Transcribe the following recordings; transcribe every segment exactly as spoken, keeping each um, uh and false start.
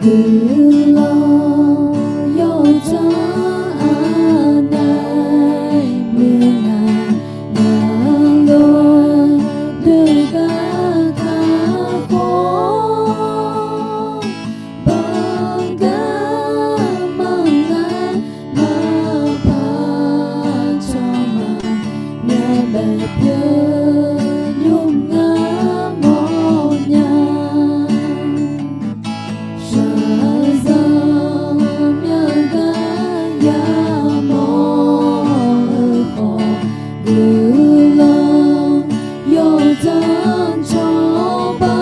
Guiqlanq yawdzanr aqnaeq muiq-a, ngaq lof doeq gar kakhof, banq gar manq nar maqpar cawq ma, myavbaef pyeuf nymr ngar mawrnya. Shaqzanq myavgar yamawr-eu khawf, guiqlanq yawdzanr cawba,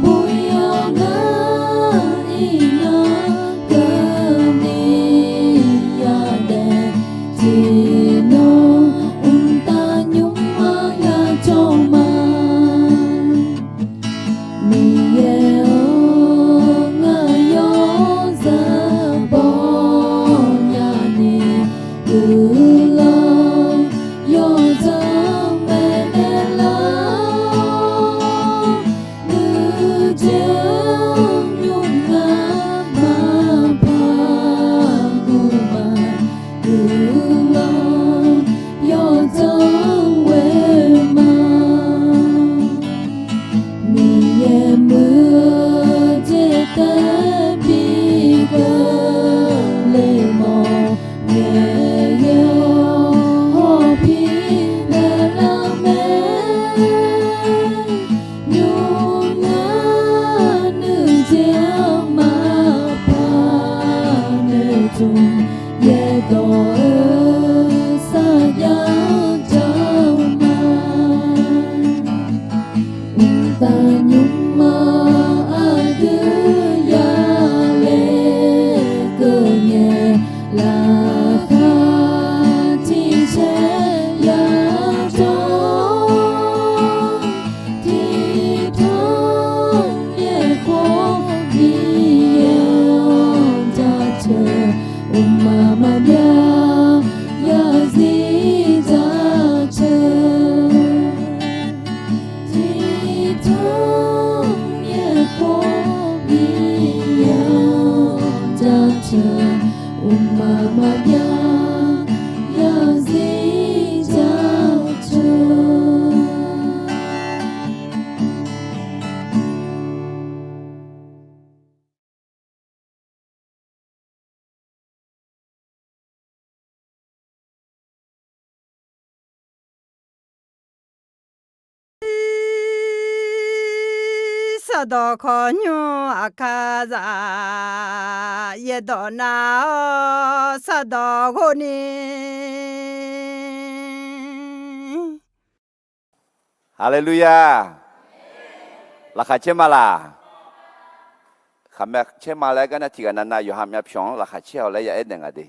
buq yawq ngar iqnan keuvni yadaef, tiqnan mqtav nymr-anr yacawq ma. Miqyaer-anr ngaq yawzeu bawnya ni, guiqlanq yawdzanr maeqnaeq lar, nuijeq-anr nymr ngar maqpar guv ma, guiqlanq yawdzanr ghoe ma. Miqyaer muiq-eu jeq taef bi keuvle mawf, Miqyaer-awr hawpir naeqlar mae. Nymr ngar nuijeq-anr maqpar noeqtmq, yaerdawq-eu sarjax-anr jawr ma. Mqtav nymr-anr aqdui yale keuv ngae, laqkhaq tiqcaer yajawr, tiqtanq yaeqkhof Miqyaer-anr jaceuq, mqmaq maqbyav yarzir jaceuq. Tiqtanq yaeqkhof Miqyaer-anr jaceuq, mqmaq maqbyav yarzir jaceuq. Sardawq khawqnymr aqkar zaf, yaerdawq nav-awr sardawq ghov ni. Haleluya! Laqkhaq caer ma laq? Khaqmae caer ma laer gar nar, tiqghaq navnav yawqha myavpyawq-anr laqkhaq caer-awq laer ya aernaeq nga de.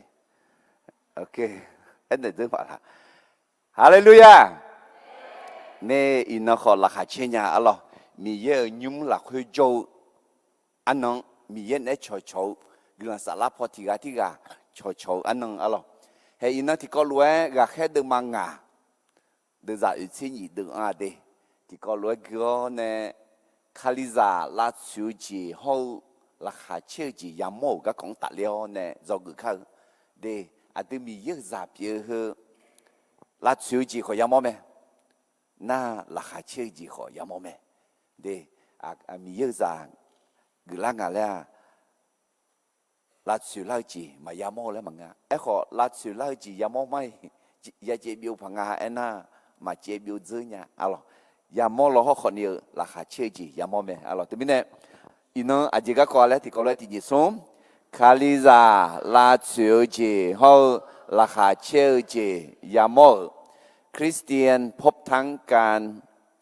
Aernaeq dzeur paq laq. Haleluya! Nae iqnan khawf laqkhaq caer nya arlawr. Miqyaer-euq nymr lafkhoer jawr-eu arnan, Miqyaer naeq-aer cawqcawq-eu, guiqlanq saflar paw tiqghaq tirghaq cawqcawq-eu arnan arlawr. Haeq iqnan tiqkawv lof-aer ghaqkhaer deuvma ngaq deuvzaq oeqtser nyif deuv-anr-a de. Tiqkawv lof-aer gui-awr nae, Kalizaq lavtsoeq-eu jeq hawr-eu laqkhaq caer-eu jeq yamawr-euq garkawv-anr tafler-awr nae dzawgeuf kar-eu de. Aqdui Miqyaer-euq zaq pyeuf-eu heu lavtsoeq-eu jeq khawf yamawr mae. Nar laqkhaq caer-eu jeq khawf yamawr mae. De, Miqyaer-euq zaq geuflar ngaq laer-aq, lavtsoeq lar-eu jeq maqya mawr-eu laer maqngeur. Aerkhawf, lavtsoeq lar-eu jeq yamawr mar-iq, yacaev byov paq nga aernar, maqcaev byov dzeur nya arlawr. Yamawr law hawrkhawf ni-eu laqkhaq caer-eu jeq yamawr mae arlawr. Teumirnae, iqnan aqjeq garkawv laer tiqkawv lof-aer tiqjeq smr, Kalizaq lavtsoeq-eu jeq hawr-eu laqkhaq caer-eu jeq yamawr-euq คริสเตียนพบทั้งการ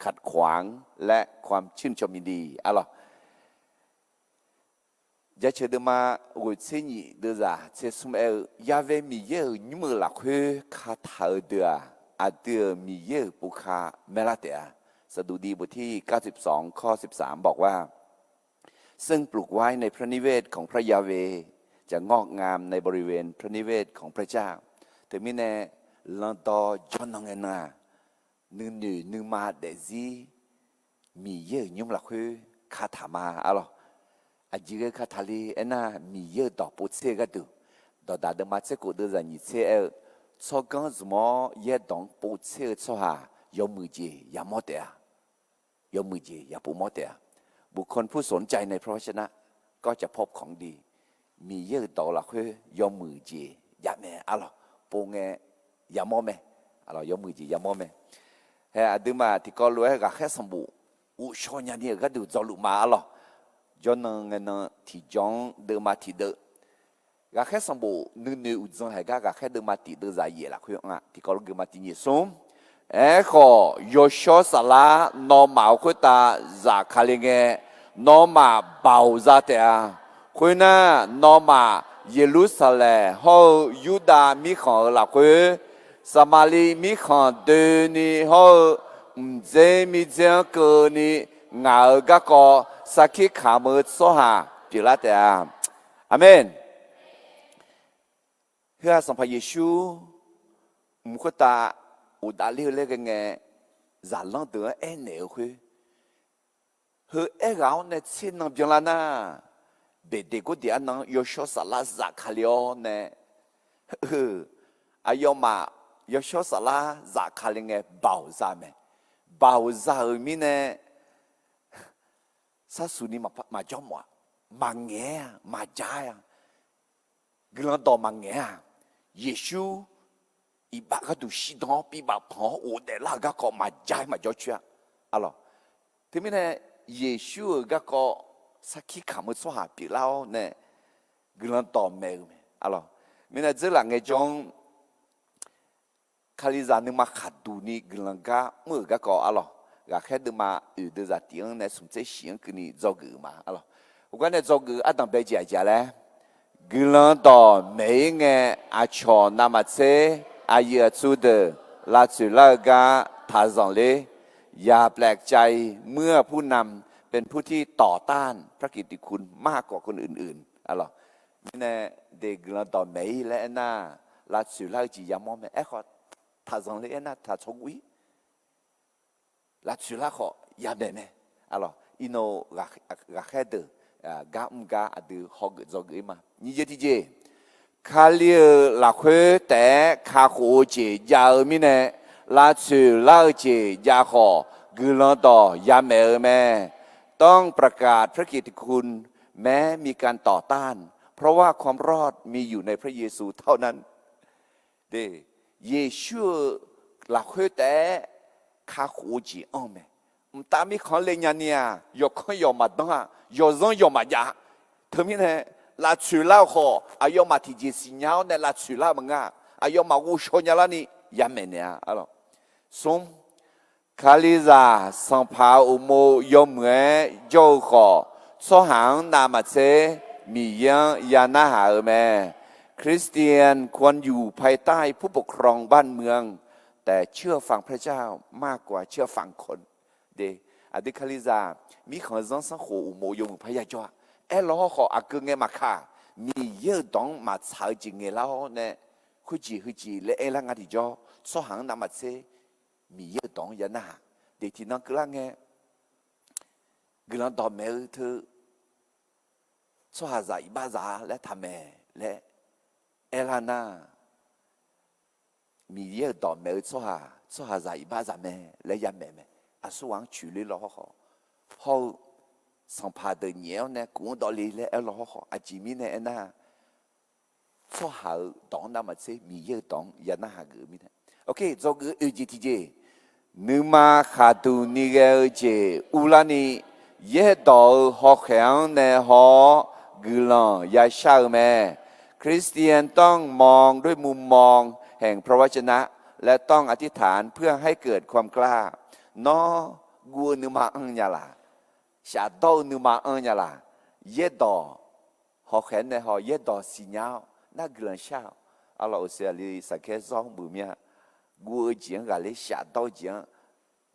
ขัดขวางและความชื่นชมยินดี arlawr. Jaceuq deuvma ghoeqtser nyif deuvzaq tser smr aer-eu, Yahweh Miqyaer-euq nymr-euq lafkhoer kataq-eu deuq-aq, aqdui-euq Miqyaer-euq boka maerlar taef-a. Saqduqdiv บทที่เก้าสิบสอง ข้อสิบสาม บอกว่า ซึ่งปลูกไว้ในพระนิเวศของพระยาเวห์ จะงอกงามในบริเวณพระนิเวศของพระเจ้า Teumirnae, landawv jawrnan ngae nan-aq, nuinoeq nuima daefzir Miqyaer-euq nymr lafkhoer kataq ma arlawq. Aqjeq ghae kataq le aernar, Miqyaer-euq dawq povtser-eu gharduq, dawqdaq deuvma tser khof deuvzaq nyiq tser aer-eu, tsawrganr zmq-awr yaerdawq-anr povtser-eu tsawrhaq yawmuiq jeq yamawr taef-a. Yawmuiq jeq yaqpov mawr taef-a. บุคคลผู้สนใจในพระวจนะ ก็จะพบของดี Miqyaer-euq dawq-eu lafkhoer yawmuiq jeq javmae arlawq. Pov ngae yamawr mae. Arlawq, yawmuiq jeq yamawr mae. Hae aqduimaf tiqkawv lof-aer ghaqkhaer sanqbof ghovshaw nyani-euq gharduq dzawluf ma arlawq. Jawrnan ngaenan tiqjawr-anr deuvma tiqdeuv, ghaqkhaer sanqbof nuinoeq uqdzan haiq gar ghaqkhaer deuvma tiqdeuv zaqyaef lafkhoer nga. Tiqkawv lof geufma tiqnyiq smr. Aerkhawf, yawshawr saflar nawmaf-euq khoertav zafkale ngae, nawmaf baoq za taef-a. Khoernar, nawmaf Yeqlursaqlaeq hawr-eu Yurdav mirkhanq-euq lafkhoer, Saqmaqliv mirkhanq doeni hawr-eu mqdzer mirdzer-anr keuvni ngaq-euq garkawv sarkir kamq-eu tsawrhaq pyeuflar taef-a. Aqmeq. Heu-aq Sanqpaq Yeqsur mq khoertav uqdavler-eu laer ghae ngae, zaqlanr deuq-anr aernaeq-eu khoer, heu aerghaq-awr nae tser nan byanlar nar, Beqdeqgordeq arnan-anr yawshawr saflar zafkale-awr nae, aqyawfmaf yawshawr saflar zafkale ngae baoq za mae. Baoq za-euq mirnae, sarsuq ni maqjawr mawf-a, maqngaeq-a, maqja-a. Guiqlanq dawq maqngaeq-a. Yeqsur iqbax gharduq shirdan-awr bibaf panq-awr ghofdaef lar-euq garkawv maqja-aer maqjawr coer-a. Arlawq, teumirnae Yeqsur-euq garkawv sarkir kamq-eu tsawrhaq pyeuflar-awr nae guiqlanq dawq maeq-eu mae. Arlawq, mirnae dzeurlaf ngaejawr-anr Kalizaq nuima khaqduq ni guiqlanq gar mr-euq garkawv arlawq, ghaqkhaer deuvma oeq deuvzaq tiq-anr nae smq tser shif-anr keuvni dzawgeuf-eu ma arlawq. Heugar nae dzawgeuf-eu ardanq bae jeq aqjeq-a laer, guiqlanq dawq maeq-ir ngae, aqcawq navmaqtser aqyuif aqtsu deuq lavtsoeq lar-eu gar taqzanq ler. อย่าแปลกใจ เมื่อผู้นำเป็นผู้ที่ต่อต้านพระกิตติคุณมากกว่าคนอื่นๆ arlawq. Mirnae de guiqlanq dawq maeq-ir laer aernar, lavtsoeq lar-eu jeq yamawr mae. Aerkhawf, taqzanq ler aernar taqtsawr guv-ir. Lavtsoeq lar khawf yamaeq mae. Arlawq, irnov ghaqkhaer deuq gar mr gar aqdui hawgeuf dzawgeuf-ir ma. Nyiq jeq tiqjeq, Kali-euq lafkhoer taef-aer kakhof-eu jeq jav-eu mirnae, lavtsoeq lar-eu jeq jav khawf guiqlanq dawq yamaeq-eu mae. ต้องประกาศพระกิตติคุณ แม้มีการต่อต้าน เพราะว่าความรอดมีอยู่ในพระเยซูเท่านั้น Yeqsur-euq lafkhoer taef-aer kakhof-eu jeq anr-eu mae. Mqtav mirkhanq-anr le nyani-aq, yawqkanr yawq maqdanr-a, yawqzanr yawq maqjav-a. Teumirnae, lavtsoeq lar-eu khawf aqyawfmaf tiqjeq siqnya-awr nae lavtsoeq lar-eu maqngeur-a. Aqyawfmaf ghovshaw nyalar ni yamaeq naeq-a. Smr, Kalizaq sanqpaq-euq uqmov yawmuiq-aer jawr-eu khawf, tsawrhaq-anr navmaqtser Miqyaer-anr ya narhaq-eu mae. คริสเตียนควรอยู่ภายใต้ผู้ปกครองบ้านเมือง แต่เชื่อฟังพระเจ้ามากกว่าเชื่อฟังคน Aqdui Kalizaq mirkhanq zanrsanrkhof uqmov yawmuiq parya jawr-a. Aerlaw hawrkhawf aqgeu ngae maqkaq, Miqyaer-euq dawq-anr maqtsaq-eu jeq ngaeqlar-awr nae, khoerjeq heujeq laer aerlar nga tiqjawr, tsawrhaq-anr navmaqtser Miqyaer-euq dawq-anr ya narhaq. Deq tiqnan keuvlar ngae, guiqlanq dawqmaeq-eu teu tsawrhaqzaq iqbaxzaq-a laer taqmaeq laer aerlar nar, Miqyaer-euq dawqmaeq-eu tsawrhaq, tsawrhaqzaq iqbaxzaq mae laer yamaeq mae. Aqsurghaq-anr coeqler law hawrkhawf, hawr-eu sanqpaq deuq nyaef-awr nae kuf-anr dawvle laer aer law hawrkhawf, aqjeq mirnae aernar, tsawrhaq-euq dawq-anr navmaqtser Miqyaer-euq dawq-anr ya narhaq geuf-eu mirnae. Oke, dzawgeuf-eu oeqjeq tiqjeq, nuima khaqduq ni ghae-eu jeq urlarni, yaerdawq-euq hawkhaeq-anr nae haw-awr guiqlanq yashar-eu mae. คริสเตียนต้องมองด้วยมุมมองแห่งพระวจนะ และต้องอธิษฐานเพื่อให้เกิดความกล้า Nawr guv-eu nuima anr nya laq? Shafdawr-eu nuima anr nya laq? Yaerdawq hawkhaeq-anr nae haw, yaerdawq siqnya-awr nar guiqlanq shar-awq. Arlawq, uqshoe aqli saqkaer zawr mr buq mir-a. Guv-eu jeq-anr ghaqler, shafdawr-eu jeq-anr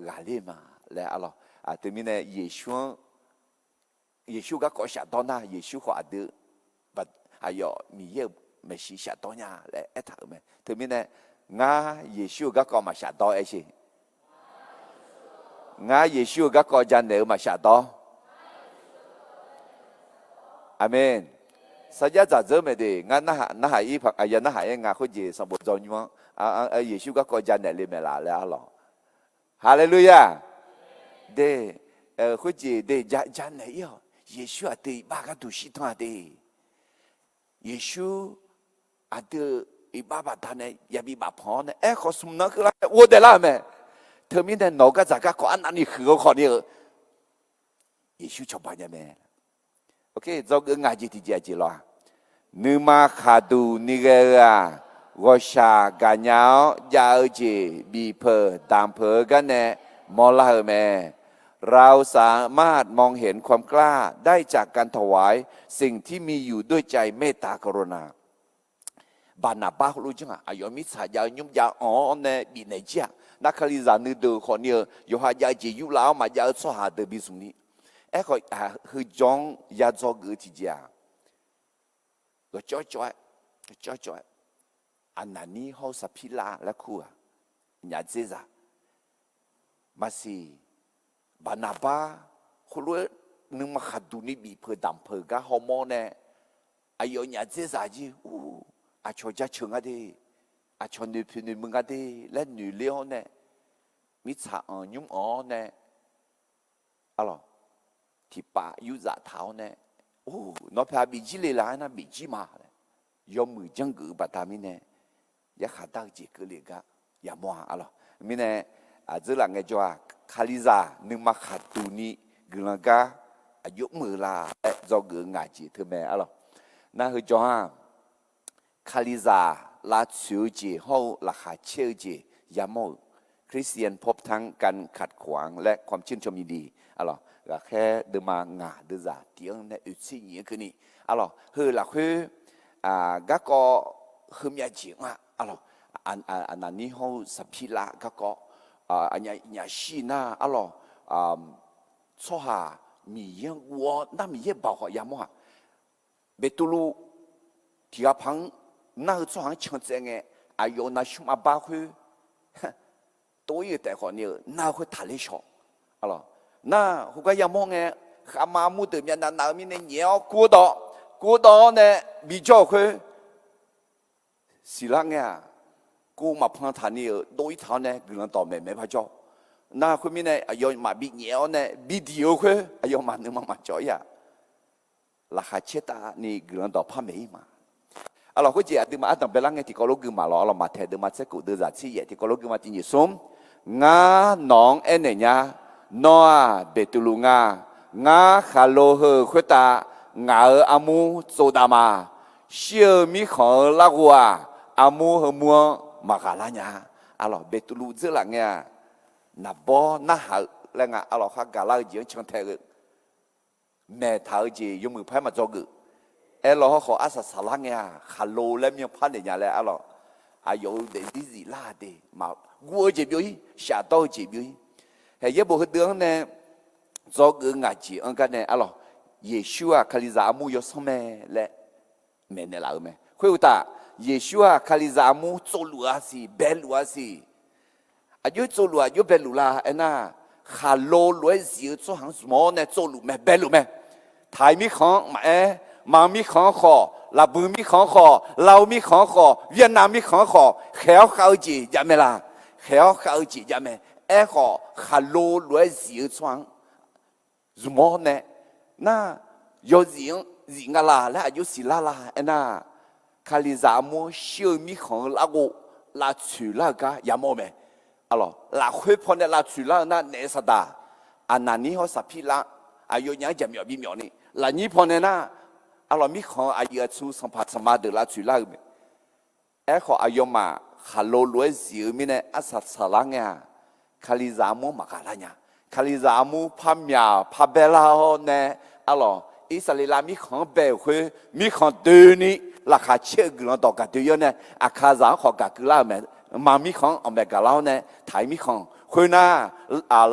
ghaqler ma laer arlawq. Aqteu mirnae Yeqsur-anr, Yeqsur garkawv shafdawr nar, Yeqsur khawf aqdui aqyawf Miqyaer-euq maeqshi shafdawr nya laer aertaq-euq mae. Teumirnae, ngar Yeqsur-euq garkawv maqshafdawr aer sher. Ngar Yeqsur-euq garkawv janaeq-eu maqshafdawr. Aqmeq. Sarjax dzaqdzeur maeq de, ngar narhaq, narhaq ir paq, aqya narhaq-aer nga khoerjeq sanqbof dzaw nymr-anr, Yeqsur garkawv janaeq le maeq laf laer arlawq. Haleluya. De, khoerjeq de janaeq ir-awq. Yeqsur aqdui iqbax gharduq shirdan-a de. Yeqsur aqdui-euq iqbax baqdanae yabi bafpanq-awr nae, aerkhawf smq nan keuvlar nae ghofdaef lar-euq mae. Teumirnae nawq-eu gardzaq garkawv arnavni huiq-eu khawfni-eu Yeqsur cawba nya mae. Dzawgeuf ngaq jeq tiqjeq aqjeq lawr-aq, nuima khaqduq ni ghae-eu-aq, ghawqshaq gaqnya-awr jav-eu jeq bifpeuq damq peuq-eu garnae mawrlar-euq mae. เราสามารถมองเห็นความกล้าได้จากการถวายสิ่งที่มีอยู่ด้วยใจเมตตากรุณา Baqnaqbar heulof janr-aq, aqyawf mirtsaq jav-eu nymr jav-anr-awr nae bifnaeq jir-aq, nar Kalizaq nuideuq khawfni-eu yawqha jav-eu jeq yurlav-awr maqjav-eu tsawrhaq deuq bishmq ni. Aerkhawf, heujanr-anr ya dzawgeuf-eu tiqjeq-aq, ghawqcawv cawv-aer, ghawqcawv cawv-aer, Aqnaqnir hawr-eu Saqpirlav laer kur-aq, nyaf dzerzaq. Maqsiq, Baqnaqbar khoerlof-aer nuima khaqduq ni bifpeuq damq peuq gar hawmawr nae, aqyawf nyaf dzerzaq jir, ur, aqcawq jaceuq nga de, aqcawq noeqpoeq noeqmuiq nga de laer noeqler-awr nae, mirtsaq-anr nymr-anr-awr nae, arlawq, tiqpav yurdzaf taq-awr nae, ur, nawr pae bifjir le la aernar bifjir ma laer, yawmuiq janrgeuf-eu baqda mirnae, yarkhaq dar-eu jeq keuvle-eu gar yamawr-a arlawq. Mirnae, dzeurlaf ngaejawr-aq, Kalizaq nuima khaqduq ni guiqlanq gar aqjox muiq-eu la laer dzawgeuf-eu ngaq jeq teu mae arlawq. Nar heujanr-aq, Kalizaq lavtsoeq-eu jeq hawr-eu laqkhaq caer-eu jeq yamawr-euq, คริสเตียนพบทั้งการขัดขวางและความชื่นชมยินดี arlawq. Ghaqkhaer deuvma ngaq deuvzaq tiq-anr nae oeqtser nyiq-anr keuvni, arlawq, heu lafkhoer garkawv heumyav jeq-anr-aq arlawq, Aqnaqnir hawr-eu Saqpirlav garkawv, aqnyaf shir nar arlawq, tsawrhaq Miqyaer-anr guv-awr nar Miqyaer baoq khawf yamawr-aq, Beqtuvluv tiq ghaq paq-anr nar-eu tsawrhaq-anr can tsaev ngae, aqyawf-euq navsmr arbar khoer tov-ir-euq taef khawfni-euq nar-eu khoer taqler shaw. Nar khoergar yamawr ngae, khavma armur deuq myavnav nav-eu mirnae nyaef-awr kur-eu dawv, kur-eu dawv-awr nae bijawr-euq khoer siqlar ngae-aq, kuv maqpan taqni-euq dov-ir taq-awr nae guiqlanq dawq maeqmaeq-aer par jawr. Nar khoermirnae aqyawfmaf binyaef-awr nae bidiq-eu khoer aqyawfmaf nuima maqcawv-ir-aq, laqkhaq caer tavni guiqlanq dawq par maeq-ir ma. Arlawq, khoerjeq aqduimaf ardanq baelar ngae tiqkawv lof gui ma lawq. Arlawq, Maqtaeq deuvma tser kof deuvzaq tser yaef tiqkawv lof gui ma tiq nyiq smr. Ngar nawq-anr aernaeq nya. Nawr-aq Beqtuvluv nga. Ngar khaqlo heu-euq khoertav ngaq-euq armur tsovdav ma. Shir-eu mirkhanq-eu larghov-aq, armur heumur-anr maqghaq lar nya. Arlawq, Beqtuvluv dzeurlaf ngae-aq, naqbawr narhaq-eu laer nga. Arlawq, khar gaqlar-eu jeq-anr cantae-eu maeqtaq-eu jeq yawmuiq par-aer maqdzawgeuf. Aerlawq, hawrkhawf arsaq saqlar ngae-aq, khaqlo laer myanrpar naeq nya laer arlawq, aqyawf-euq daefzir ziflar de, maqguv-eu jeq byov-ir, shafdawr-eu jeq byov-ir. Haeq yaerbof heudeuq-anr nae dzawgeuf-eu ngaq jeq-anr gar nae arlawq, Yeqsur-aq Kalizaq armur yawsanr mae laer maeqnaeq laf-euq mae. Khoeruqtaf, Yeqsur-aq Kalizaq armur tsovluf-a siq, baeluf-a siq. Aqjox tsovluf, aqjox baeluf la aernar, khaqlo lof-aer zif-eu tsawrhaq-anr zmq-awr nae tsovluf mae, baeluf mae. Taiq mirkhanq-anr maqaer, Manq mirkhanq-anr khawf, Laqbuiq mirkhanq-anr khawf, Lao mirkhanq-anr khawf, Vietnam mirkhanq-anr khawf, khaeq-awr khav-eu jeq jav mae la? Khaeq-awr khav-eu jeq jav mae. Aerkhawf, khaqlo lof-aer zif-eu tsawrhaq-anr zmq-awr nae, nar, yawzif-anr zif nga la laer aqjox siqlar la aernar, Kalizaq armur-anr shir-eu mirkhanq-eu larghov lavtsoeq lar-eu gar yamawr-eu mae. Arlawq, lafkhoer pawnae lavtsoeq lar-eu nar, naef saqdaq, Aqnaqnir hawr Saqpirlav, aqyawfnyaf-anr jaqmyawf bimyawf ni, lafnyir pawnae nar, arlawq, mirkhanq-eu aqyuif aqtsu sanqpaq sanqma deuq lavtsoeq lar-eu mae. Aerkhawf, aqyawfmaf khaqlo lof-aer zif-eu mirnae arsaq saqlar ngae-aq, Kalizaq armur-anr maqghaq lar nya. Kalizaq armur par myaq par bae lar-awr nae, arlawq, Irsaqleqlav mirkhanq-anr bae-euq khoer, mirkhanq doeni laqkhaq caer-eu guiqlanq dawq gaq doe-ir-awr nae, Aqkaqzaq-anr khawf gaq keuv lar-euq mae. Manq mirkhanq-anr awqmaeq gaq lar-awr nae, Taiq mirkhanq khoernar,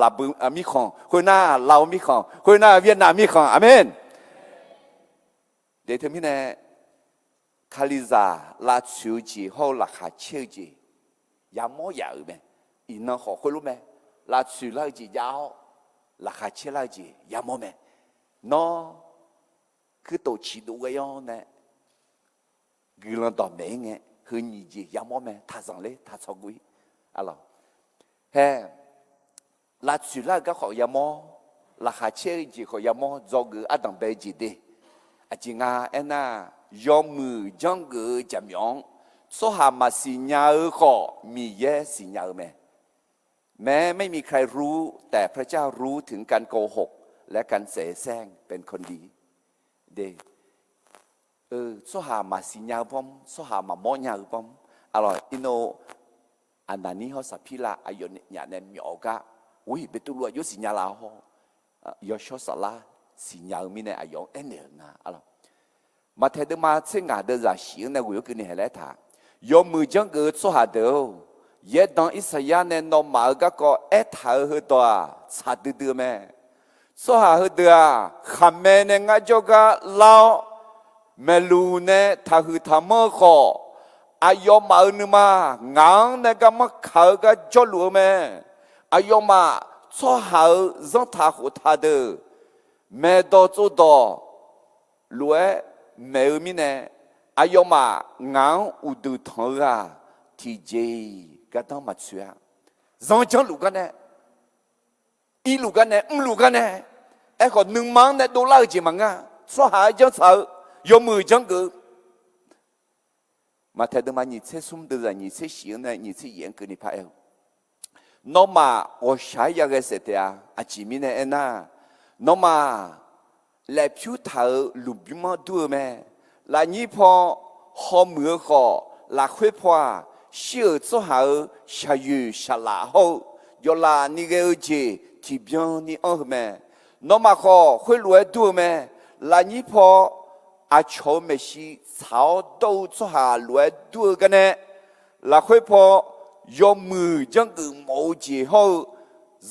Laqbuiq mirkhanq khoernar, Lao mirkhanq khoernar, Vietnam mirkhanq, aqmeq. Deq teumirnae, Kalizaq lavtsoeq-eu jeq hawr-eu laqkhaq caer-eu jeq yamawr yaf-euq mae. Iqnan khawf khoerlof mae. Lavtsoeq lar-eu jeq jav-awr, laqkhaq caer lar-eu jeq yamawr mae. Nawr kuirtof ciqdov ghae-awr nae guiqlanq dawqmaeq-ir ngae, heu nyiq jeq yamawr mae, taqzanq ler taqtsawq guv-ir. Arlawq, hae, lavtsoeq lar-eu gar khawf yamawr, laqkhaq caer-eu jeq khawf yamawr, dzawgeuf-eu ardanq bae-eu jeq de. Aqjeq nga aernar, yawmuiq janrgeuf-eu jaqmyawf-anr tsawrhaq maqsiq nya-eu khawf Miqyaer siqnya-eu mae. แม้ไม่มีใครรู้ แต่พระเจ้ารู้ถึงการโกหกและการเสแสร้งเป็นคนดี de. Tsawrhaq maqsiq nya-eu bawr mr, tsawrhaq maqmawr nya-eu bawr mr. Arlawq, irnov Aqnaqnir hawr Saqpirlav aqyawfnyaf nae myawf-eu gar, or-iq Beqtuvluv aqjox siqnya laf hawr, yawshawr saflar siqnya-eu mirnae aqyawf-anr aernaeq-euq nga. Arlawq, Maqtaeq deuvma tser ngaq deuv zaq shif-anr nae ghoeq-awr keuvni haeq laer taq, yawmuiq janrgeuf-eu tsawrhaq deuq-or, yaerdanq Irsaqyar nae nawmaf-euq garkawv aertaq-euq heudawq-aq tsaq duidui-eu mae. Tsawrhaq heudeuq-aq, khaqmae nae ngar jawrgar lar-awr, maeqluq nae taqhuiq taqmanr-eu khawf, aqyawfmaf-euq nuima ngaq-anr nae garmanr kaq-eu gar jawrluf-eu mae. Aqyawfmaf tsawrhaq-euq zanrtaq khoftaq deuq maeqdawq tsovdawq lof-aer maeq-eu mirnae, aqyawfmaf ngaq-anr uqduq tanq-eu ghaq tiqjeq-iq gardanr maqtsoeq-a. Zanr janrluf gar nae, irluf gar nae, mrluf gar nae, aerkhawf nuima-anr nae dovlar-eu jeq maqngeur-a. Tsawrhaq-aer janrtsaq-eu, yawmuiq janrgeuf-eu. Maqtaeq deuvma nyiq tser smr deuv zaq nyiq tser shif-anr nae nyiq tser yaef-anr keuvni paraer-eu, nawmaf ghawqshaq-aer ya ghae saef taef-a. Aqjeq mirnae aernar, nawmaf laef pyur taq-euq lmqbymr-anr dur-eu mae. Lafnyir paw hawmuiq-eu khawf, lafkhoer paw-aq, shir-euq tsawrhaq-euq shaqyoeq shaqlaf hawr-eu jawvlaf ni ghae-eu jeq tiqbyan ni anr-eu mae. Nawmaf khawf khoerlof-aer dur-eu mae. Lafnyir paw aqcawq-euq maeqshi tsaq-awr dawr-eu tsawrhaq lof-aer dur-eu gar nae, lafkhoer paw yawmuiq janrgeuf mawf-eu jeq hawr-eu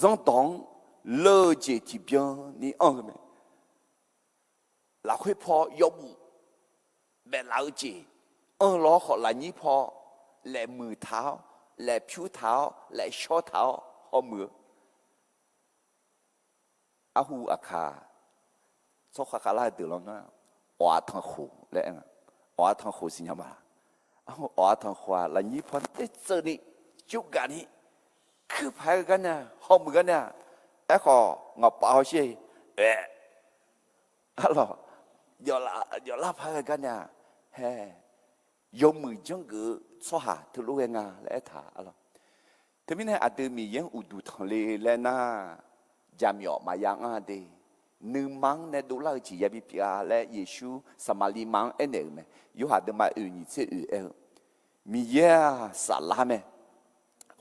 zanrdawq-anr leur-eu jeq tiqbyan ni anr-eu mae. Lafkhoer paw yawbuf baeflaf-eu jeq anr-eu lawr khawf, lafnyir paw laeqmuiq taq-awr, laeqpyur taq-awr, laeqshawr taq-awr hawmuiq-eu. Arhu aqkaq tsawrkhav khavlar-eu deuq lanr nar, awq-af tanqkhof laer aer nga. Awq-af tanqkhof siqnya ma laq? Awq-af tanqkhof-aq lafnyir paw-anr tser tseuvni jawrgaq ni kuir paq-aer gar nae, hawmuiq gar nae-aq, aerkhawf ngawqpav hawsher-e, aer, arlawq, jawvlar paq-aer ghae gar nae-aq, hae, yawmuiq janrgeuf-eu tsawrhaq teulof ghae nga laer aertaq arlawq. Teumirnae aqdui Miqyaer-anr uqduq tanqle laer nar, jaqmyawf maqya anr-a de. Nuima-anr nae dovlar-eu jeq yabi pyeuf-a laer Yeqsur Saqmaqliv ma-anr aernaeq-euq mae. Yorhaq deuvma oeq nyiq tser oeq aer-eu, Miqyaer-aq saflar mae.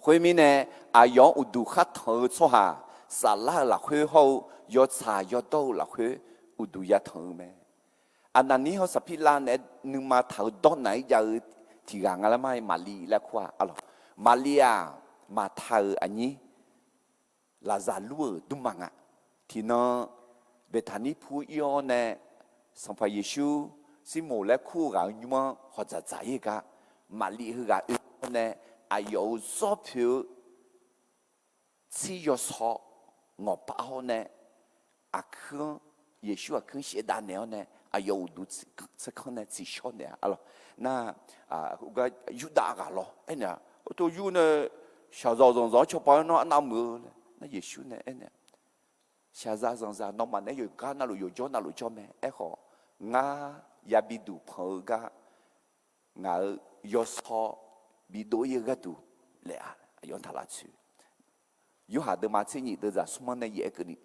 Khoermirnae, aqyawf-anr uqduq khar tanq-eu tsawrhaq, saflar-euq lafkhoer hawr-eu yawtsaq yawdawr-eu lafkhoer uqduq yatanq-eu mae. Aqnaqnir hawr Saqpirlav naeq-aer nuima taq-eu dawrnaq-ir jav-eu tiq ghaq nga laer mar-ir Maqliv laer kur-aq arlawq. Maqliv-aq, Maqta-euq aqnyir, Laqzaqlur-euq dmrma nga. Tiqnan Beqtaqnir pu ir-awr nae, Sanqpaq Yeqsur Sirmoq laer kur-eu ghaq-euq nymr-anr hawq dzaqdzaq-ir gar, Maqliv heughaq oe-awr nae, aqyawf-euq zawr poeq-eu tsir yawsaw ngawqpav hawr nae, aqkuir-anr, Yeqsur aqkuir-anr shaevdav naeq-awr nae, aqyawf uqduq tserkanr nae tsiqshawr naeq-a arlawq. Nar, gar Yurdav ghaq lawr aernaeq-a, oto yur nae shaqzaq zanqzaq-anr cawba-aer nawr arnav muiq-eu laer nar, Yeqsur nae aernaeq, shaqzaq zanqzaq nawmaf naeq-aer yawqgar navluf yawqjawr navluf jawr mae. Aerkhawf, ngar yabi duq panq-eu gar ngaq-euq yawsaw bidov-ir-eu gharduq laef-a. Aqyawf-anr taq lavtsoeq. Yorhaq deuvma tser nyiq deuv zaq smr-anr nae yaef-aer keuvni,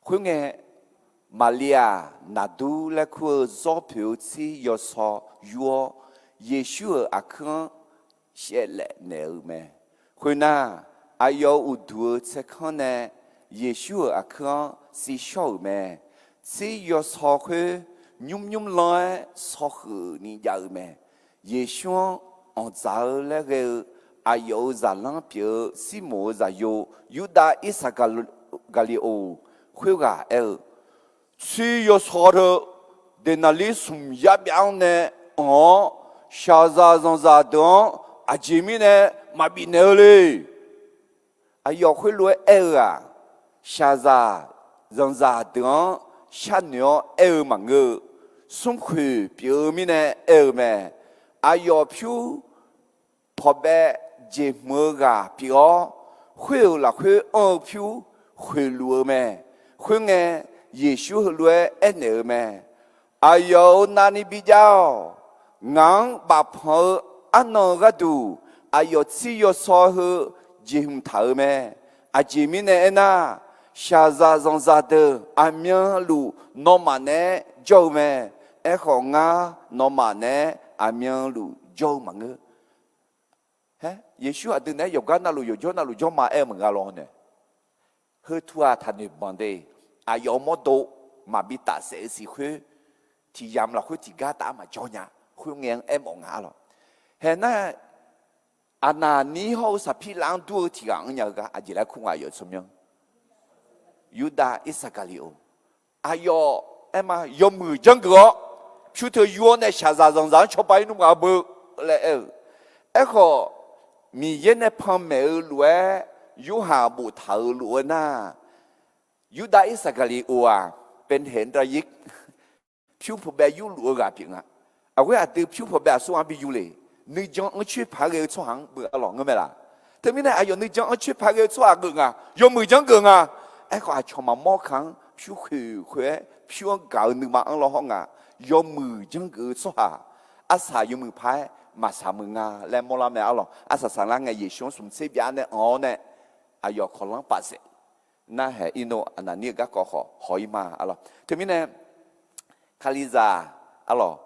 khoerngae, Maqliv-aq, naqdur laer kur-eu zawr poeq-eu tsir yawsaw yur-awr, Yeqsur-euq aqkuir-anr shaevlaef naeq-eu mae. Khoernar, aqyawf-euq uqduq-eu tserkanr nae Yeqsur-euq aqkuir-anr tsiqshawr-euq mae. Tsir yawsaw khoer nymr nymr lan-aer saw huiqni jav-eu mae. Yeqsur-anr anqdzaq-eu laer ghae-eu aqyawf-euq zaqlanr pyeuf-eu Sirmoq-euq zaqyo Yurdav Irsaqgaqli-oq khoerghaq aer-eu, Tsir yawsaw teu deqnaqlir smq yar byav-anr nae anq-awr, shaqzaq zanqzaq deuq-anr aqjeq mirnae maqbif naeq-eu le. Aqyawf khoerlof-aer aer-eu-aq, shaqzaq zanqzaq deuq-anr sharnoeq-awr aer-eu maqngeur-eu, smrkhoeq pyeuf-eu mirnae aer-eu mae. Aqyawf pyur pawqbaev jeqhmq-eu ghaq pyeuf-awr, khoer-euq lafkhoer anr-eu pyur khoeqluf-eu mae. Khoerngae, Yeqsur heulof-aer aernaeq-eu mae. Aqyawf-euq navni bijav-awq. Ngaq-anr bafpanq-eu arnan-eu gharduq, aqyawf tsir yawsaw heu jeqhmq taq-euq mae. Aqjeq mirnae aernar, shaqzaq zanqzaq deuq aqmyanluf nawmaf naeq-aer jawr-eu mae. Aerkhawf, ngar nawmaf naeq-aer aqmyanluf jawr-eu maqngeur. Haer, Yeqsur aqdui naeq-aer yawqgar navluf yawqjawr navluf jawr ma aer-eu maqnga law nae. Heu tu-aq taqnoeq banq de. Aqyawf-euq mawrdo maqbi tafsaef-eu siq khoer, tiq yamq lafkhoer tiqgar taf-aer maqjawr nya. Khoerngae-anr aermawf nga-a lawq. Haer nar, Aqnaqnir hawr-eu Saqpirlav-anr dur-eu tiq ghaq-anr nya-eu gar aqjeq laer kur nga aqyawf tsawrmyanr. Yurdav Irsaqgaqliqov. Aqyawf aer ma yawmuiq janrgeuf-awr, pyur teu yur-awr nae shaqzaq zanqzaq-anr cawba-ir nmr ghaq beu laer aer-eu. Aerkhawf, Miqyaer nae panmaeq-eu lof-aer, Yorhaq boftaq-euq lof-aer nar, Yurdav Irsaqgaqliqov-aq, เป็นเหตุ pyur pawqbaev yurluf-eu ghaq pyeuf nga. Aqghoer aqdui pyur pawqbaev aqsur-anr bi yur le. Nuijan anrcoer paq-aer ghae-eu tsawrhaq-anr beu-a lawq ngeur mae laq. Teumirnae aqyawf nuijan anrcoer paq-aer ghae-eu tsawrhaq geuf nga, yawmuiq janrgeuf nga. Aerkhawf, aqcawq maqmawr kaq-anr pyur khoeq khoeq-aer pyur-anr gaq-eu nuima anr lawr hawr nga. Yawmuiq janrgeuf-eu tsawrhaq, arsaq yawmuiq paq-aer maqsaq muiq nga laer mawrlar mae-a lawq. Arsaq saqlar ngae, Yeqsur-anr smq tser byav nae anq-awr nae, aqyawf kawqlanr paf saef. Narhaq Irnov Aqnaqnir-eu garkawv khawf haw-ir ma-a lawq. Teumirnae, Kalizaq-a lawq,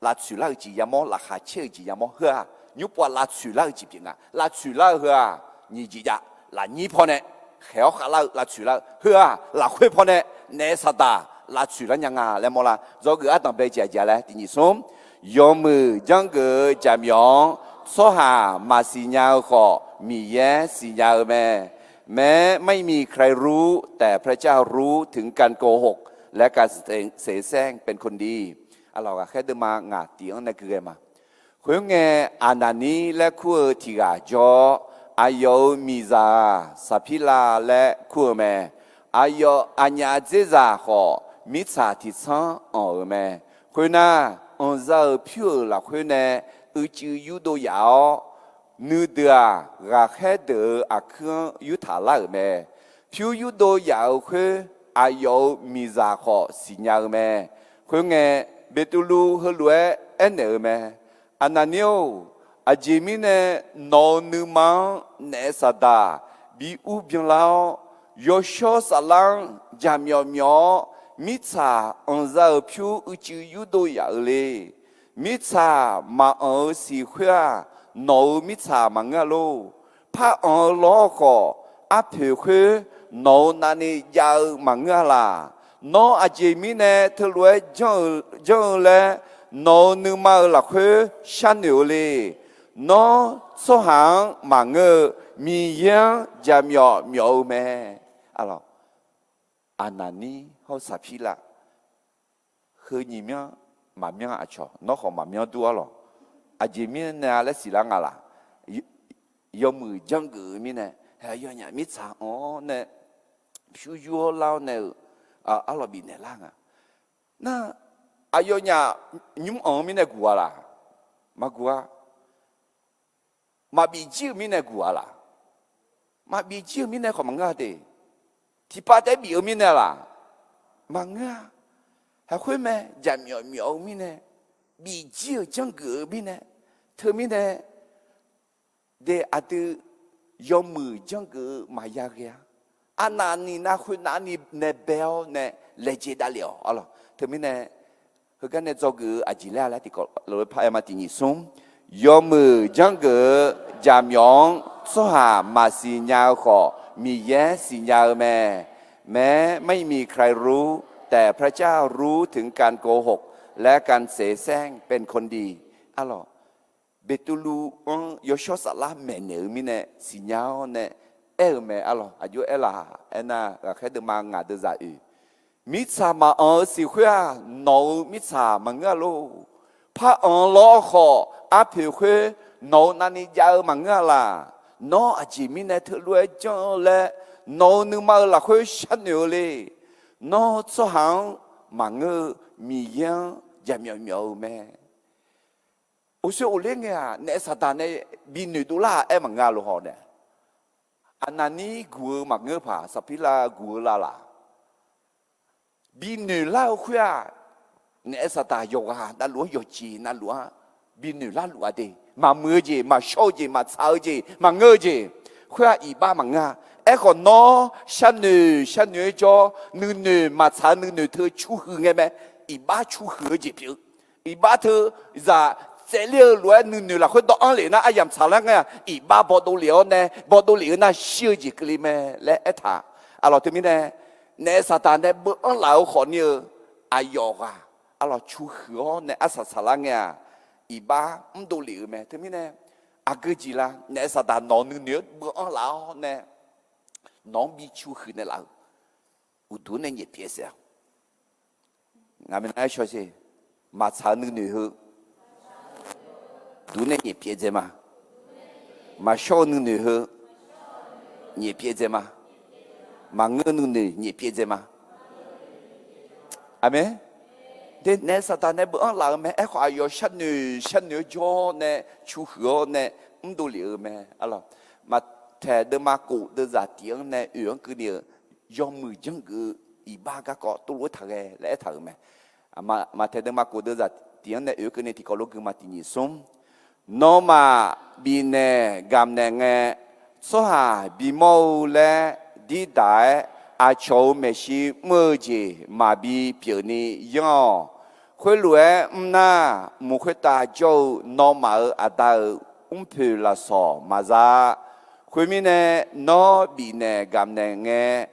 lavtsoeq lar-eu jeq yamawr, laqkhaq caer-eu jeq yamawr. Heu-aq, nymr pov-aq lavtsoeq lar-eu jeq pyeuf nga. Lavtsoeq lar-eu heu-aq, nyiq jeq jav, lafnyir pawnae khaeq-awr khavlar-eu lavtsoeq lar-eu, heu-aq lafkhoer pawnae naef saqdaq lavtsoeq lar nya nga laer mawrlar. Dzawgeuf ardanqbae jeq aqjeq laer tiq nyiq smr, yawmuiq janrgeuf-eu jaqmyawf-anr tsawrhaq maqsiq nya-eu khawf, Miqyaer siqnya-eu mae. แม้ไม่มีใครรู้ แต่พระเจ้ารู้ ถึงการโกหก และการเสแสร้งเป็นคนดี Aqlawq ghaqkhaer deuvma ngaq tiq-anr nae gui ghae ma. Khoerngae, Aqnaqnir laer kur-eu tiq ghaq jawr-awr, aqyawf-euq miqzaq-aq, Saqpirlav laer kur-eu mae. Aqyawf aqnyaf dzerzaq khawf, mirtsaq tiq tsanr anr-euq mae. Khoernar, anqza-euq pyur-euq lafkhoer nae uicuiv yurdov yaf-awr, nuideuq-aq, ghaqkhaer deuq-euq aqkuir-anr yurtaq lar-euq mae. Pyur yurdov yaf-euq khoer, aqyawf-euq miqzaq khawf siqnya-eu mae. Khoerngae, Beqtuvluv heulof-aer aernaeq-eu mae. Aqnaqnir-or, aqjeq mirnae nawq-euq nuima-anr naef saqdaq bi ur byanlar-awr, yawshawr saflar-anr jaqmyawf myawf-awr, mirtsaq anqza-euq pyur uicuiv yurdov yaf-eu le. Mirtsaq maqanq-eu siq khoer-aq, nawq-euq mirtsaq maqngeur-a lor. Par anq-eu lawr khawf, arpoeq khoer nawq-euq navni jav-eu maqngeur-a laq. Nawr aqjeq mirnae teulof-aer janr-eu laer, nawq-euq nuima-euq lafkhoer sharnoeq-eu le. Nawr tsawrhaq-anr maqngeur-eu, Miqyaer-anr jaqmyawf myawf-eu mae. Aqlawq, Aqnaqnir hawr-eu Saqpirlav, heu nyiq myanr maqmyanr aqcawq, nawr khawf maqmyanr dur-ar lawq. Aqjeq mirnae-a laer siqlar nga laq. Yawmuiq janrgeuf-eu mirnae, aqyawfnyaf mirtsaq anq-awr nae pyur yur-awr lar-awr nae-euq, arlawq bifnaeq lar nga. Nar, aqyawfnyaf nymr anq-eu mirnae guq-a laq? Maqguq-a. Maqbif jir-eu mirnae guq-a laq? Maqbif jir-eu mirnae khawf maqngeur-a de. Tiqpav taef-aer bif-eu mirnae laq? Maqngeur-a. Haiq khoer mae, jaqmyawf myawf-eu mirnae, bif jir-euq janrgeuf-eu mirnae, teumirnae de aqdui yawmuiq janrgeuf-eu maqya ghae-a. Arnavni navkhoer navni nae bae-awr nae laejae davlef-awq arlawq. Teumirnae heugar nae dzawgeuf-eu aqjeq laer-a laer tiqkawv lof-aer par-aer ma tiq nyiq smr. Yawmuiq janrgeuf-eu jaqmyawf-anr tsawrhaq maqsiq nya-eu khawf, Miqyaer siqnya-eu mae. แม้ไม่มีใครรู้ แต่พระเจ้ารู้ถึงการโกหก และการเสแสร้งเป็นคนดี arlawq. Beqtuvluv-anr yawshawr saflar maeqnaeq-eu mirnae siqnya-awr nae aer-eu mae arlawq. Aqjox aerlaf aernar, ghaqkhaer deuvma ngaq deuvzaq oeq, mirtsaq maqanq-eu siq khoer-aq, nawq-euq mirtsaq maqngeur-a lor. Par anq lawr khawf, arpoeq khoer nawq-euq navni jav-eu maqngeur-a laq? Nawr aqjeq mirnae teulof-aer janr-eu laer, nawq-euq nuima-euq lafkhoer sharnoeq-eu le. Nawr tsawrhaq-anr maqngeur-eu Miqyaer-anr jaqmyawf myawf-eu mae. Uqshoe ofler ngae-aq, naef Saqdaq nae binoeq dovlar-aq aer maqngeur-a lohaw nae. Aqnaqnir guq-eu maqngeur paq, Saqpirlav guq-eu lavlaq. Binoeq lar-eu khoer-aq, naef Saqdaq yawqghaq navluf-anr yawqjeq navluf-anr binoeq larluf-a de. Maqmuiq-eu jeq, maqshawr-eu jeq, maqtsaq-eu jeq, maqngeur-eu jeq, khoer-aq iqbax maqngeur-a. Aerkhawf nawr sharnoeq sharnoeq-aer jawr, nuinoeq maqtsaq-eu nuinoeq teu cuhuiq ngae mae. Iqbax cuhuiq-eu jeq pyeuf-eu. Iqbax teu zaq tsaevler-eu lof-aer nuinoeq lafkhoer dawv-anr lef nar aryamq tsaqlar ngae-aq, iqbax bawdov lef-awr nae, bawdov lef-eu nar shir-eu jeq keuvle mae laer aertaq. Aqlawq teumirnae, naef Saqdaq nae beuv-anr laf-eu khawfni-eu aqyawf ghaq aqlawq cuhuiq-awr nae arsaq saqlar ngae-aq, iqbax mrdov lef-eu mae. Teumirnae, aqgeu jeq la, naef Saqdaq nawq-eu nuinoeq-anr beuv-anr laf-awr nae nawq-anr bi cuhuiq naeqlaf-eu uqduq nae nyaef pyaev saef-a. Ngaq minav-aer shaw sher. Maqtsaq-eu nuinoeq heu uqduq nae nyaef pyaev dzae ma. Maqshawr-eu nuinoeq heu nyaef pyaev dzae ma. Maqngeur-eu nuinoeq nyaef pyaev dzae ma. Aqmeq. De naef Saqdaq nae beuv-anr laf-eu mae. Aerkhawf aqyawf sharnoeq sharnoeq-aer jawr nae cuhuiq-awr nae mrdov lef-eu mae. Maqtaeq deuvma khof deuvzaq tiq-anr nae oeq-anr keuvni-euq yawmuiq janrgeuf-eu iqbax garkawv tov lof-aer taq ghae laer aertaq-euq mae. Maqtaeq deuvma khof deuvzaq tiq-anr nae oeq-anr keuvni tiqkawv lof gui ma tiq nyiq smr. Nawmaf bifnaeq gamq naeq ngae, tsawrhaq bimawr-eu laer dirdaq-aer aqcawq-euq maeqshi mr-eu jeq maqbi pyeufni yanr-awq. Khoerlof-aer mr nar, mq khoertav jawr-eu nawmaf-euq Aqda-euq mrpoeq lafsawq maqza-a. Khoermirnae, nawr bifnaeq gamq naeq ngae,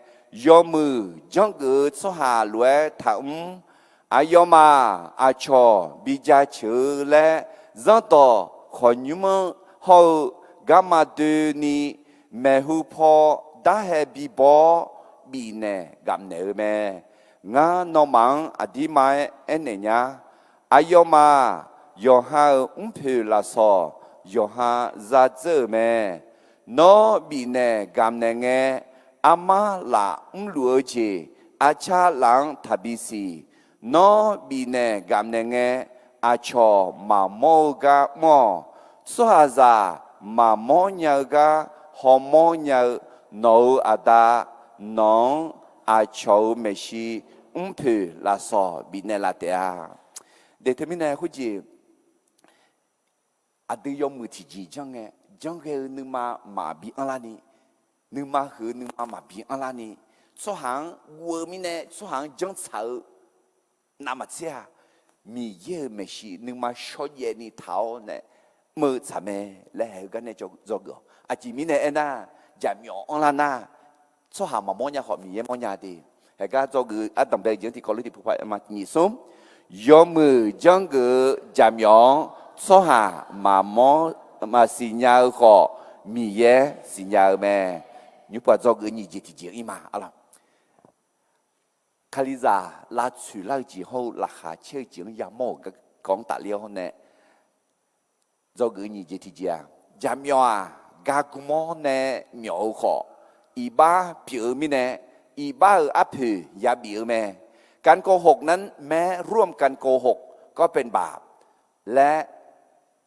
yawmuiq janrgeuf-eu tsawrhaq lof-aer taqmr. Aqyawfmaf aqcawq bi jaceuq-eu laer, zanrdawq khawqnymr-anr hawr-eu garma doeni, maeqhu paw darhae bibaw-awr bifnaeq gamq naeq-eu mae. Ngar nawmaf-anr aqdirma-aer aernaeq nya. Aqyawfmaf yawqha-euq mrpoeq lafsawq yawqha za dzeur-euq mae. Nawr bifnaeq gamq naeq ngae, armar laf mrluf-eu jeq arcar laf-anr taqbi siq. Nawr bifnaeq gamq naeq ngae, aqcawq maqmawr-eu gar mr-awq. Tsawrhaqzaq maqmawr nya-eu gar hawmawr nya-eu nawq-euq Aqda, nawq-anr aqcawq-euq maeqshi mrpoeq lafsawq bifnaeq laf taef-a. De teumirnae khoerjeq, aqdui yawmuiq tiqjeq janr ngae, janr ghae-eu nuima maqbi anrlarni, nuima huiq-eu nuima maqbi anrlarni, tsawrhaq-anr guv-eu mirnae tsawrhaq-anr janrtsaq-eu navmaqtser-aq, Miqyaer-euq maeqshi nuima shawrjaev ni taq-awr nae mr-eu tsaq mae laer haeq-eu gar nae dzawgeuf-awq. Aqjeq mirnae aernar, jaqmyawf anrlar nar, tsawrhaq maqmawr nya khawf Miqyaer mawrnya de. Haeq gar dzawgeuf-eu ardanqbae-eu jeq-anr tiqkawv lof tiqpov paq ma nyiq smr. Yawmuiq janrgeuf-eu jaqmyawf-anr tsawrhaq maqmawr maqsiq nya-eu khawf, Miqyaer siqnya-eu mae. Nymr pov-aq dzawgeuf-eu nyiq jeq tiqjeq ir ma. Kalizaq lavtsoeq lar-eu jeq hawr-eu laqkhaq caer-eu jeq-anr yamawr-euq garkawv-anr tafler-awr nae, dzawgeuf-eu nyiq jeq tiqjeq-aq, jaqmyawf-aq, gar gmawr nae myawf-eu khawf, iqbax pyeuf-eu mirnae, iqbax-euq arpoeq yabif-eu mae. การโกหกนั้น แม้ร่วมกันโกหกก็เป็นบาป และ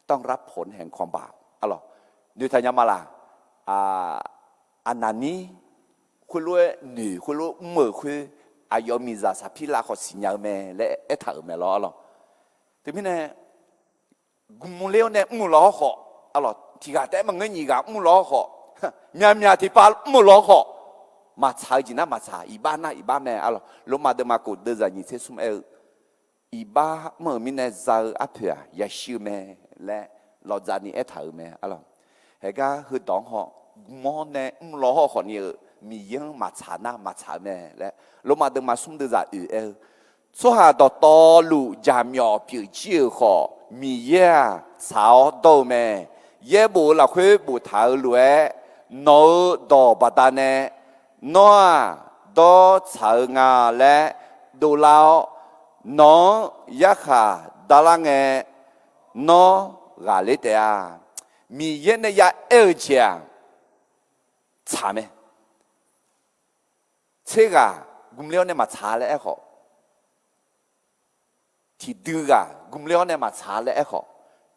ต้องรับผลแห่งความบาป Noeqtaq nya ma laq? Aqnaqnir khoerlof-aer noeq khoerlof mr-euq khoer, aqyawf miqzaq saqpir lav khawf siqnya-eu mae laer aertaq-euq mae lawr. Teumirnae, gmq ler-awr nae mr-eu lawr khawf, tiqghaq taef-aer maqngeur nyiq ghaq mr-eu lawr khawf, myaqmyaq tiqpav mr-eu lawr khawf, maqtsaq-eu jeq nar maqtsaq, iqbax nar iqbax mae. Lormav deuvma khof deuvzaq nyiq tser smr aer-eu, iqbax mr-euq mirnae za-eu arpoeq-aq yashir-eu mae laer lawqdzaq ni aertaq-euq mae. Haegar heudawq-anr haw, gmq-awr nae mr-eu lawr hawr khawfni-euq Miqyaer-anr maqtsaq nar maqtsaq-eu mae laer lormav deuvma smr deuvzaq oeq aer-eu, tsawrhaq dawqtawvluf jaqmyawf pyeuf jir-euq khawf, Miqyaer-aq tsaq-awr dawr-eu mae. Yaerbof-eu lafkhoer boftaq-euq lof-aer, nawq-euq dawq baqdanae nawr-aq dawr tsaq-eu nga laer dovlar-awr, nawq-anr yarkhaq darlar ngae, nawr ghaqler taef-a. Miqyaer nae ya aer-eu jeq-aq, tsaq mae. Tser ghaq gmler-awr nae maqtsaq-a laer aerkhawf, tiqdui ghaq gmler-awr nae maqtsaq-a laer aerkhawf,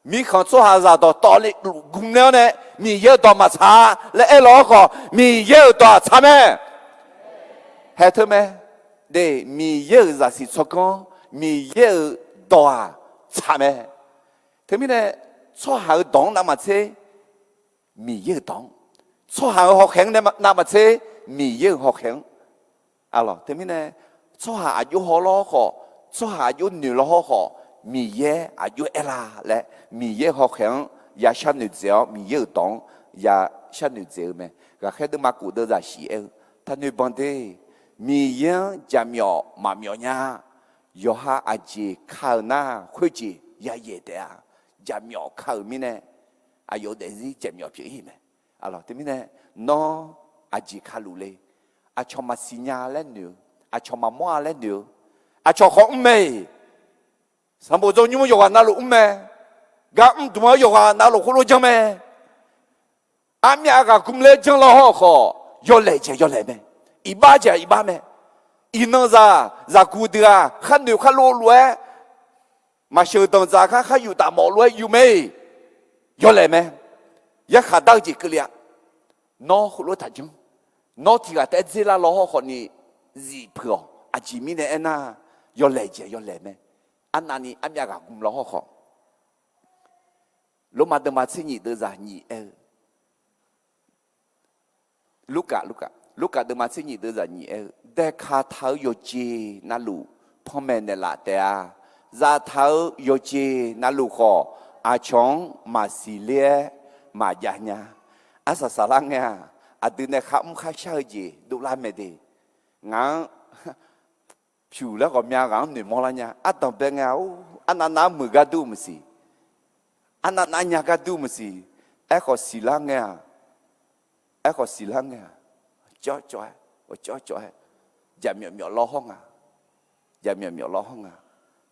mirkhanq tsawrhaqzaq dawqtawvluf gmler-awr nae Miqyaer-euq dawq maqtsaq-a laer aerlaw-awr khawf, Miqyaer-euq dawq-aq tsaq mae. Haeq teu mae. De, Miqyaer-euq zaqsiq tsawrganr, Miqyaer-euq dawq-aq tsaq mae. Teumirnae, tsawrhaq-euq dawq-anr navmaqtser, Miqyaer-euq dawq-anr, tsawrhaq-euq hawkhaeq-anr navmaqtser, Miqyaer-euq hawkhaeq-anr. Aqlawq, teumirnae, tsawrhaq aqjox haw lawr khawf, tsawrhaq aqjox noeq lawr hawr khawf, Miqyaer aqjox aerlar laer, Miqyaer-euq hawkhaeq-anr ya sharnoeq dzaeq-awr, Miqyaer-euq dawq-anr ya sharnoeq dzaeq-eu mae. Ghaqkhaer deuvma kof deuvzaq shif aer-eu, taqnoeq banq de, Miqyaer-anr jaqmyawf maqmyawf nya. Yawqha aqjeq ka-euq nar khoerjeq yayaeq taef-a. Jaqmyawf ka-euq mirnae, aqyawf-eu daefzir jaqmyawf pyeuf-ir mae. Aqlawq, teumirnae, nawr aqjeq kaluf le. Aqcawq maqsiq nya laer noeq-eu, aqcawq maqmawr-a laer noeq-eu, aqcawq khawf mr mae. Sanqbof dzawnymr yawqghaq navluf mr mae. Gar mr dmq-anr yawqghaq navluf khoerlof janr mae. Armyav ghaq gmler janr lar hawr khawf, yawlaeq jeq yawlaeq mae. Iqbax jeq iqbax mae. Iqnan zaq zaqguq deuq-aq, khar noeq khar lov lof-aer, maqsheuq danqdzaq khar khar yuf taf mawf lof-aer yuf mae. Yawlaeq mae. Yarkhaq dar-eu jeq keuvle-a. Nawr heulof-aer taqjanr. Nawr tiq ghaq taef-aer dzer lar law hawr khawf ni, zif peuq-awq. Aqjeq mirnae aernar, yawlaeq jeq yawlaeq mae. Arnavni armyav ghaq gmq law hawr khawf, Lormav deuvma tser nyiq deuvzaq nyiq aer-eu, Lurkaf, Lurkaf, Lurkaf deuvma tser nyiq deuvzaq nyiq aer-eu, daeqkaq taq-euq yawqjeq navluf panmaeq naeqlaf taef-a. Zaftaq-euq yawqjeq navluf khawf, aqcawq-anr maqsiq ler-aer maqjav nya. Arsaq saflar ngae-aq, aqdui nae kharmr kharshar-eu jeq dovlar mae de. Ngaq-anr pyuq laer ghawqmya ghaq-anr noeqmawr lar nya. Ardanqbae ngae-aq, arnav nav-aer muiq gar dur maqsiq. Arnav nav nya gar dur maqsiq. Aerkhawf siqlar ngae-aq, aerkhawf siqlar ngae-aq, cawv cawv-aer, cawv cawv-aer, jaqmyawf myawf law hawr nga. Jaqmyawf myawf law hawr nga.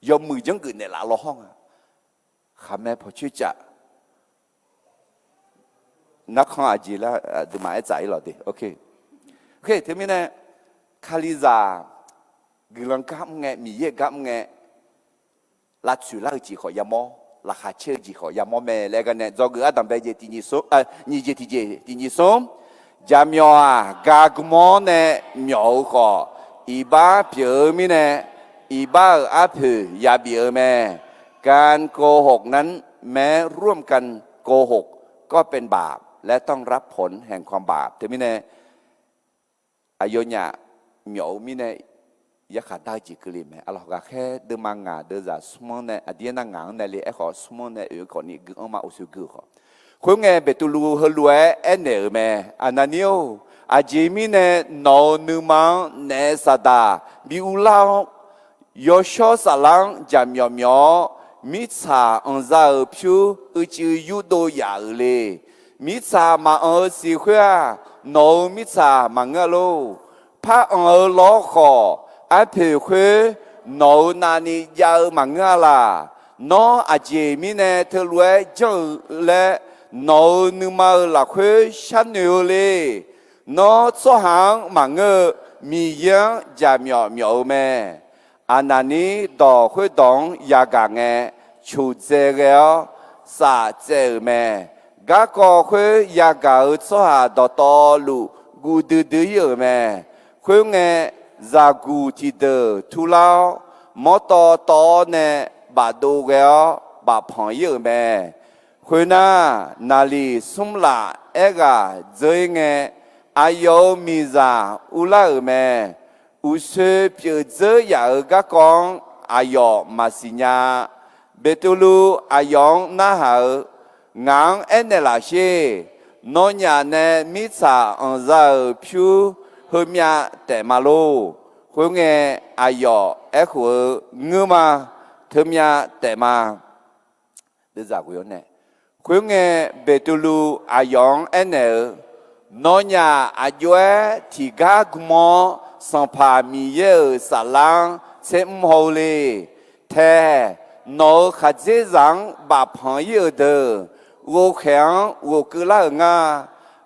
Yawmuiq janrgeuf naeqlaf law hawr nga. Khaqmae pawqcoer caf narkhan aqjeq lar, aqduimaf aer tsaf-ir lawq de. Teumirnae, Kalizaq guiqlanq gar mr ngae, Miqyaer-euq gar mr ngae, lavtsoeq lar-eu jeq khawf yamawr, laqkhaq caer-eu jeq khawf yamawr mae laer gar nae dzawgeuf ardanqbae jeq tiq nyiq smr, nyiq jeq tiq jeq tiq nyiq smr. Jaqmyawf-aq, ga gmr-awr nae myawf-eu khawf, iqbax pyeuf-eu mirnae, iqbax-euq arpoeq yabif-eu mae. การโกหกนั้นแม้ร่วมกันโกหกก็เป็นบาป และต้องรับผลแห่งความบาป Teumirnae, aqyawfnyaf myawf-eu mirnae, yarkhaq dar-eu jeq keuvle mae. Aqlawq, ghaqkhaer deuvma ngaq deuvzaq smr-anr nae, aqdir aernar ngaq-anr nae le aerkhawf, smr-anr nae oe-eu khawf ni gui-anr ma uqshoe gui-eu khawf. Khoerngae, Beqtuvluv heulof-aer aernaeq-euq mae. Aqnaqnir-or, aqjeq mirnae nawq-euq nuima-anr naef saqdaq bi urlar-awr, yawshawr saflar-anr jaqmyawf myawf-awr, mirtsaq anqza-euq pyur uicuiv yurdov yaf-euq le. Mirtsaq maqanq-eu siq khoer-aq, nawq-euq mirtsaq maqngeur-a lor. Par anq-eu lawr khawf, arpoeq khoer nawq-euq navni jav-eu maqngeur-a laq. Nawr aqjeq mirnae teulof-aer janr-eu laer, nawq-euq nuima-euq lafkhoer sharnoeq-eu le. Nawr tsawrhaq-anr maqngeur-eu, Miqyaer-anr jaqmyawf myawf-eu mae. Aqnaqnir dawq khoerdawq-anr yagaq ngae, coqdzae ghae-awr saf tsaev-euq mae. Garkawv khoer yagaq-euq tsawrhaq dawqtawvluf guv duidui-ir-euq mae. Khoerngae, zaqguq tiqdeuq turlar-awr, mawrtawv tawv-awr nae bafdov ghae-awr bafpanq-ir-euq mae. Khoernar, naqliq smr laf aerghaq dzeur-ir ngae, aqyawf-euq miqzaq urlar-euq mae. Uqshoe pyeuf dzeur yaf-euq garkawv-anr aqyawf maqsiq nya-a. Beqtuvluv aqyawf-anr narhaq-eu, Ngaq-anr aernaeq laf sher. Nawnyaf nae mirtsaq anqza-euq pyur heumyav taef ma lor. Khoerngae, aqyawf aerkhof-eu, Ngeurma. Teumyav taef ma. Khoerngae, Beqtuvluv aqyawf-anr aernaeq-eu, Nawnyaf aq jov-aer tiqgar gm-awr, Sanqpaq Miqyaer-euq saflar-anr tsermr haw-eu le. Tae, nawq-euq khaqdzerzaq-anr bafpanq-ir-euq deuq, ghovkhaeq-anr ghofkeuv lar-euq nga.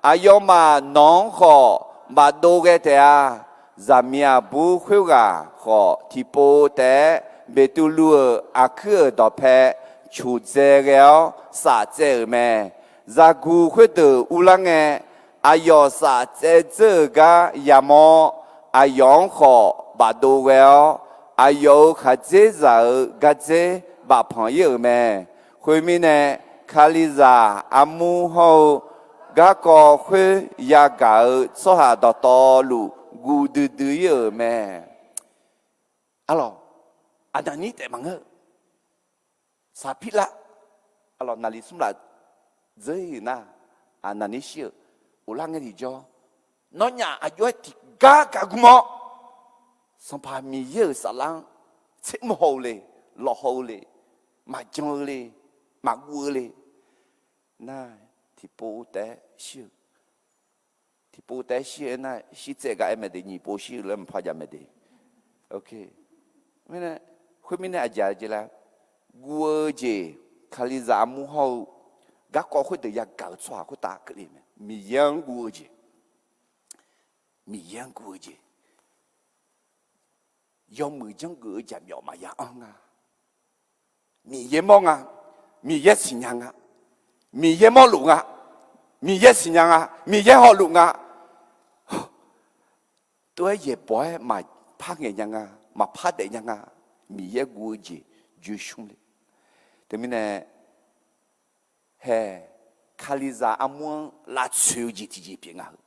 Aqyawfmaf nawq-anr khawf bafdov ghae taef-a. Zaqmiq aqbur khoerghaq khawf, tiqpov taef-aer Beqtuvluv-euq aqkuir-euq dawqpae coqdzae ghae-awr saftsaev-euq mae. Zaqguq khoerdeuq uvlar ngae, aqyawf saftsaev dzeur-euq gar yamawr-awr, aqyawf-anr khawf bafdov ghae-awr, aqyawf-euq khaqdzerzaq-euq gardzer bafpanq ir-euq mae. Khoermirnae, Kalizaq armur hawr-eu garkawv khoer yagaq-eu tsawrhaq dawqtawvluf guv duidui ir-euq mae. Arlawq, Aqnaqnir taef maqngeur. Saqpirlav, arlawq, naqli smr laf dzeur-ir-euq nar, Aqnaqnir shir-euq, uvlar ngae tiqjawr, nawnyaf aqjox-aer tiqgar gaqgm-awr, Sanqpaq Miqyaer-euq saflar-anr tsermr haw-eu le, lawqhaw-eu le, maqjan-eu le, maqguv-eu le. Nar, tiqpov taef-aer shir-eu, tiqpov taef-aer shir-eu aernar, shirtsaev gar aer mae de, nyiq pov shir-eu laer maqpar jav mae de. Mirnae, khoermirnae aqjeq-a jeq laer, guv-eu jeq, Kalizaq armur hawr-eu garkawv khoerdeuq yagaq-eu tsawrhaq khoertav keuvle mae. Miqyaer-anr guv-eu jeq, Miqyaer-anr guv-eu jeq, yawmuiq janrgeuf-eu jaqmyawf maqya anr nga. Miqyaer mawr nga, Miqyaer siqnya nga, Miqyaer mawrluf nga, Miqyaer siqnya nga, Miqyaer hawluf nga. Tov-aer yaeqbawq-aer maqpar ngaeq nya nga, maqpar daef nya nga. Miqyaer guv-eu jeq joe shmr le. Teumirnae, hae, Kalizaq armur-anr lavtsoeq-eu jeq tiqjeq pyeuf nga heu.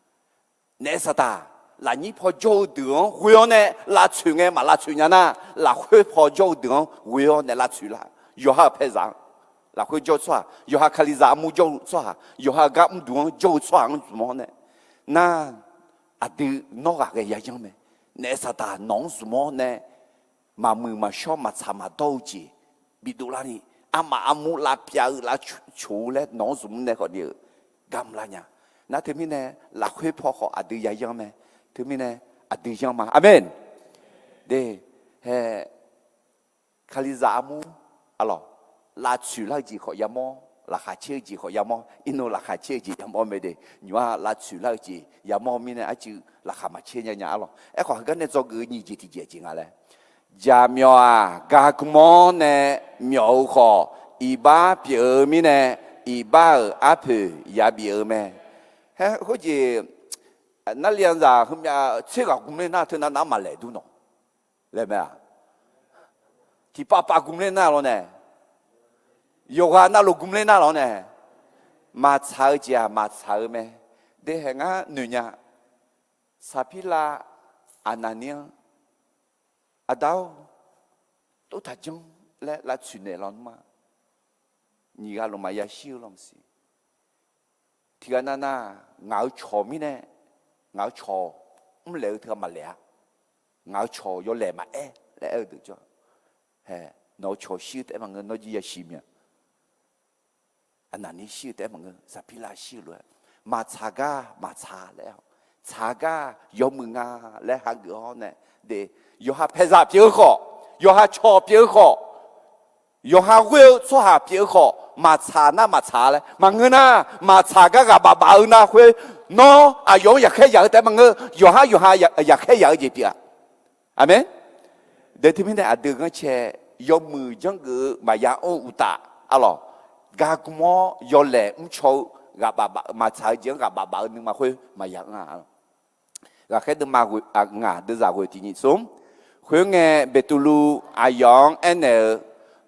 Naef saqtaq, lafnyir paw jawr-eu deuq-anr ghoe-awr nae lavtsoeq ngae maq lavtsoeq nya nar, lafkhoer paw jawr-eu deuq-anr ghoe-awr nae lavtsoeq lar. Yawqha-euq paezaq-anr, lafkhoer jawr-eu tsawrhaq, yawqha Kalizaq armur jawr-eu tsawrhaq, yawqha gar mrdeuq-anr jawr-eu tsawrhaq-anr zmq-awr nae, nar, aqdui nawr ghaq ghae yayanr mae. Naef saqtaq nawq-anr zmq-awr nae, maqmuiq maqshawr maqtsaq maqdawr-eu jeq bidov larni, armaf armur lavpyav-eu lavcoq-eu laer nawq-anr zmq-awr nae khawfni-euq gar mrlar nya. Nar teumirnae, lafkhoer paw khawf aqdui yayanr mae. Teumirnae, aqdui yanr ma. Aqmeq. De, hae, Kalizaq armur, arlawq, lavtsoeq lar-eu jeq khawf yamawr, laqkhaq caer-eu jeq khawf yamawr, irnov laqkhaq caer-eu jeq yamawr mae de. Nymq-aq lavtsoeq lar-eu jeq yamawr mirnae arcuiv laqkhaq maqcaer nya nya arlawq. Aerkhawf heugar nae dzawgeuf-eu nyiq jeq tiqjeq jeq nga laer, jaqmyawf-aq gargm-awr nae myawf-eu khawf, iqbax pyeuf-eu mirnae, iqbax-euq arpoeq yabif-eu mae. Haer khoerjeq, narli-anr zaq heumyav tser ghaq gmler nar teunav nav maqlaeq dur nawq laer mae-aq. Tiqpav pav gmler nar lawr nae, yawqghaq navluf gmler nar lawr nae, maqtsaq-eu jeq-aq maqtsaq-eu mae. De hae ngar noeq nya. Saqpirlav, Aqnaqnir-anr, Aqda-or, tov taqjanr laer lavtsoeq naeq lawnmr-a. Nyiq ghaq luf maqya shir-eu lawr maqsiq. Tiqghaq navnav ngaq-euq cawq mirnae, ngaq-euq cawq mrlaeq-eu teughaq maqlaeq-a. Ngaq-euq cawq yawlaeq maqaer laer aer-eu deuq jawr. Hae, nawq-euq cawq shir-eu taef-aer maqngeur, nawr jir yashir mya. Aqnaqnir shir-eu taef-aer maqngeur, Saqpirlav shir-eu lof-aer, maqtsaq gar maqtsaq laer-awq, tsaq gar yawmuiq nga laer hageuf-awr nae, de, yawqha paeqzaq pyeuf-eu khawf, yawqha cawq pyeuf-eu khawf, yawqha ghoer-eu tsawrhaq pyeuf-eu khawf, maqtsaq nar maqtsaq laer maqngeur nar, maqtsaq gar ghaq baf baf-eu nar khoer, nawr aqyawf-anr yaqkhaer yaq-eu taef-aer maqngeur, yawqhar yawqha yaqkhaer yaq-eu jeq pyeuf-a. Aqmeq. De teumirnae aqdui ghanrcae yawmuiq janrgeuf-eu maqya anr-eu uqtaf, arlawq, gargm-awr yawlaeq mrcaw-eu ghaq baf baf-eu maqtsaq-eu jeq-anr ghaq baf baf-eu nuima khoer maqya anr-a. Ghaqkhaer deuvma ngaq deuvzaq ghoeq tiq nyiq smr. Khoerngae Beqtuvluv aqyawf-anr aernaeq-eu,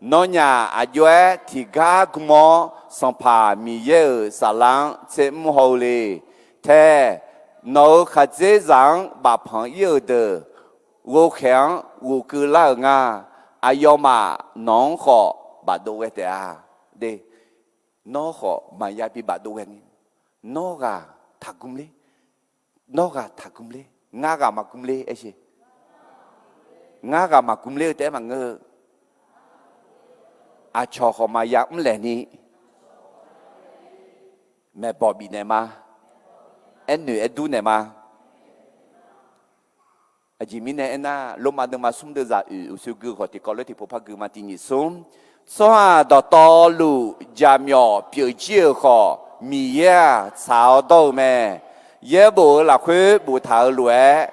Nawnyaf aqjox-aer tiqgar gm-awr Sanqpaq Miqyaer-euq saflar-anr tsermr haw-eu le. Tae, nawq-euq khaqdzerzaq-anr bafpanq ir-euq deuq ghovkhaeq-anr ghofkeuv lar-euq nga. Aqyawfmaf nawq-anr khawf bafdov ghae taef-a. De, nawr khawf maqya bi bafdov ghae ni, nawr ghaq taqgm ler, nawr ghaq taqgm ler, ngar ghaq maqgm ler aer sher. Ngar ghaq maqgm ler-eu taef-aer maqngeur-eu, aqcawq khawf maqya mrlaeq ni, maeqbawq bifnaeq ma, aernoeq aerdur naeq ma. Aqjeq mirnae aernar, Lormav deuvma smr deuvzaq oeq uqshoe gui khawf tiqkawv lof-aer tiqpov par gui ma. Tiq nyiq smr, tsawrhaq dawqtawvluf jaqmyawf pyeuf jir-euq khawf, Miqyaer-aq tsaq-awr dawr-eu mae. Yaerbof-euq lafkhoer boftaq-euq lof-aer,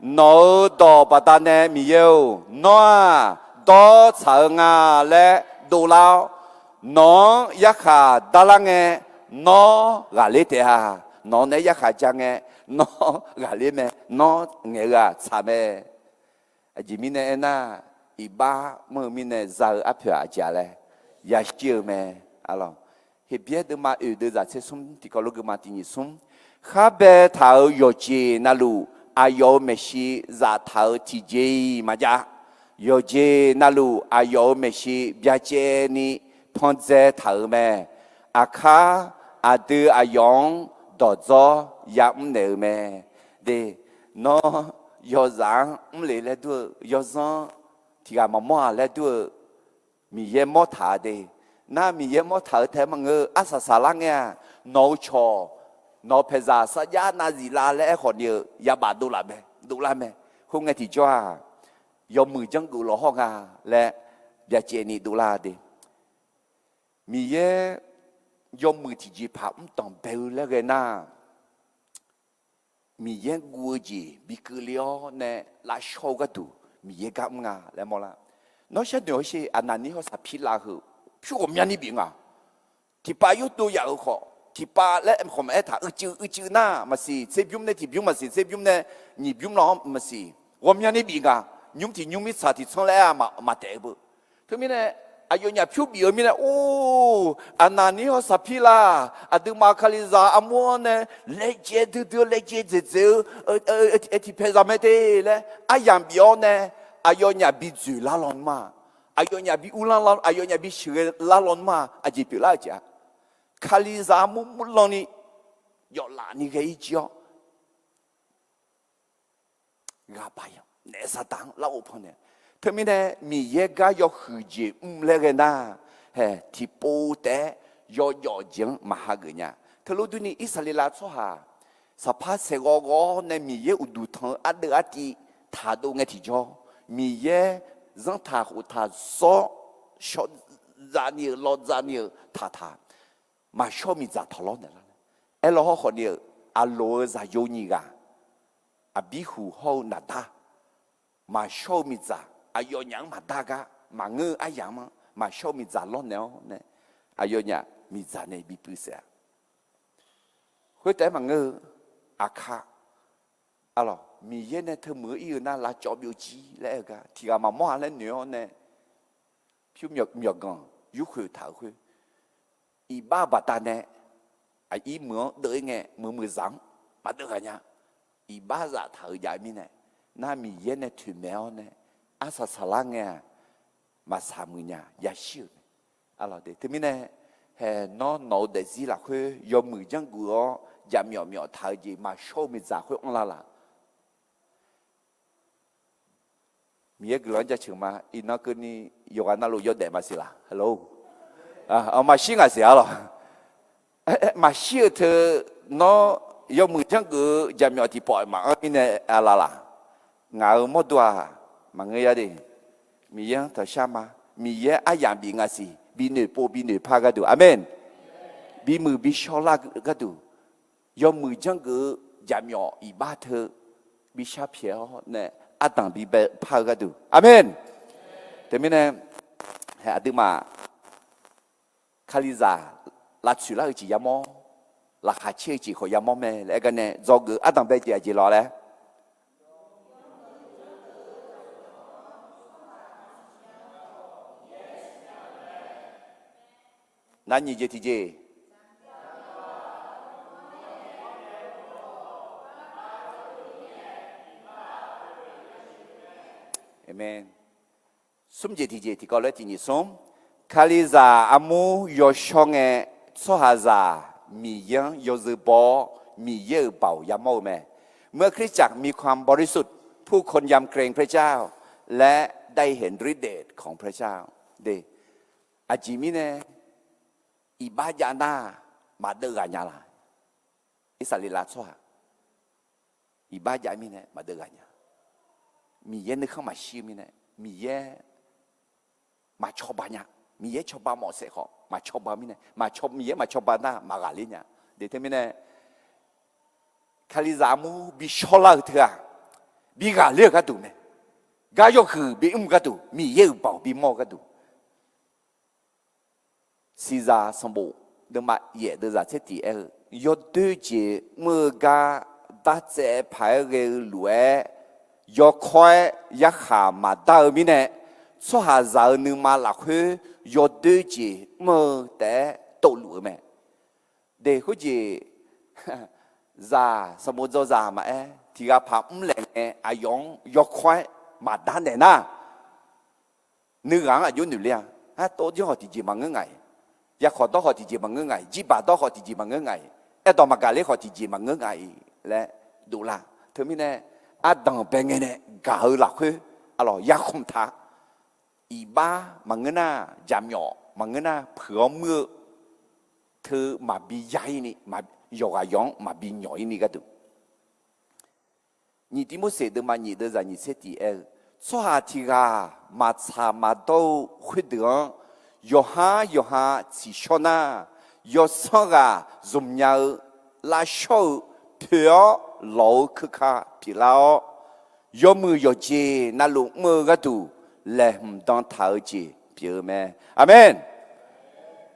Nawq-euq dawq baqdanae Miqyaer-or, nawr-aq dawr tsaq-eu nga laer dovlar-awr, nawq-anr yarkhaq darlar ngae, nawr ghaqler taef-a. Nawq-anr nae yarkhaq ja ngae, nawr ghaqler mae. Nawr ngaeq-eu-aq tsaq mae. Aqjeq mirnae aernar, iqbax mr-eu mirnae za-eu arpoeq-aq aqjeq-a laer yashir-eu mae. Alawq, Heqbyaer deuvma oeq deuv zaq tser smr tiqkawv lof geuvma tiq nyiq smr, khar baetaq-euq yawqjeq navluf aqyawf-euq maeqshi zaftaq-euq tiqjeq-iq maqjav. Yawqjeq navluf aqyawf-euq maeqshi byacaevni pandzae taq-euq mae. Aqkar aqdui aqyawf-anr dawqdzawr yamr naeq-euq mae. De, nawr yawzaf-anr mrle laer dur-eu, yawzanr tiqghaq maqmawr-aq laer dur-eu, Miqyaer mawr taq-a de. Nar Miqyaer mawr taq-eu taef maqngeur-eu arsaq saqlar ngae-aq, nawq-euq cawq, nawq-eu paeqzaq sarjax nav ziflar laer aerkhawf ni-eu yabaf dovlaf mae, dovlar mae. Khoerngae tiqjawr-aq, yawmuiq janrgeuf lawq hawr nga laer byacaevni dovlar de. Miqyaer yawmuiq tiqjeq paq mr danqbae-eu laer ghae nar, Miqyaer guv-eu jeq bi keuvle-awr nae lavshawr-eu gharduq Miqyaer gar mr nga laer mawrlar. Nawr sharnoeq hawsher, Aqnaqnir hawr Saqpirlav heu pyur ghawqmyani bif nga. Tiqpav yurdov yaf-euq khawf, tiqpav laer khawf maqaer taq, uicuiv uicuiv nar maqsiq, tserbymr nae tiqbymr maqsiq, tserbymr nae nyiqbymr lar-anr maqsiq, ghawqmyani bif nga. Nymr tiq nymr mirtsaq tiqtsanr laer-a maqtaef-eu beu. Teumirnae aqyawfnyaf pyur bif-eu mirnae, or, Aqnaqnir hawr Saqpirlav aqduimaf-euq Kalizaq armur-anr nae laejae duidui-eu laejae dzaeqdzaeq-eu tiqpaeq zaq mae de laer aryamq bif-awr nae, aqyawfnyaf bi dzoeqlar lawnmr-a, aqyawfnyaf bi uvlanr, aqyawfnyaf bi sheuqghae lar lawnmr-a. Aqjeq pyeuflar-eu jeq-aq, Kalizaq armur murlan ni yawflaf ni ghae-ir jir-awr, ghaq baq-ir-awr naef Saqdaq-anr larghov pannaeq. Teumirnae Miqyaer gar yawhuiq jeq mr laer ghae nar, hae tiqpov taef-aer yawjawf jeq-anr maqha geuf nya. Teulof durni Irsaqleqlav tsawrhaq saqpar saeqghawv ghawv-awr nae Miqyaer uqduq tanq-eu ardeuv artiv taqdov ngae tiqjawr, Miqyaer zanrtaq khoftaq zawr shawr dzaqni-euq lawr dzaqni-euq taqtaq, maqshawr-eu miqdzaq tawqlawr naeqlar. Aerlawr hawrkhawf ni-euq aqloq-eu zaqyo nyiq ghaq, Aqbirhuq hawr-eu Naqdar, maqshawr-eu miqdzaq, aqyawfnyaf-anr maqdar gar maqngeur-eu aryamq-anr maqshawr-eu miqdzaq lawrnaeq-awr nae, aqyawfnyaf miqdzaq nae bipuiv saef-a. Khoertaef-aer maqngeur-eu, aqkar, alawq, Miqyaer nae teumuiq-eu ir-eu nar lavcawv byovjir laer aer-eu gar tiqghaq maqmawr-a laer noeq-awr nae, pyur myawqganq yurkhoeq taq-euq khoer, iqbax baqdanae aqir muiq-anr deuv-ir ngae, muiq muiqzaq-anr maqdeuv ghaq nya. Iqbax zaftaq-euq jav mirnae, nar Miqyaer nae toeqmaeq-awr nae arsaq saqlar ngae-aq, maqsaq muiq nya, yashir-euq mae. Teumirnae, hae nawr nawq-eu daefzir lafkhoer yawmuiq janrgeuf-awr jaqmyawf myawf taq-eu jeq maqshawr-eu miqdzaq khoer anrlar laf? Miqyaer guiqlanq-anr jaceuq ma. Iqnan keuvni yawqghaq navluf yawdaef maqsiq laf? Halo, maqshir ngaq siq-a lawq. Maqshir-euq teu nawr yawmuiq janrgeuf-eu jaqmyawf tiqpawf maqanr mirnae aqlaf laf? Ngaq-euq mawrdo-aq, maqngeur ya de. Miqyaer-anr tanqshar ma. Miqyaer aryamq bif ngaq siq, bi noeqpov bi noeqpar-eu gharduq. Aqmeq. Bimuiq bi shawrlar gharduq, yawmuiq janrgeuf-eu jaqmyawf iqbax teu bi shar pyaeq-awr nae ardanq bi baepar-eu gharduq. Aqmeq. Teumirnae, hae aqduimaf Kalizaq lavtsoeq lar-eu jeq yamawr, laqkhaq caer-eu jeq khawf yamawr mae laer aer gar nae dzawgeuf ardanq bae jeq aqjeq lawq laer. Nar nyiq jeq tiqjeq. Aqmeq. Smr jeq tiqjeq tiqkawv lof-aer tiq nyiq smr. Kalizaq armur yawshawr ngae, tsawrhaqzaq Miqyaer-anr yawzeu baw-awr, Miqyaer-euq baoq yamawr-eu mae. เมื่อคริสตจักรมีความบริสุทธิ์ ผู้คนยำเกรงพระเจ้า และได้เห็นฤทธิ์เดชของพระเจ้า Aqjeq mirnae iqbax jav nar maqdeuv ghaq nya laf? Irsaqleqlav tsawrhaq iqbax jav mirnae maqdeuv ghaq nya. Miqyaer nuikhanr maqshir-eu mirnae, Miqyaer maqcawba nya. Miqyaer cawba mawf saef khawf maqcawba mirnae, maqcaw, Miqyaer maqcawba nar maqghaqler nya. De teumirnae, Kalizaq armur bi shawrlar-eu teu-aq, bi ghaqler-euq gharduq mae. Gar yawhuiq bimr gharduq, Miqyaer-euq baoq bimawr-eu gharduq. Siqzaq sanqbof deuvma yaef deuvzaq tser tiq aer-eu, yawdoer jeq mr-eu gar dartsaev paq-aer ghae-eu lof-aer, yawkawr-aer yarkhaq maqdar-eu mirnae, tsawrhaqzaq-euq nuima lafkhoer yawdoer jeq mr-eu taef-aer tovluf-eu mae. De khoerjeq zaq sanqbof dzawzaq maqaer, tiq ghaq paq mr laef ngae aqyawf-anr yawkawr-aer maqdar naeq nar, nuighaq-anr aqjox noeq ler-a. Artov janr khawf tiqjeq maqngeur nga-iq, yakhawq dawr khawf tiqjeq maqngeur nga-iq, jirbaq dawr khawf tiqjeq maqngeur nga-iq, aerdawq maqgaq ler khawf tiqjeq maqngeur nga-iq laer dovlar. Teumirnae ardanq bae ngae nae gaq-eu lafkhoer, arlawq yarkhmq taq, iqbax maqngeur nar, jaqmyawf maqngeur nar puiq-awr muir-eu teu maqbi ya-ir ni, yawqghaq yawq-anr maqbi nyawq-ir ni gharduq. Nyiq Tivmorseq deuvma nyiq deuvzaq nyiq tser tiq aer-eu, tsawrhaq tiq ghaq maqtsaq maqdawr-eu khoerdeuq-anr yawqhar yawqha tsiqshawr nar, yawsanr ghaq zmqnya-eu lavshawr-eu poeq-awr lawq-eu keuka pyeuflar-awr, yawmuiq yawqjeq navluf mr-eu gharduq laeqhmq dan taq-eu jeq pyeuf-eu mae. Aqmeq.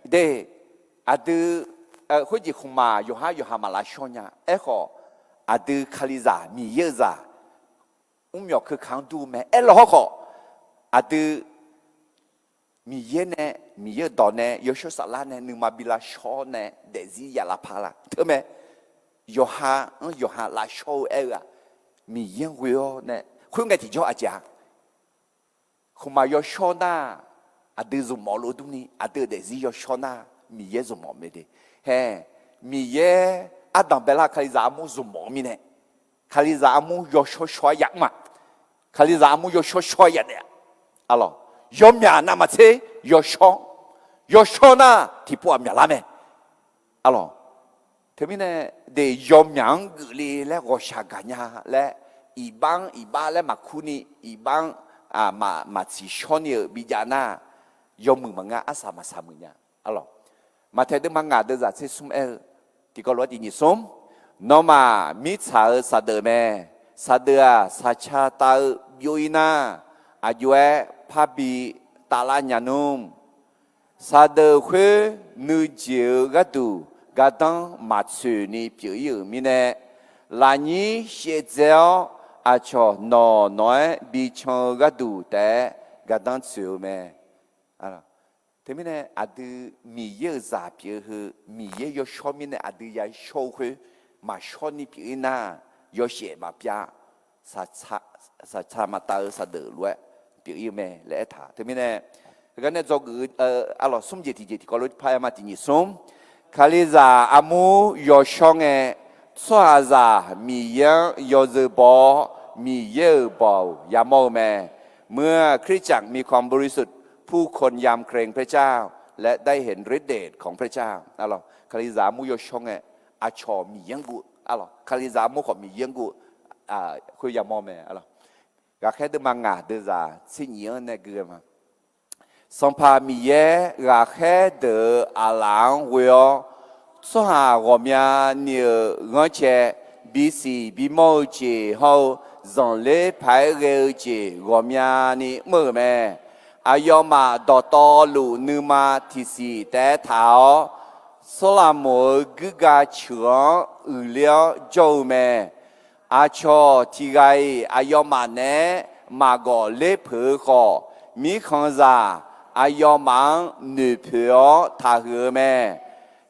De, aqdui khoerjeq khmqmaq yawqhar yawqha maq lavshawr nya. Aerkhawf, aqdui Kalizaq Miqyaer-eu zaq mrmyawq keuka-anr dur-eu mae. Aerlawq hawrkhawf, aqdui Miqyaer nae, Miqyaer-euq dawq nae, yawshawr saflar nae nuima bi lavshawr nae daefzir ya lavpar la. Teumae, yawqha-anr yawqha lavshawr-eu aer-eu-aq, Miqyaer-anr ghoe-awr nae khoerngae tiqjawr aqjeq-a. Khmqmaq yawshawr nar, aqdui zmqmawf lof durni aqdui-euq daefzir yawshawr nar, Miqyaer zmqmawf mae de. Hae, Miqyaer ardanq baelar Kalizaq armur zmqmawf-eu mirnae, Kalizaq armur yawshawr shawr-aer yamr-a. Kalizaq armur yawshawr shawr-aer yadaef-a. Arlawq, yawmyaq navmaqtser yawshawr, yawshawr nar tiqpov-aq myaqlar mae. Arlawq, teumirnae, de yawmyaq-anr geufle laer ghawqshaq gaqnya laer, iqbax-anr iqbax laer maqkur ni, iqbax-anr maq, maqtsiqshawr ni-euq bijav nar, yawmuiq maqngeur, arsaq maqsaq muiq nya. Arlawq, Maqtaeq deuvma ngaq deuvzaq tser smr aer-eu, tiqkawv lof-aer tiq nyiq smr, nawmaf mirtsaq-euq saqdeuf mae. Saqdeuf-aq saqca tav-eu byov-ir nar, aqjox-aer parbi tavlar nya nmr. Saqdeuf khoer nuijeq-eu gharduq gardanr maqtsoeq ni pyeuf-ir-euq mirnae, lafnyir shaevdzae-awr aqcawq nawq nawq-aer bican-eu gharduq taef-aer gardanr tsoeq-eu mae. Teumirnae aqdui Miqyaer-euq zaq pyeuf-eu heu, Miqyaer yawshawr mirnae aqdui yashawr-eu khoer, maqshawr ni pyeuf-ir nar, yawshaef maqpyav, saqca maqtav-eu saqdeuf lof-aer pyeuf-ir-eu mae laer aertaq. Teumirnae, heugar nae dzawgeuf-eu, arlawq smr jeq tiqjeq tiqkawv lof par aer ma, tiq nyiq smr. Kalizaq armur yawshawr ngae, tsawrhaqzaq Miqyaer-anr yawzeu baw-awr, Miqyaer-euq baoq yamawr-eu mae. เมื่อคริสตจักรมีความบริสุทธิ์ ผู้คนยำเกรงพระเจ้า และได้เห็นฤทธิ์เดชของพระเจ้า Kalizaq armur yawshawr ngae, aqcawq Miqyaer-anr guv, arlawq Kalizaq armur khawf Miqyaer-anr guv, khoer yamawr mae. Ghaqkhaer deuvma ngaq deuvzaq tser nyiq-anr nae gui-eu ma. Sanqpaq Miqyaer ghaqkhaer deuq-euq aqlaf-anr ghoe-awr, tsawrhaq ghawqmyani-euq ghanrcae bisiq bimawr-eu jeq hawr-eu, zanqler paq-aer ghae-eu jeq ghawqmyani mr-euq mae. Aqyawfmaf dawqtawvluf nuima tiqsiq taef-aer taq-awr, Sawrlaqmoq-euq guirga ceuq-anr uiqler-awr jawr-eu mae. Aqcawq tiq ghaq-iq aqyawfmaf naeq-aer maqgawf ler peuq-eu khawf, mirkhanqzaq aqyawfmaf-anr noeqpoeq-awr taqhuiq-eu mae.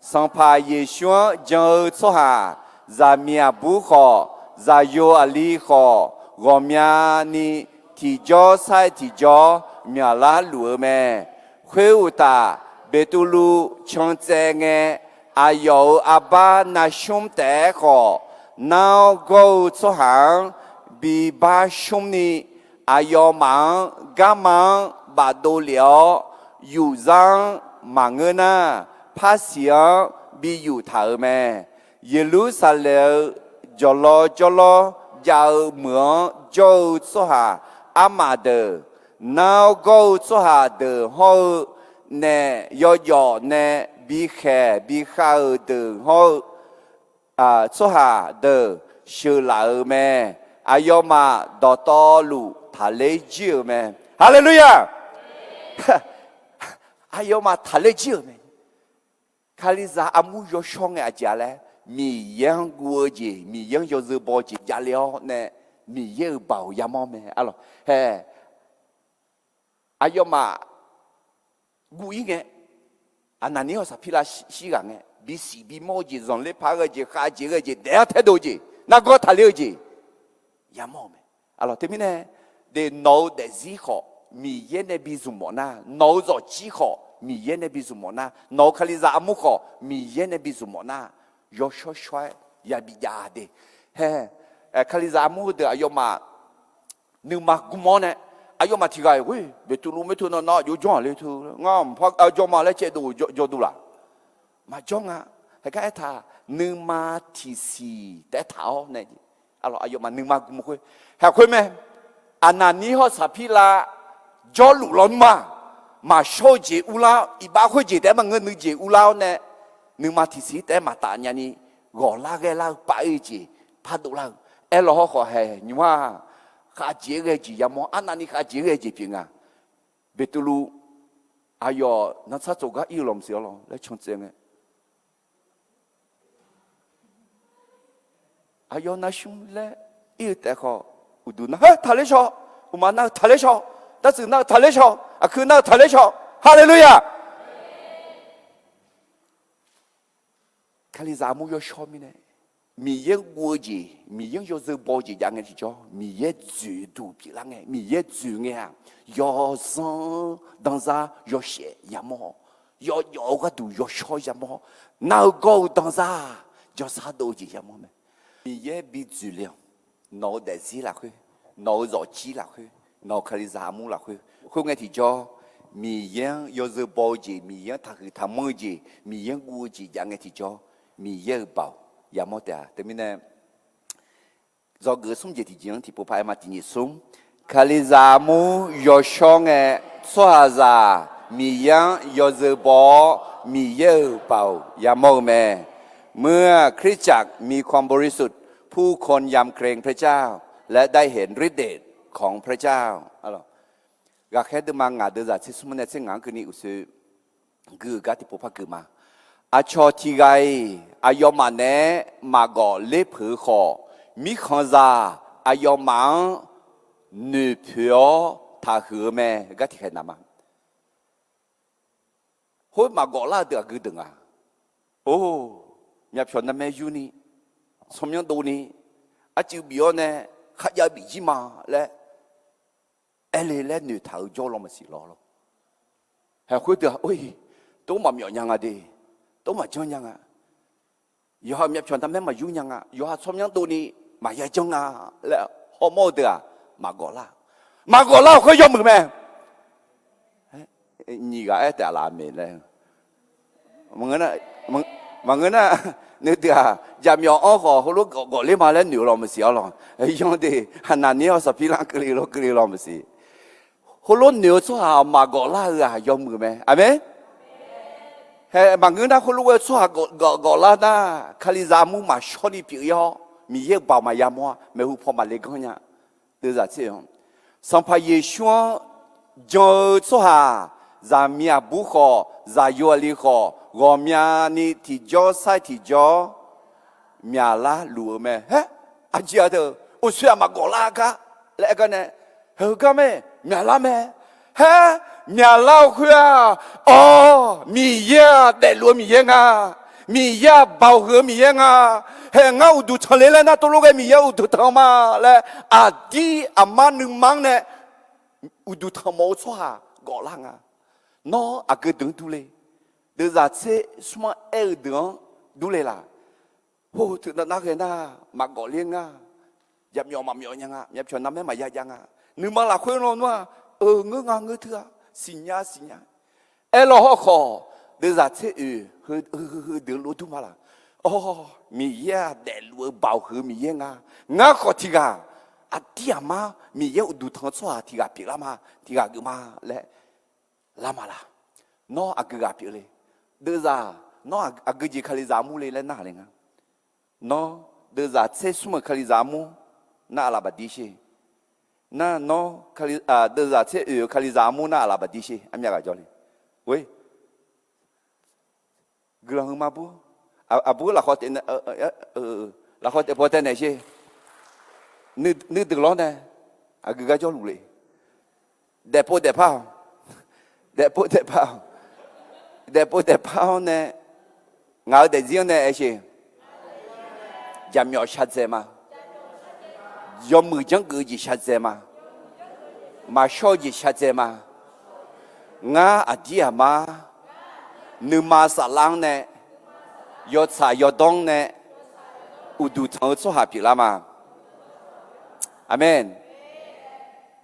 Sanqpaq Yeqsur-anr jan-eu tsawrhaq, zaqmiq aqbur khawf, zaqyo aqli khawf, ghawqmyani tiqjawr sar-aer tiqjawr myaqlar luf-eu mae. Khoeruqtaf, Beqtuvluv can tsaev ngae, aqyawf-euq arbar navshmr taef-aer khawf, nar-awr gawr-eu tsawrhaq-anr bibar shmr ni, aqyawfmaf-anr garma-anr bafdov lef-awr, yufzar-anr maqngeur nar, parsiq-anr bi yuf taq-euq mae. Yeqlursaqlaeq-eu jawqlawr jawrlawr jav-eu meuq-anr jawr-eu tsawrhaq armaf deuq, nar-awr gawr-eu tsawrhaq deuq hawr-eu, naef yawjawf nae bikhaeq bikhav-euq deuq hawr-eu, tsawrhaq deuq sheuqlaf-euq mae. Aqyawfmaf dawqtawvluf taqler jir-euq mae. Haleluya! Aqyawfmaf taqler jir-euq mae. Kalizaq armur yawshawr ngae aqjeq-a laer, Miqyaer-anr guv-eu jeq, Miqyaer-anr yawzeu baw-eu jeq javle-awr nae, Miqyaer-euq baoq yamawr mae. Arlawq, hae, aqyawfmaf guv-ir ngae, Aqnaqnir hawq Saqpirlav shir ghaq ngae, bisiq bimawr-eu jeq, zanqler paq-aer ghae-eu jeq, khavjeq ghae-eu jeq, daef-anr taedov-eu jeq, nargawr taqler-eu jeq yamawr-euq mae. Arlawq, teumirnae, de, nawq-eu daefzir khawf Miqyaer nae bi zmq mawf nar, nawq-eu zawqjir khawf Miqyaer nae bi zmq mawf nar, nawq-eu Kalizaq armur khawf Miqyaer nae bi zmq mawf nar, yawshawr shawr-aer yabi jav de. Hae, Kalizaq armur heudeuq aqyawfmaf nuima gm-awr nae, aqyawfmaf tiq ghaq-iq ghoer, Beqtuvluv moerteu nawr nar jov jawr-aq le teu, ngar mqpar jawr ma laer caevdov jawr duq laq? Maqjawr nga. Haegar aertaq, nuima tiqsiq taef-aer taq-awr nae, aqyawfmaf nuima gm khoer, haeq khoer mae. Aqnaqnir hawr Saqpirlav jawrluf lawnmr-aq, maqshawr-eu jeq urlar-awr, iqbax khoerjeq taef-aer maqngeur nuijeq urlar-awr nae, nuima tiqsiq taef-aer maqtaf nyani, ghawqlar ghaelar-eu pav-ir-eu jeq pardov lar-eu. Aerlawq hawrkhawf haeq nymr-aq, khavjeq-aer ghae-eu jeq yamawr, arnavni khavjeq-aer ghae-eu jeq pyeuf nga. Beqtuvluv, aqyawf nartsar tsofgar ir-eu lawq maqsiq arlawq laer can tsaev ngae, aqyawf navsmr laer ir-eu taef khawf, uqduq nar-eu taqler shaw, uqma nar-eu taqler shaw, dartsuif nar-eu taqler shaw, aqkuir nar-eu taqler shaw. Haleluya! Kalizaq armur yawshawr mirnae, Miqyaer guv-eu jeq, Miqyaer-anr yawzeu baw-eu jeq jav ngae tiqjawr, Miqyaer dzoeqduq pyeuflar ngae, Miqyaer dzoeq ngae-aq, yawzanr danzar yawshaef yamawr-awr, yawjawf-eu gharduq yawshawr yamawr-awr, nar-eu gawr-eu danzar-aq, jawrsar dov-eu jeq yamawr mae. Miqyaer bi dzoeqle-awq. Nawq-eu daefzir lafkhoer, nawq-eu zawqjir lafkhoer, nawq-eu Kalizaq armur lafkhoer, khoerngae tiqjawr, Miqyaer-anr yawzeu baw-eu jeq, Miqyaer-anr taqhuiq taqmanr-eu jeq, Miqyaer-anr guv-eu jeq jav ngae tiqjawr, Miqyaer-euq baoq yamawr taef-a. Teumirnae, dzawgeuf smr jeq tiqjeq-anr tiqpov paq-aer ma. Tiqnyif smr, Kalizaq armur yawshawr ngae, tsawrhaqzaq Miqyaer-anr yawzeu baw-awr, Miqyaer-euq baoq yamawr-eu mae. เมื่อคริสตจักรมีความบริสุทธิ์ ผู้คนยำเกรงพระเจ้า และได้เห็นฤทธิ์เดชของพระเจ้า Ghaqkhaer deuvma ngaq deuvzaq tser smr nae tser ngaq-anr keuvni uqshoe gui-eu gar tiqpov par geuf ma. Aqcawq tiq ghaq-iq aqyawfmaf naeq-aer maqgawf ler peuq-eu khawf, mirkhanqzaq aqyawfmaf-anr noeqpoeq-awr taqhuiq-eu mae. Gar tiqkhaeq naq ma. Khoer maqgawf lar-eu deuq aqgeu deuq nga. Or, myavpyawq narmaer yurni, tsawrmyanr dovni, arcuiv bif-awr nae kharjav bif jir ma laer aer le laer noeqtaq-eu jawr law maqsiq lawr lawr. Haeq khoerdeuq-aq, or-iq, tov maqmyawf nya nga de, tov maqjanr nya nga. Yawqha myavpyawq narmaer maqyur nya nga, yawqha tsawrmyanr dovni maqya janr nga laer hawmawr-eu deuq-aq, maqgawf lar. Maqgawf lar-euq khoer yawmuiq mae. Nyiq ghaq aer taef laf maeq laer. Maqngeur nar, noeqdeuq-aq, jaqmyawf-anr khawf heulof gawf ler ma laer noeq-eu law maqsiq-awr lawq. Yanr de, Aqnaqnir-awr Saqpirlar keuvle lawr keuvle law maqsiq. Heulof noeq-eu tsawrhaq maqgawf lar-eu-aq yawmuiq mae. Aqmeq. Hae, maqngeur nar khoerlof ghae-eu tsawrhaq gawf lar nar, Kalizaq armur maqshawr ni pyeuf-ir-awr, Miqyaer-euq baoq maqya mawr-a, maeqhu paw maqle ganr nya. Deuvzaq tser-anr, Sanqpaq Yeqsur-anr jan-eu tsawrhaq, zaqmiq aqbur khawf, zaqyo aqli khawf, ghawqmyani tiqjawr sar-iq tiqjawr myaqlar luf-eu mae. Haer, aqjeq-aq deuq uqshoe-aq maqgawf lar gar laer aer gar nae, heugar mae, myaqlar mae. Haer, myaqlar-eu khoer-aq, awr, Miqyaer-aq daefluf-eu Miqyaer nga. Miqyaer-aq baoq huiq-eu Miqyaer nga. Haer, ngar uqduq tanq le laer nar tov lof ghae Miqyaer uqduq tanq ma laer aqdir aqmar nuima-anr nae uqduq tanq mawf-eu tsawrhaq gawf lar nga. Nawr aqgeu deuq-anr durle. Deuvzaq tser smr-anr aer-eu deuq-anr durle laq. Hawr-eu teunav nar ghae nar maqgawf ler nga. Jaqmyawf maqmyawf nya nga, myavpyawq narmaer maqya jav nga. Nuima lafkhoer lawnmr-aq, eu ngeur nga ngeur teu-a, siqnya siqnya. Aerlawr hawrkhawf, deuvzaq tser oeq heu heu deuq lov dur ma laq. Awr, Miqyaer-aq daefluf-eu baoq huiq-eu Miqyaer nga. Ngar khawf tiq ghaq, aqdir aqmar Miqyaer uqduq tanq-eu tsawrhaq tiq ghaq pyeuflar ma, tiq ghaq geuf ma laer lar ma laq. Nawr aqgeu ghaq pyeufle. Deuvzaq, nawr aqgeu jeq Kalizaq armur le laer narhaq le nga. Nawr deuvzaq tser smr-euq Kalizaq armur Nar aqlaf baqdir sher. Nar nawr, deuvzaq tser oeq-eu Kalizaq armur nar aqlaf baqdir sher. Armyav ghaq jawr le. Oe, guiqlanq heu ma bur. Aqbur lafkhawf taef, lafkhawf taef paw taev naeq sher. Nuideuq lawr nae aqgeu gar jawrluf le. Daefpov daefpar-awq. Daefpov daefpar-awq. Daefpov daefpar-awr nae, ngaq-euq daefzir-anr nae aer sher. Jaqmyawf shaqdzaeq ma. Yawmuiq janrgeuf-eu jeq shaqdzaeq ma. Maqshawr-eu jeq shaqdzaeq ma. Ngar aqdir aqmar nuima saflar-anr nae, yawtsaq yawdawr-anr nae, uqduq tanq-eu tsawrhaq pyeuflar ma. Aqmeq.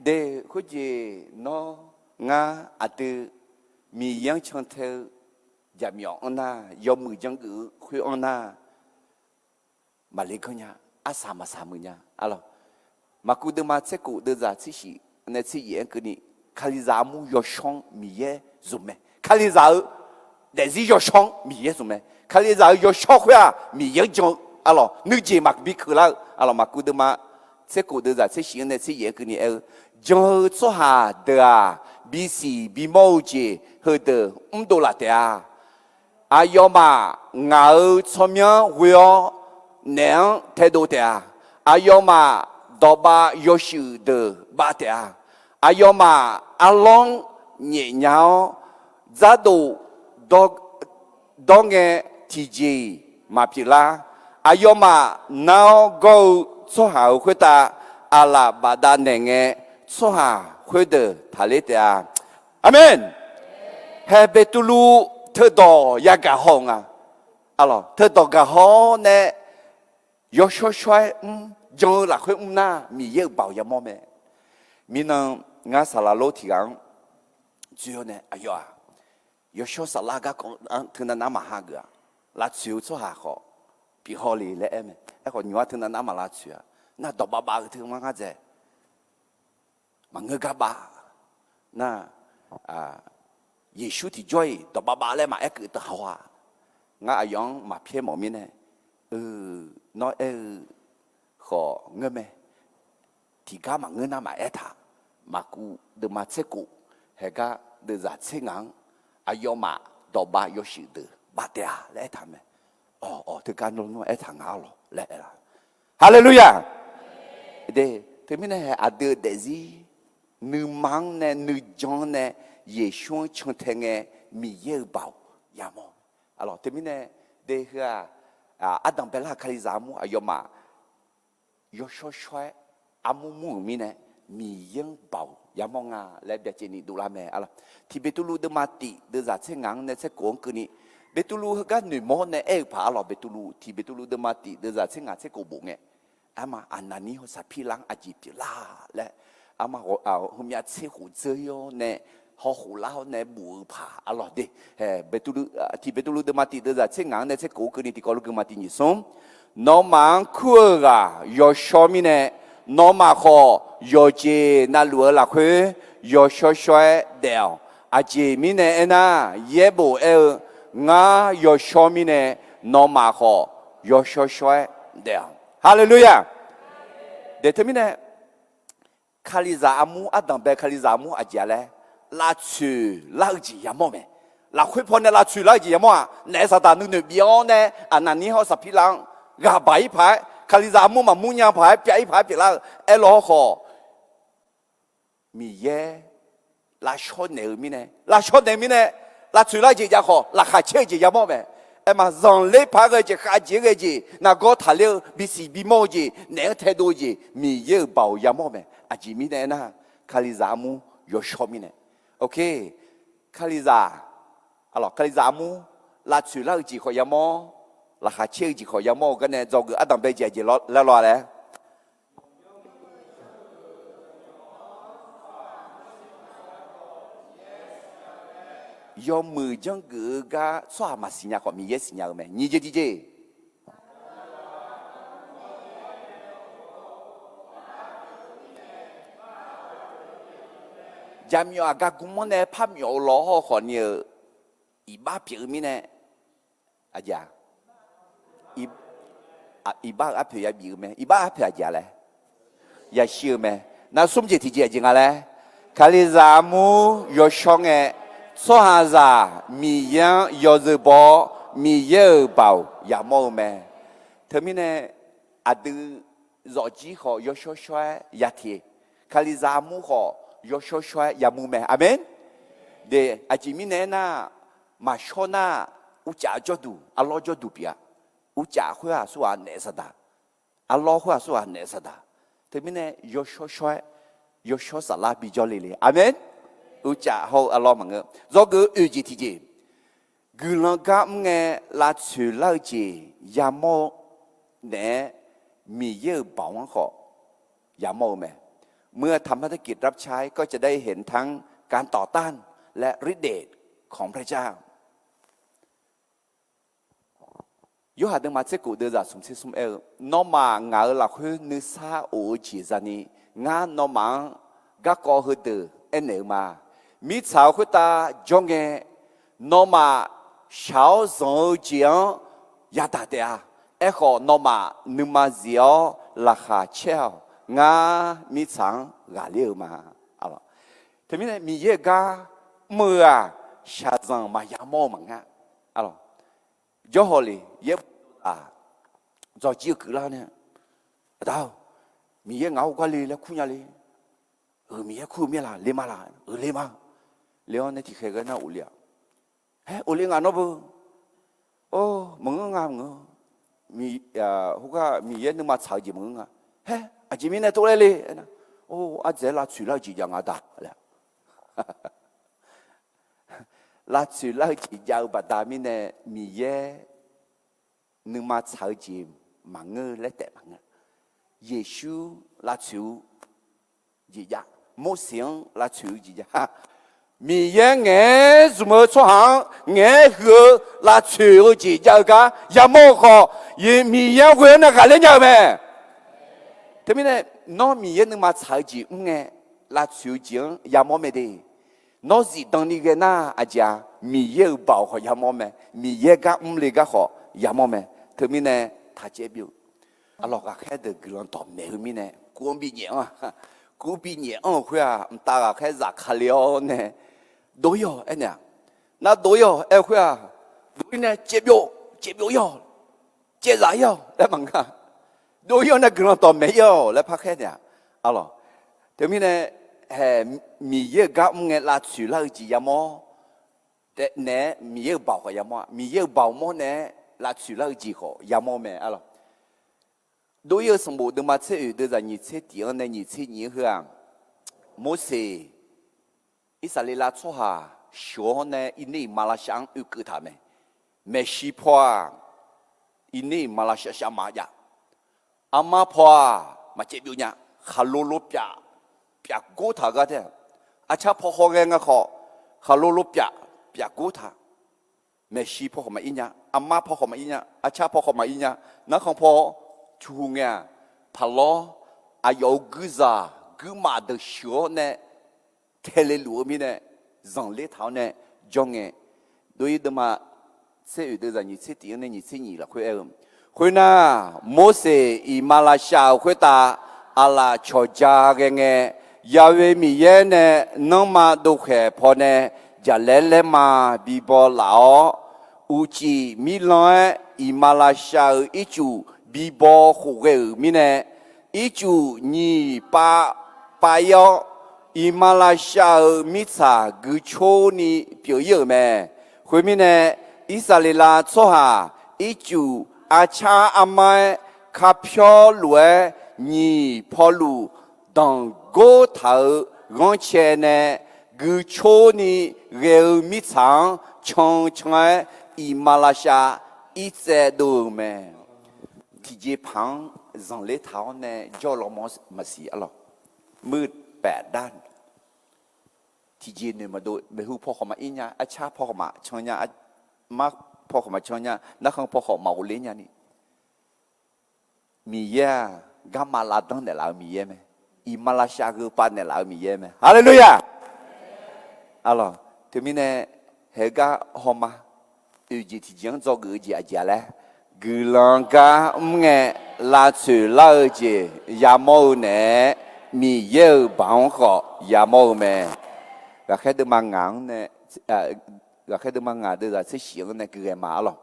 De, khoerjeq nawr ngar aqdui Miqyaer-anr cantae-eu jaqmyawf-anr nar, yawmuiq janrgeuf-eu khoer-anr nar, maqle ganr nya, arsaq maqsaq muiq nya. Arlawq, Maqkuv deuvma tser khof deuvzaq tser shif nae tser yaef-anr keuvni, Kalizaq armur yawshawr-anr Miqyaer zmq mae. Kalizaq-eu daefzir yawshawr-anr Miqyaer zmq mae. Kalizaq-euq yawshawr khoer-aq Miqyaer-anr jan-eu. Arlawq, nuijeq maqbi keuv lar-eu. Arlawq, Maqkuv deuvma tser khof deuvzaq tser shif-anr nae tser yaef-anr keuvni aer-eu, jan-eu tsawrhaq deuq-aq bisiq bimawr-eu jeq heudeuq mrdov laf taef-a. Aqyawfmaf ngaq-euq tsawrmyanr ghoe-awr naef-anr taedov taef-a. Aqyawfmaf dawqbav yawshuif deuq bav taef-a. Aqyawfmaf arlawr-anr nyaefnya-awr, dzardof dawr ngae tiqjeq-iq maqpyeuf lar. Aqyawfmaf nar-awr gawr-eu tsawrhaq-euq khoertav aqlaf bafdav naeq ngae, tsawrhaq khoerdeuq taqler taef-a. Aqmeq. Hae Beqtuvluv teudawq yagaq haw-eu nga. Arlawq, teudawq gaq haw-awr nae yawshawr shawr-aer mr, jan-eu lafkhoer mr nar Miqyaer-euq baoq yamawr mae. Mirnan, ngar saqlaq lor tiq ghaq-anr dzoe-awr nae aqyawf-aq yawshawr saflar garkawv-anr teunav nar maqha geuf-aq, lavtsoeq-eu tsawrhaq khawf pyeuf haw le laer aer mae. Aerkhawf nymq-ar teunav nar maq lavtsoeq-a. Nar dawqbav bav-eu teu ma ngar dzaeq maqngeur gar bav. Nar, Yeqsur tiqjawr-iq dawqbav bav laer maqaer keuv teu haw-a. Ngar aqyawf-anr maqpyaer mawf mirnae, nawr aer-eu khawf ngeur mae. Tiqgar maqngeur nar maqaer taq. Maqkuv deuvma tser khof, haegar deuvzaq tser ngaq-anr, aqyawfmaf dawqbav yawshuif deuq bav taef-a laer aertaq mae. Awq, awq, teugar nawr nawr aertaq nga arlawq laer aer-a. Haleluya! De, teumirnae hae aqdui-eu daefzir nuima-anr nae nuijan-anr nae Yeqsur-anr cantae ngae Miqyaer-euq baoq yamawr. Arlawq, teumirnae de heu-aq, ardanq baelar-euq Kalizaq armur aqyawfmaf yawshawr shawr-aer armur mur-euq mirnae Miqyaer-anr baoq yamawr nga laer byacaevni dovlar mae. Arlawq, tiq Beqtuvluv deuvma tiq deuvzaq tser ngaq-anr nae tser khof-anr keuvni, Beqtuvluv heugar noeqmawr-awr nae aer-eu paq arlawq, Beqtuvluv, tiq Beqtuvluv deuvma tiq deuvzaq tser ngaq tser khof bof ngae, arma Aqnaqnir hawr Saqpirlar-anr aqjeq pyeuflar laer, arma, heumyav tser khof dzeur-awr nae hawkhof lar-awr nae bof-eu paq arlawq de. Tiq Beqtuvluv deuvma tiq deuvzaq tser ngaq-anr nae tser khof-anr keuvni tiqkawv lof guima tiq nyiq smr. Nawmaf-anr kur-eu ghaq yawshawr mirnae, nawmaf khawf yawqjeq navluf-eu lafkhoer yawshawr shawr-aer daef-awq. Aqjeq mirnae aernar, yaerbof aer-eu, ngar yawshawr mirnae, nawmaf khawf yawshawr shawr-aer daef-awq. Haleluya! De teumirnae, Kalizaq armur, ardanq bae Kalizaq armur aqjeq-a laer, lavtsoeq lar-eu jeq yamawr mae. Lafkhoer pawnae lavtsoeq lar-eu jeq yamawr-aq, naef saqdaq nuinoeq bif-awr nae Aqnaqnir hawr Saqpirlar-anr ghaq baq-ir paq-aer, Kalizaq armur maqmur nya paq-aer pyav-ir paq-aer pyeuflar-eu aerlaw hawrkhawf, Miqyaer lavshawr naeq-eu mirnae, lavshawr naeq-eu mirnae, lavtsoeq lar-eu jeq jav khawf, laqkhaq caer-eu jeq yamawr mae. Aerma zanqler paq-aer ghae-eu jeq, khavjeq-aer ghae-eu jeq, nargawr taqler-eu, bisiq bimawr-eu jeq, naef-anr taedov-eu jeq, Miqyaer-euq baoq yamawr mae. Aqjeq mirnae aernar, Kalizaq armur yawshawr mirnae. Ok, Kalizaq, Kalizaq armur lavtsoeq lar-eu jeq khawf yamawr, laqkhaq caer-eu jeq khawf yamawr-eu garnae dzawgeuf ardanq bae jeq aqjeq laer law-a laer. Yawmuiq janrgeuf-eu gar tsawrhaq maqsiq nya khawf Miqyaer siqnya-eu mae. Nyiq jeq tiqjeq, jaqmyawf aqgar gmr-anr nae par myawf-eu law hawrkhawf ni-euq iqbax pyeuf-eu mirnae, aqjeq-a, iqbax-euq arpoeq yabif-eu mae. Iqbax arpoeq aqjeq-a laer, yashir-eu mae. Nar smr jeq tiqjeq aqjeq nga laer, Kalizaq armur yawshawr ngae, tsawrhaqzaq Miqyaer-anr yawzeu baw-awr, Miqyaer-euq baoq yamawr-eu mae. Teumirnae aqdui zawqjir khawf yawshawr shawr-aer yateq, Kalizaq armur khawf yawshawr shawr-aer yamur mae. Aqmeq. De, aqjeq mirnae aernar, maqshawr nar, uqcaf jawrduq arlawr jawrduq pyeuf-a. Uqcaf khoer-aq aqsurghaq naef saqdaq, arlawr khoer-aq aqsurghaq naef saqdaq. Teumirnae yawshawr shawr-aer, yawshawr saflar bijawr le le. Aqmeq. Uqcaf hawr-eu arlawr maqngeur. Dzawgeuf oeq jeq tiqjeq, guiqlanq gar mr ngae lavtsoeq lar-eu jeq yamawr-eu naeq-aer, Miqyaer-euq baoq-anr khawf yamawr-eu mae. เมื่อทำภารกิจรับใช้ ก็จะได้เห็นทั้งการต่อต้าน และฤทธิ์เดชของพระเจ้า Yorhaq deuvma tser kof deuvzaq smq tser smr aer-eu, Nawmaf ngaq-euq lafkhoer nuisar of-eu jeq zani, ngar nawmaf-anr garkawv heudeuq aernaeq-eu ma. Mirtsaq-euq khoertav jawr ngae, nawmaf shaq-awr zanq-eu jeq-anr yadaq taef-a. Aerkhawf, nawmaf nuima zif-awr laqkhaq caer-awq. Ngar mirtsaq-anr ghaqler-eu ma. Teumirnae Miqyaer-euq gar mr-eu-aq, shaqzanq maqya mawr-eu maqngeur. Jawrhaw le yaer, dzawqjir-eu keuvlar nae, Aqda-or, Miqyaer ngaq-anr gar le laer kur nya le. Euq Miqyaer kur-eu mir-a laq, le ma laq, euq le ma. Le-awr nae tiqkhaeq ghae nar of le-aq, haer of le ngaq nawr beu. Or, maqngeur nga maqngeur. Khoergar Miqyaer nuima tsaq-eu jeq maqngeur nga. Haer, aqjeq mirnae tov laer le aernar, or, ardzaeq-aer lavtsoeq lar-eu jeq jav nga da laer. Lavtsoeq lar-eu jeq jav-eu baqda mirnae, Miqyaer nuima tsaq-eu jeq maqngeur laer taef maqngeur. Yeqsur lavtsoeq-eu jeq jav, Morseq-anr lavtsoeq-eu jeq jav, Miqyaer ngaeq-aer zmq-eu tsawrhaq-anr ngaeq-aer huiq-eu lavtsoeq-eu jeq jav-eu gar yamawr-eu khawf, Miqyaer-anr ghoe-awr nae ghaqler nya-eu mae. Teumirnae, nawr Miqyaer nuima tsaq-eu jeq mr ngae, lavtsoeq-eu jeq-anr yamawr mae de. Nawr zifdan ni ghae nar aqjeq-a, Miqyaer-euq baoq khawf yamawr mae. Miqyaer gar mr le gar khawf yamawr mae. Teumirnae taqcaev byov. Arlawq, ghaqkhaer deuq guiqlanq dawqmaeq-eu mirnae kur-anr binyaef anr-a. Kur binyaef anr-eu khoer-aq, mqtav ghaqkhaer zafkale-awr nae, dov-ir-awq aernaeq-aq, nar dov-ir-awq aer-eu khoer-aq, dov-ir nae caev byov, caev byov ir-awq, caev zaf ir-awq laer maqngeur-a. Dov-ir-awr nae guiqlanq dawqmaeq ir-awq laer parkhaer naeq-aq, arlawq. Teumirnae, hae, Miqyaer-euq gar mr ngae lavtsoeq lar-eu jeq yamawr naeq-aer, Miqyaer-euq baoq khawf yamawr-a. Miqyaer-euq baoq mawr naeq-aer lavtsoeq lar-eu jeq khawf yamawr mae, arlawq. Dov-ir-eu sanqbof deuvma tser oeq deuvzaq nyiq tser tiq-anr nae nyiq tser nyiq-anr heu-aq, Morseq Irsaqleqlav tsawrhaq sheuq-awr nae Irner-iq maqlavshav-anr oekeuv taq-euq mae. Maeqshi paw-aq, Irner-iq maqlavshav shavmaf jav. Armar paw-aq maqcaev byov nya. Khaqlo lo pyaf, pyaf gor taq-eu gar tae-aq, arcar paw haw ghae nga khawf, khaqlo lo pyaf, pyaf gor taq. Maeqshi paw khawf maqir nya, armar paw khawf maqir nya, arcar paw khawf maqir nya, narkhan paw cu hu ngae-aq, paqlawr aqyawf-euq guirzaq guirmaf deuq sheuq-awr nae tae le luf-eu mirnae, zanqler taq-awr nae jawr ngae, dov-ir deuvma tser oeq deuvzaq nyiq tser tiq-anr nae nyiq tser nyiq lafkhoer aer-eu, khoernar, Morseq iqmalavshav-euq khoertav aqlaf cawqja ghae ngae, Yahweh Miqyaer nae nanrma dovkhaeq pawnae jaqlaer laerma bibaw laf-awr, uqcif mirlan-aer iqmalavshav-euq ircuf bibaw khof ghae-euq mirnae, ircuf nyiq pav pav-ir-awr, iqmalavshav-euq mirtsaq guicor ni pyeuf-ir-euq mae. Khoermirnae, Irsaqleqlav tsawrhaq ircuf arcar armar-aer kapyawr lof-aer nyiq pawluf danqgor taq-euq ghanrcae nae guicor ni ghae-eu mirtsaq-anr can can-aer iqmalavshav irtsaev dov-euq mae. Tiqjeqpaq-anr zanqler taq-awr nae jawr law mawr maqsiq, arlawq. Muiq paef dar tiqjeq noeq maqdov, maeqhu paw khawf maqir nya, arcar paw khawf maqcan nya, armar paw khawf maqcan nya, narkhan paw khawf maqghofler nyani, Miqyaer-aq, garma lavdanr naeqlaf-eu Miqyaer mae. Iqmalavshav gheu pav naeqlaf-eu Miqyaer mae. Haleluya! Arlawq, teumirnae haegar hawma, oeq jeq tiqjeq-anr dzawgeuf-eu jeq aqjeq-a laer, Guiqlanq gar mr ngae, lavtsoeq lar-eu jeq yamawr-eu naeq-aer, Miqyaer-euq baoq-anr khawf yamawr-eu mae. Ghaqkhaer deuvma ngaq-anr nae, ghaqkhaer deuvma ngaq deuvzaq tser shif-anr nae gui ghae ma arlawq.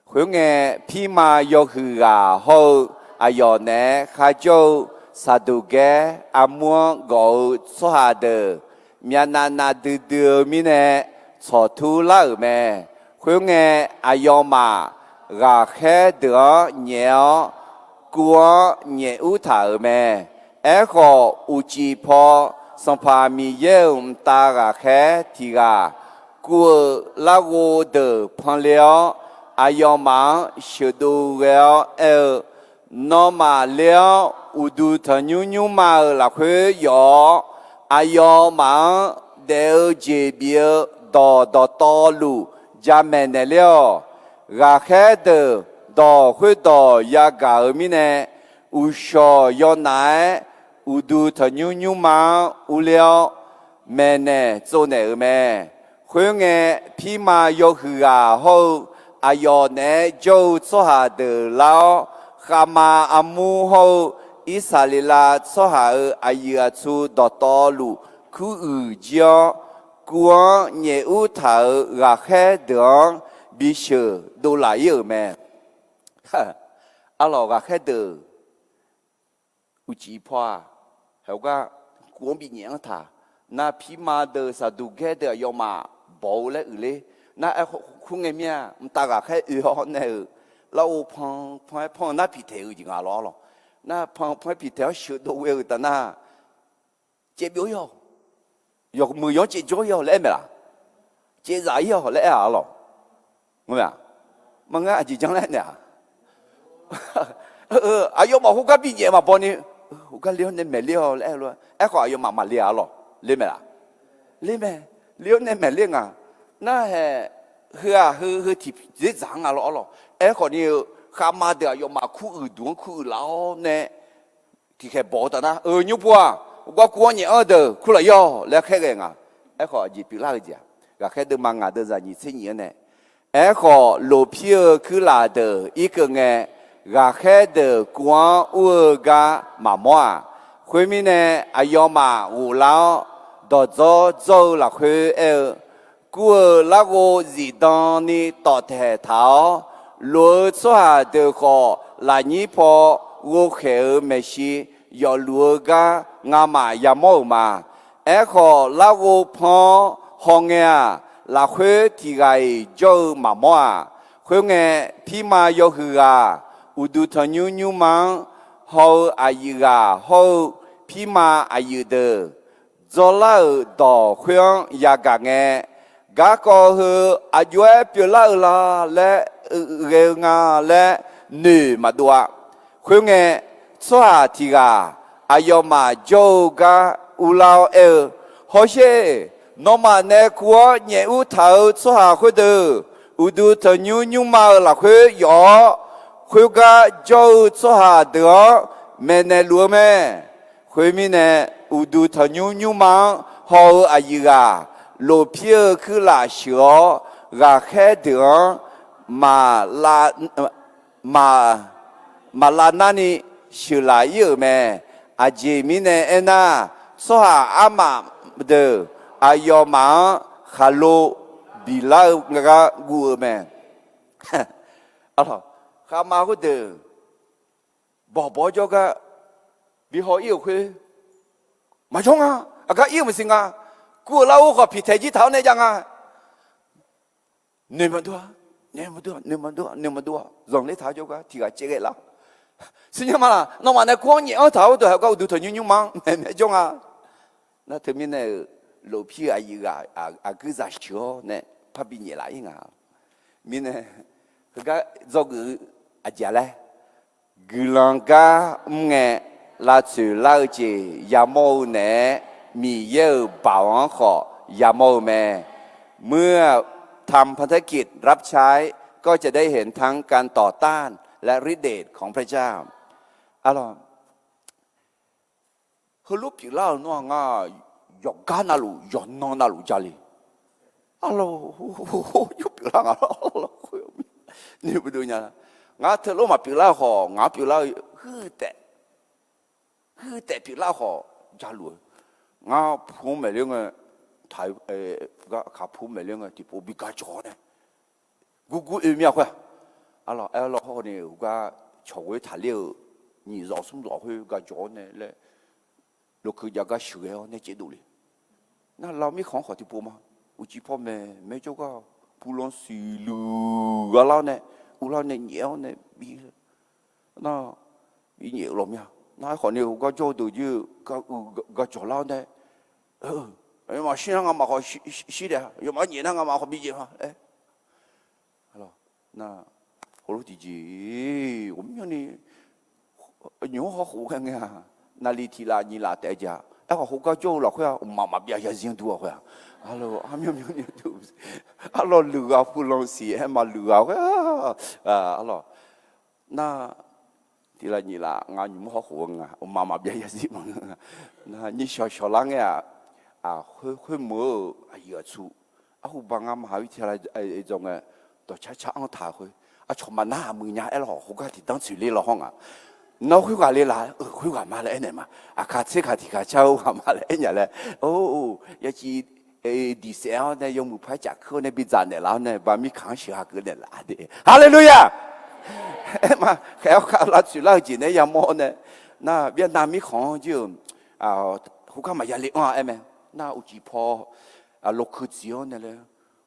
Khoerngae, pirma yawhuiq ghaq hawr-eu aqyawf naeq-aer kharjawr-eu Saqduqgaer armur-anr gawf-eu tsawrhaq deuq myavnav navdui dui-eu mirnae tsawqtur lar-euq mae. Khoerngae, aqyawfmaf ghaqkhaer deuq-anr nyaef-awr, kuv-anr nyaef ur taq-euq mae. Aerkhawf, uqcif paw Sanqpaq Miqyaer-euq mqtav ghaqkhaer tiq ghaq kuv-eu larghov deuq panle-awr, aqyawfmaf-anr sheuqdov ghae-awr aer-eu, Nawmaf le-awr uqduq tanqnymr nymrma-euq lafkhoer yawf-awr, aqyawfmaf-anr daef-eu jeq bif-eu dawq dawqtawvluf jamaeq naeqler-awq. Ghaqkhaer deuq dawq khoerdawq yagaq-euq mirnae, uqshawq yawnaf-aer uqduq tanqnymr nymrma-anr urler-awr, maeqnaeq tsovnaeq-euq mae. Khoerngae, pirma yawhuiq ghaq hawr-eu aqyawf naeq-aer jawr-eu tsawrhaq deuq lar-awr, khavma armur hawr-eu Irsaqleqlav tsawrhaq-euq aqyuif aqtsu dawqtawvluf kuruiq jir-awr, kuv-anr nyaef ur taq-euq ghaqkhaer deuq-anr bisheuq dovlaf ir-euq mae. Arlawq, ghaqkhaer deuq uqcif paw-aq, heugar kuv-anr binyaef-anr taq. Nar, pirma deuq Saqduqgaer deuq aqyawfmaf bawq-eu laer uiqler. Nar, aer khoerngae mir-a, mqtav ghaqkhaer oe-awr nae-euq larghov pan pan-aer pan-eu nar piqtaeq-eu jeq nga lawr arlawq. Nar, pan pan-aer piqtaeq-awr sheuqdov ghae-euq taf nar, caevbyov ir-awq, yawmuiq yawq-anr caevjawr ir-awq laer aer maeq laf? Caevzaf ir-awq laer aer-aq arlawq. Ngar mae-aq, maqngeur, aqjeq janr laer naeq-aq, aqyawfmaf khoergar binyaef maqbaw ni, khoergar le-awr nae maeqler-awq laer aer lof-aer. Aerkhawf aqyawfmaf maqle-aq arlawq, le maeq laf? Le mae. Le-awr nae maeqler nga. Narhaeq, heu-aq heu heu tiq dzerdzaq-anr nga lawr arlawq. Aerkhawf ni-eu, khavma deuq aqyawfmaf kuruiq duq-anr kuruiq laf-awr nae tiqkhaeq bawq-eu taf nar, Eu, nymr pov-aq, gar kuv-anr nyaef-anr deuq kurlaf ir-awq laer khaerghae nga. Aerkhawf aqjeq pyeuflar-eu jeq-aq, ghaqkhaer deuvma ngaq deuvzaq nyiq tser nyiq-anr nae, Aerkhawf, lof pir-eu kuirlaf deuq irkeuv ngae, ghaqkhaer deuq kuv-anr ur-eu gar maqmawr-aq. Khoermirnae, aqyawfmaf ghoflar-awr, dawqdzawr dzawr-eu lafkhoer aer-eu, Kuv-euq larghov zifdan ni tawftaeq taq-awr, lof-eu tsawrhaq deuq khawf lafnyir paw ghovkhaeq-euq maeqshi yawfluf-eu gar ngamaf yamawr-euq ma. Aerkhawf, larghov pan-awr hawngae-aq, lafkhoer tiq ghaq-iq jawr-eu maqmawr-aq. Khoerngae, pirma yawhuiq ghaq, uqduq tanqnymr nymrma-anr haw-eu aqyuif ghaq hawr-eu pirma aqyuif deuq, dzawrlar-euq dawq khoer-anr yagaq ngae, garkawv heu aqjox-aer pyeuflar-euq la laer ghae-eu nga laer noeq maqdov-a. Khoerngae, tsawrhaq tiq ghaq aqyawfmaf jawr-eu gar urlar-awr aer-eu, Hawsher, nawmaf nae kuv-anr nyaef ur taq-euq tsawrhaq khoerdeuq, uqduq tanqnymr nymrma-euq lafkhoer yawf-awr, khoergar jawr-eu tsawrhaq deuq-anr maeqnaeq luf-eu mae. Khoermirnae, uqduq tanqnymr nymrma-anr haw-eu aqyuif ghaq, lof pir-eu kuirlaf sheuq-awr, ghaqkhaer deuq-anr maq, maq, maqlav narni sheuqlaf ir-euq mae. Aqjeq mirnae aernar, tsawrhaq armaf deuq aqyawfmaf-anr khaqlo bilar-eu gar guv-eu mae. Arlawq, khavma khoerdeuq bawq bawq-awr jawrgar bihaw ir-euq khoer maqjawr nga. Aqgar ir-euq maqsiq nga. Kuv-euq larghov khawf piqtaeq jir taq-awr nae jav nga. Noeq maqdov-a, noeq maqdov-a, noeq maqdov-a, noeq maqdov-a, zanqler taq-awr jawrgar tiq ghaq caev ghae laf. Siqnya ma laq, nawmaf nae kuv-anr nyaef-anr taq-awr deuq haq gar uqduq tanqnymr nymrma-anr maeqmaeq jawr nga. Nar teumirnae-euq, lof pir-eu aqyuif ghaq aqguir zaq sheuq-awr nae parbi nyaef laf ir nga. Mirnae, heugar dzawgeuf-eu aqjeq laer, guiqlanq gar mr ngae, lavtsoeq lar-eu jeq yamawr-eu naeq-aer, Miqyaer-euq baoq-anr khawf yamawr-eu mae. เมื่อทำพันธกิจรับใช้ ก็จะได้เห็นทั้งการต่อต้านและฤทธิ์เดชของพระเจ้า Arlawq, heulof pyeuflar-euq nawr-aq, ngar yawqgar navluf yawqnan navluf jale. Arlawq, yawr pyeuflar nga. Noeqdov nya, Ngar teulof maqpyeuflar-eu khawf, ngaq-anr pyeuflar-eu, huiq taef pyeuflar khawf, jaluf-eu. Ngar pu-anr maeq ler ngae, taq, kaqpu maeq ler ngae tiqpov bi gajawq-awr nae, gurgur oe mir-a khoer-aq. Arlawq, aerlawr hawr ni heugar cawq ghoer taqler-eu nyiq zawq smr zawq khoer gajawq-awr nae laer, lokeu jav gar sheuqghae-awr nae caevdov le. Nar lar mirkhanq-anr khawf tiqpov ma. Uqcif paw maeq maer jawrgar pulan siqluq gha lar-awr nae, uvlar-awr nae nyaef-awr nae bi nar, bi nyaef-eu lawq mir-a. Nar aerkhawf ni heugar jawr-eu deuq jir-eu gaq-eu gajawq lar-awr nae, yawmaf shir nar ngamaf khawf shir daef-a, yawmaf nyaef nar ngamaf khawf bi nyaef ma aer. Nar, heulof tiqjeq ghawqmyanrni nymq-mr hawkhof ghae ngae-aq, naqliq tiq laf nyiq laf taef-a jeq-a. Aerkhawf heugar jawr-eu lafkhoer-aq, mqmaq maqbyav zarzir-anr dur-a khoer-aq. Arlawq, armyanr myanrni dur, arlawq luiqghaq pulan siq-aer maqluiqghaq khoer, arlawq. Nar, tiq laf nyiq laf nga nymq-mr hawkhof-eu nga, mqmaq maqbyav zarzir ma. Nar nyir shawq shawq lar ngae-aq, khoer, khoermeuq-eu aqyuif aqtsu, arhu baq nga maqha-ir tiq laf dzawq ngae, dawqcar car-anr taq-eu khoer, aqcawq maqnar-aq muiq nya aerlawq, heugar tiqdanr tsoeq ler law hawr nga. Nawr khoerghaq le laf-aer, khoerghaq ma laer aernaeq ma. Aqkaq tser kaq tiq kaq car-eu ghaq ma laer aernya laer, or, yaciv diqsaef-awr nae yawmuiq par caf kur-awr nae bidzaq naeqlaf-awr nae ba mirkhanq-anr sheuq ha keuv naeqlaf de. Haleluya! Aer ma, khaeq-awr khav lavtsoeq lar-eu jeq naeq-aer yamawr-awr nae, nar byav nav mirkhanq-anr jir-euq, khoergar maqya le anr-a aer mae. Nar uqcif paw, lokeu dziq-awr nae laer,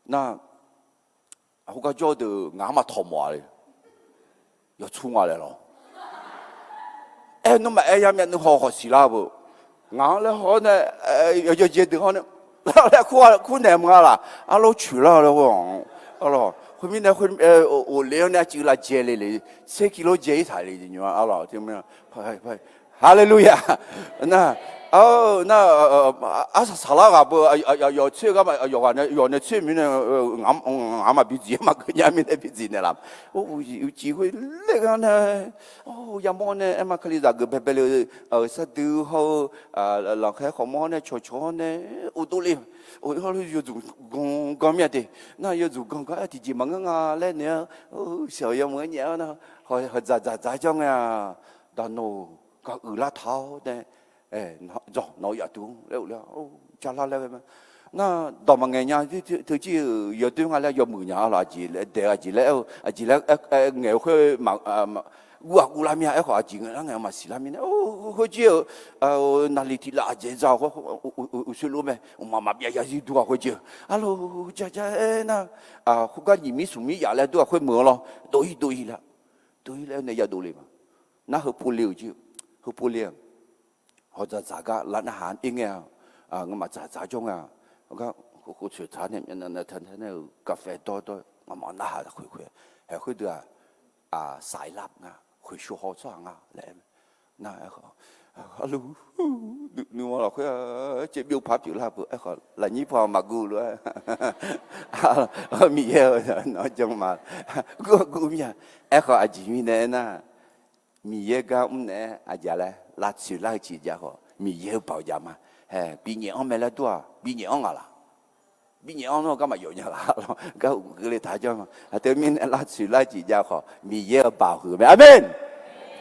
nar, khoergar jawr-eu deuq ngaq-anr maqtawq mawf-a le. Yawtsur nga laer lawr. Aer nawmaf aer yar myavnuiv haw khawf siqlar-eu beu. Ngaq-anr laer haw-awr nae, yawqjeq jeq deuq hawr nae, laer kur naeq mq nga laf. Arlawr coeq lar-eu laer ghoe-awq. Khoermirnae, ghofle-awr nae aqcuiv lavjae le le, tser ki lawr jae-ir taq le jeq nymr-a arlawq. Haleluya. Nar, nar, arsaq saqlar ghaq beu, yawf tser gar ma yawqghaq nae yawf nae tser mirnae, ngaq-anr maqbi dziq-aer maqgeu nya mirnae bi dziq naeqlaf. Uqcif khoer ler gar nae, yamawr nae aer ma kalizaq geuf baebae le-eu, sardui hawr-eu, lanqkhaer khawqmawr nae cawqcawq-awr nae, uqdov le, yawdzuq gan gan mir-a de. Nar yawdzuq gan gar-aer tiqjeq maqngeur nga laer naeq-aer, sheuq yawmuiq-aer nyaef-awr nar, hawq dzaqdzaq dzaq-aer jawr ngae-aq, daqnoq gaq uiqlar taq-awr nae, dzawq nawq-eu yaf duq-anr laer uvle-a, jar lar laer ghae ma. Nar dawq maqngaeq nya, teucir-euq yawdoer nga laer yawmuiq nya-a lawq. Aqjeq laer daeq-eu aqjeq laer aer-eu aqjeq laer ngaeq-eu khoer, guv-aq guvlar mir-a. Aerkhawf aqjeq ngaeq lar ngaeq-eu maqsiq lar mirnae, khoerjir-eu naqliq tiq laf aqjeq za-eu khoer, uqshoe lof mae, mqmaq maqbyav zarzir dur-a khoerjir-eu. Arlawr, ja ja aer nar, khoergar nyiq mir smq mir yaf laer dur-a khoer meuq-awr lawr, dov-ir dov-ir la, dov-ir laer nae yadov le ma. Nar heupov le-euq jir, heupov le-aq, hawq dzaqdzaq gar lar narhaq-anr ir ngae-a, ngamaf dzaqdzaq jawr ngae-a, gar khof khof tsoeq taq nae myavnav nae taq nae-euq gaqfae dawrdawr ngamaf narhaq khoeq khoeq-aer, haeq khoerdeuq-aq, saqlar nga, khoeqsho haw tsawrhaq nga laer aer mae. Nar aer, nuima lafkhoer caev byov paq pyeuflar beu. Aerkhawf lafnyir paw maqguv lof-aer, Miqyaer-eu nawq-anr jan ma, guv guv mir-a. Aerkhawf aqjeq mirnae aernar, Miqyaer gar mr naeq-aer aqjeq laer lavtsoeq lar-eu jeq jav khawf, Miqyaer-eu baoq jav ma. Hae, binyaef anr mae laer dur-aq, binyaef anr nga laq? Binyaef anr nawr gar maqyawf nya laq lawr, gar uqgeuf le taq janr ma. Teumirnae lavtsoeq lar-eu jeq jav khawf, Miqyaer-eu baoq huiq mae. Aqmen.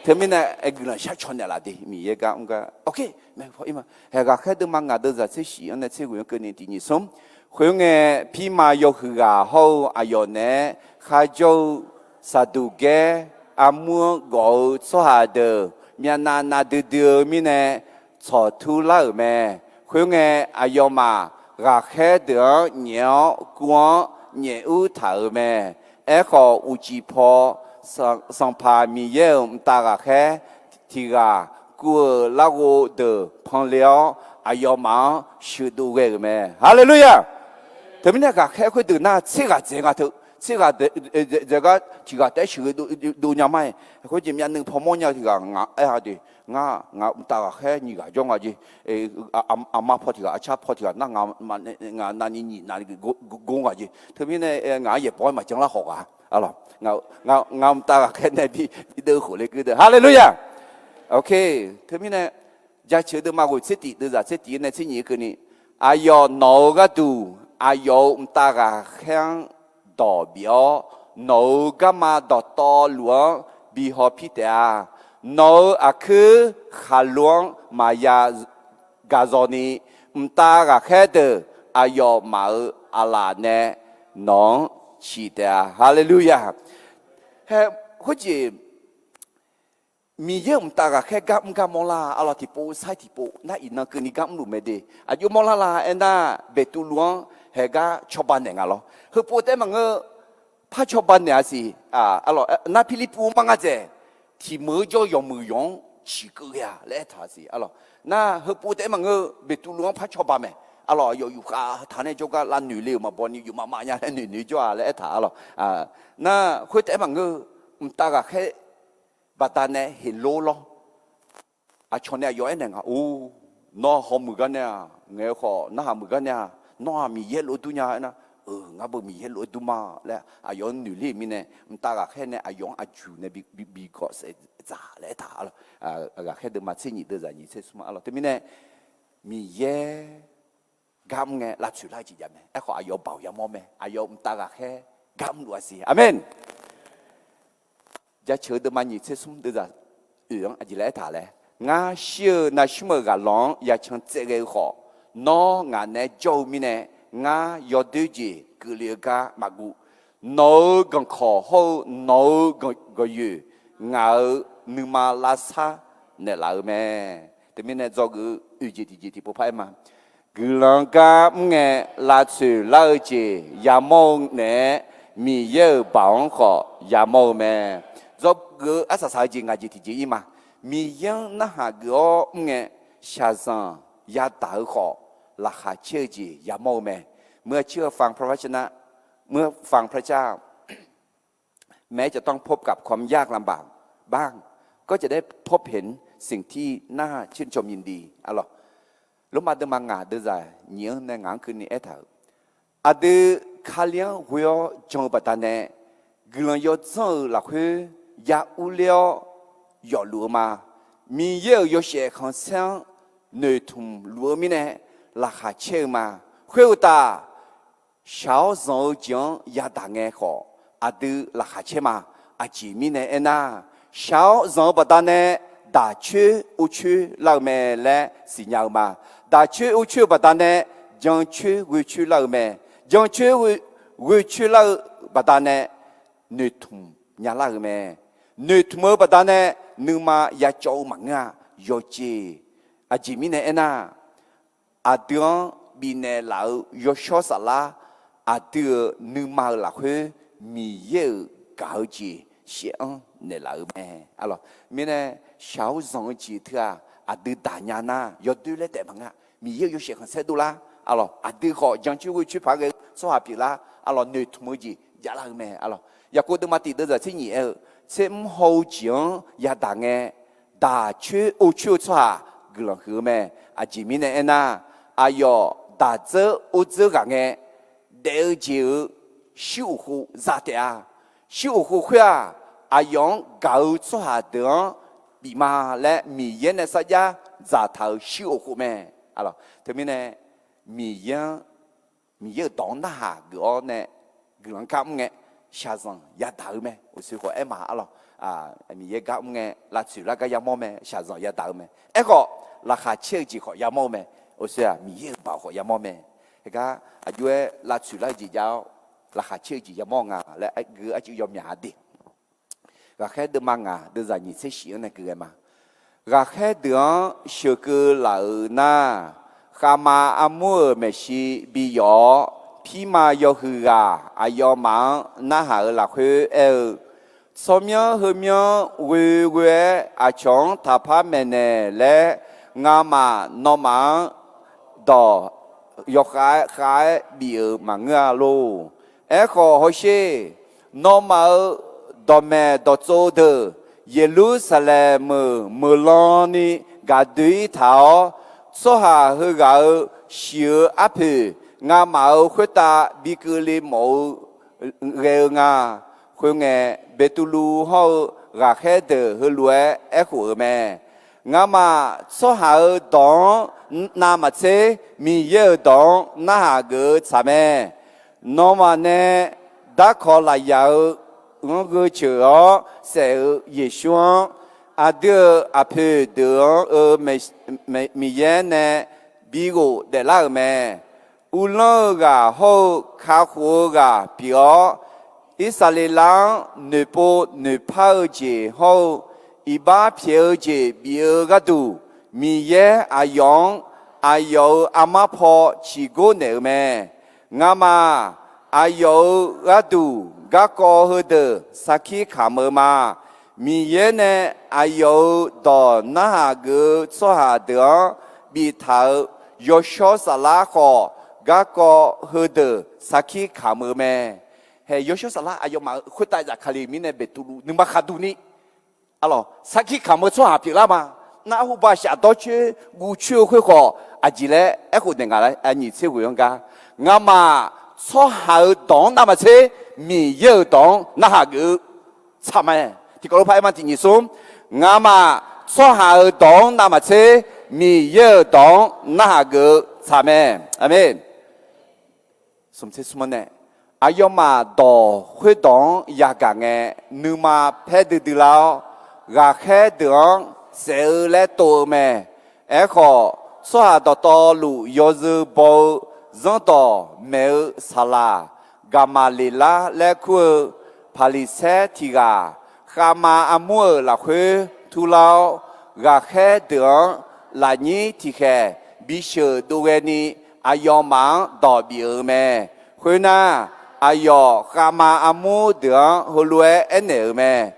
Teumirnae aer guiqlanq shar caw naeqlaf de, Miqyaer gar mr gar. Oke, maeqpaw ir ma. Hae, ghaqkhaer deuvma ngaq deuvzaq tser shif-anr nae tser ghoeq-anr keuvni tiq nyiq smr. Khoerngae, pirma yawhuiq ghaq hawr-eu aqyawf naeq-aer kharjawr-eu Saqduqgaer armur-anr gawf-eu tsawrhaq deuq myavnav nav duidui-eu mirnae tsawqtur lar-euq mae. Khoerngae, aqyawfmaf ghaqkhaer deuq-anr nyaef-awr kuv-anr nyaef ur taq-euq mae. Aerkhawf, uqcif paw Sanqpaq Miqyaer-euq mqtav ghaqkhaer tiq ghaq kuv-euq larghov deuq panle-awr, aqyawfmaf-anr sheuqdov ghae-euq mae. Haleluya! Teumirnae ghaqkhaer khoerdeuq nar tser ghaq dzaeq nga teu, tser ghaq dzaeq gar tiq ghaq taef-aer sheuqghae dov nya ma-aer, khoerjeq myavnuiv paw mawrnya tiq ghaq ngaq aer-a de. Ngar, ngaq mqtav ghaqkhaer nyiq ghaq jawr nga jeq. Aqma paw tiq ghaq, aqcar paw tiq ghaq nar, ngaq navni nyiq navni gor nga jeq. Teumirnae ngaq-anr yaeqbawq-aer maqjan lar khawf ghaq. Ngaq mqtav ghaqkhaer nae bideuv khof le geur deuq. Haleluya! Oke, teumirnae jaceuq deuvma ghoeq tser tiq deuvzaq tser tiq-ir nae tser nyiq-ir keuvni, aqyawf nawq-eu gharduq aqyawf-euq mqtav ghaqkhaer-anr dawq bif-awr nawq-euq garma dawqtawvluf-anr bi hawpir taef-a. Nawq-euq aqkuir khaqlo-anr maqya gaqzawq ni, mqtav ghaqkhaer deuq aqyawfmaf-euq aqlaf nae nawq-anr ciq taef-a. Haleluya! Hae, khoerjeq Miqyaer-euq mqtav ghaqkhaer gar mr gar mawrlar-a. Arlawq tiqpov sair tiqpov nar iqnan keuvni gar mrluf mae de. Aqjox mawrlar la aernar, Beqtuvluv-anr haegar cawba naeq nga lawr. Heupov taef-aer maqngeur, par cawba naeq-a siq. Arlawq nar Pirlirpuv-anr mar nga dzaeq, tiq meuq-eu jawr yawqmuiq yawq-anr ciqkeuv ghae-a laer aertaq-a siq. Arlawq nar heupov taef-aer maqngeur, Beqtuvluv-anr par cawba mae. Arlawq yawf yufkhav taq nae jawrgar lavnoeq le-euq maqbaw ni yufmav mav nya laer noeq noeq jawr-a laer aertaq. Arlawq nar khoertaef-aer maqngeur, mqtav ghaqkhaer baqdanae heqlor lawr. Aqcawq nae aqyawf aernaeq nga, or, nawr hawmuiq gar nae-aq ngaeq-eu khawf narhaq muiq gar nae-aq, nawr-aq Miqyaer lof-aer dur nya aernar, ngar beu Miqyaer lof-aer dur ma laer aqyawf-anr noeq ler-euq mirnae, mqtav ghaqkhaer nae aqyawf-anr aqjuq nae bi, bi, bi gawq saef dzaq laer aertaq. Arlawq ghaqkhaer deuvma tser nyiq deuvzaq nyiq tser smr. Arlawq teumirnae Miqyaer gar mr ngae lavtsoeq lar-eu jeq jav mae. Aerkhawf aqyawf baoq yamawr mae. Aqyawf mqtav ghaqkhaer gar mrluf-a siq. Aqmeq. Jaceuq-eu deuvma nyiq tser smr deuvzaq oeq-anr aqjeq laer aertaq laer, ngar shir-eu navshmr-euq ghaqlanq-anr yacan tsaev ghae-eu khawf, nawr ngaq naeq-aer jawr-eu mirnae, ngar yawdoer jeq keuvle-eu gar maqguv. Nawq-euq ganqkawq hawr-eu nawq-euq gawqyoeq ngaq-euq nuima lavsar naeqlaf-eu mae. Teumirnae dzawgeuf-eu oeq jeq tiqjeq tiqpov par-aer ma. Guiqlanq gar mr ngae lavtsoeq lar-eu jeq yamawr-eu naeq-aer, Miqyaer-euq baoq-anr khawf yamawr-eu mae. Dzawgeuf-eu arsaq saq-eu jeq ngaq jeq tiqjeq ir ma. Miqyaer-anr narhaq geuf-awr mr ngae, shaqzanq yadaq-eu khawf, laqkhaq caer-eu jeq yamawr-eu mae. เมื่อเชื่อฟังพระวจนะ เมื่อฟังพระเจ้า แม้จะต้องพบกับความยากลำบากบ้าง ก็จะได้พบเห็นสิ่งที่น่าชื่นชมยินดี Arlawq, Lormav deuvma ngaq deuvzaq nyiq-anr nae ngaq-anr keuvni aertaq-euq, aqdui Kali-anr ghoe-awr jan-eu baqdanae, guiqlanq yawdzanr-euq lafkhoer ya urler-awr yawfluf-eu ma. Miqyaer-euq yawshaef khanqsaer-anr noeqtmq luf-eu mirnae laqkhaq caer-eu ma. Khoeruqtaf, shaq-awr zanq-eu jeq-anr yadaq ngae khawf, aqdui laqkhaq caer ma. Aqjeq mirnae aernar, shaq-awr zanq-eu baqdanae daq coer or coer lar-eu mae laer siqnya-eu ma. Daq coer or coer-eu baqdanae jan coer ghoe coer lar-eu mae. Jan coer ghoe coer lar-eu baqdanae noeqtmq nya lar-eu mae. Noeqtmq-eu baqdanae nuima yacawv-eu maqngeur-a. Yawqjeq, aqjeq mirnae aernar, aqdui-anr bifnaeq laf-eu yawshawr saflar, aqdui-euq nuima-euq lafkhoer Miqyaer-euq gaq-eu jeq shaef-anr naeqlaf-eu mae. Arlawq, mirnae shaq-awr zanq-eu jeq teu-aq, aqdui daq nya nar yawdoer laer taef maqngeur. Miqyaer-euq yawshaef khanqsaer dovlar. Arlawq, aqdui khawf jan coer ghoe coer paq-aer ghae-eu tsawrhaq pyeuflar. Arlawq, noeqtmq-eu jeq javlar-eu mae. Arlawq, Yaqkov deuvma tiq deuvzaq tser nyiq aer-eu, tser mr haw-eu jeq-anr yadaq ngae, daq coer or coer-eu tsawrhaq guiqlanq huiq-eu mae. Aqjeq mirnae aernar, aqyawf daq dzeur or dzeur ghaq ngae, daef-eu jeq-euq shir uqkhov za taef-a. Shir uqkhov khoer-aq, aqyawf-anr gaq-eu tsawrhaq deuq-anr bif ma laer Miqyaer nae sarjax dzaqtaq-euq shir uqkhov mae. Teumirnae, Miqyaer-anr, Miqyaer-euq dawq-anr narhaq geuf-awr nae guiqlanq gar mr ngae, shaqzanq yadaq-eu mae. Uqshoe khawf aer ma. Arlawq, Miqyaer gar mr ngae lavtsoeq lar gar yamawr mae, shaqzanq yadaq-eu mae. Aerkhawf, laqkhaq caer-eu jeq khawf yamawr-eu mae. Uqshoe-aq, Miqyaer-euq baoq khawf yamawr mae. Heugar aqjox-aer lavtsoeq lar-eu jeq jav-awr, laqkhaq caer-eu jeq yamawr nga laer aer geu arcuiv yawmyaq-a de. Ghaqkhaer deuvma ngaq deuvzaq nyiq tser shif-anr nae keuv ghae ma. Ghaqkhaer deuq-anr sheuqkeuv laf-euq nar, khavma armur-euq maeqshi bi yawf-awr, pirma yawhuiq ghaq aqyawfmaf-anr narhaq-euq lafkhoer aer-eu, tsawrmyanr heumyanr ghoe ghoe-aer aqcawq-anr taqpar maeqnaeq laer, ngamaf nawmaf-anr dawq yawkhav-aer khav-aer bif-euq maqngeur-a lor. Aerkhawf hawsher, nawmaf-euq dawqmaeq dawqtsov deuq Yeqlursaqlaeq meuq meuqlan ni gaqdoe-ir taq-awr, tsawrhaq heughaq-euq shiq-eu arpoeq ngamaf-euq khoertav bi keuvle mawf-eu ghae-eu nga. Khoerngae, Beqtuvluv hawr-eu ghaqkhaer deuq heulof-aer aerkhof-euq mae. Ngamaf tsawrhaq-euq dawq-anr navmaqtser Miqyaer-euq dawq-anr narhaq geuf-eu tsaq mae. Nawmaf nae darkawq lafyaq-eu ghanr gheuteuq-awr saef-eu Yeqsur-anr, aqdui-euq aqpoeq deuq-anr-eu Miqyaer nae bighof daeflar-euq mae. Uvlanr-eu ghaq hawr-eu kakhof-eu ghaq pyeuf-awr, Irsaqleqlav-anr noeqpov noeqpar-eu jeq hawr-eu iqbax pyaeq-eu jeq bif-eu gharduq, Miqyaer aqyawf-anr aqyawf-euq armar paw ciqgor naeq-euq mae. Ngamaf aqyawf-euq gharduq garkawv heudeuq sarkir kamq-eu ma. Miqyaer nae aqyawf-euq dawq narhaq geuf-eu tsawrhaq deuq-anr biftaq-euq yawshawr saflar khawf, garkawv heudeuq sarkir kamq-eu mae. Hae, yawshawr saflar aqyawfmaf-euq khoertav zafkale-euq mirnae Beqtuvluv nuima khaqduq ni, arlawq, sarkir kamq-eu tsawrhaq pyeuflar ma. Nar arhuba shafdawr coer guv coer-eu khoer khawf, aqjeq laer aerkhof naeq ngaq laer, aqnyiq tser ghoeq-anr gar, ngamaf tsawrhaq-euq dawq-anr navmaqtser, Miqyaer-euq dawq-anr narhaq geuf-eu tsaq mae. Tiqkawv lof par aer ma, tiq nyiq smr. Ngamaf tsawrhaq-euq dawq-anr navmaqtser, Miqyaer-euq dawq-anr narhaq geuf-eu tsaq mae. Aqmeq. Aqyawfmaf dawq khoerdawq-anr yagaq ngae, nuima paer duidui lar-awr, ghaqkhaer deuq-anr saef-eu laer tov-eu mae. Aerkhawf, tsawrhaq dawqtawvluf yawzeu baw-eu zanrdawq maeq-eu saqlaq Gaqmaqleqlar laer kur-eu Paqliqsaer tiq ghaq, khavma armur-euq lafkhoer turlar-awr, ghaqkhaer deuq-anr lafnyir tiqkhaeq bisheuq dovghae ni, aqyawfmaf-anr dawq bif-euq mae. Khoernar, aqyawf khavma armur deuq-anr heulof-aer aernaeq-euq mae.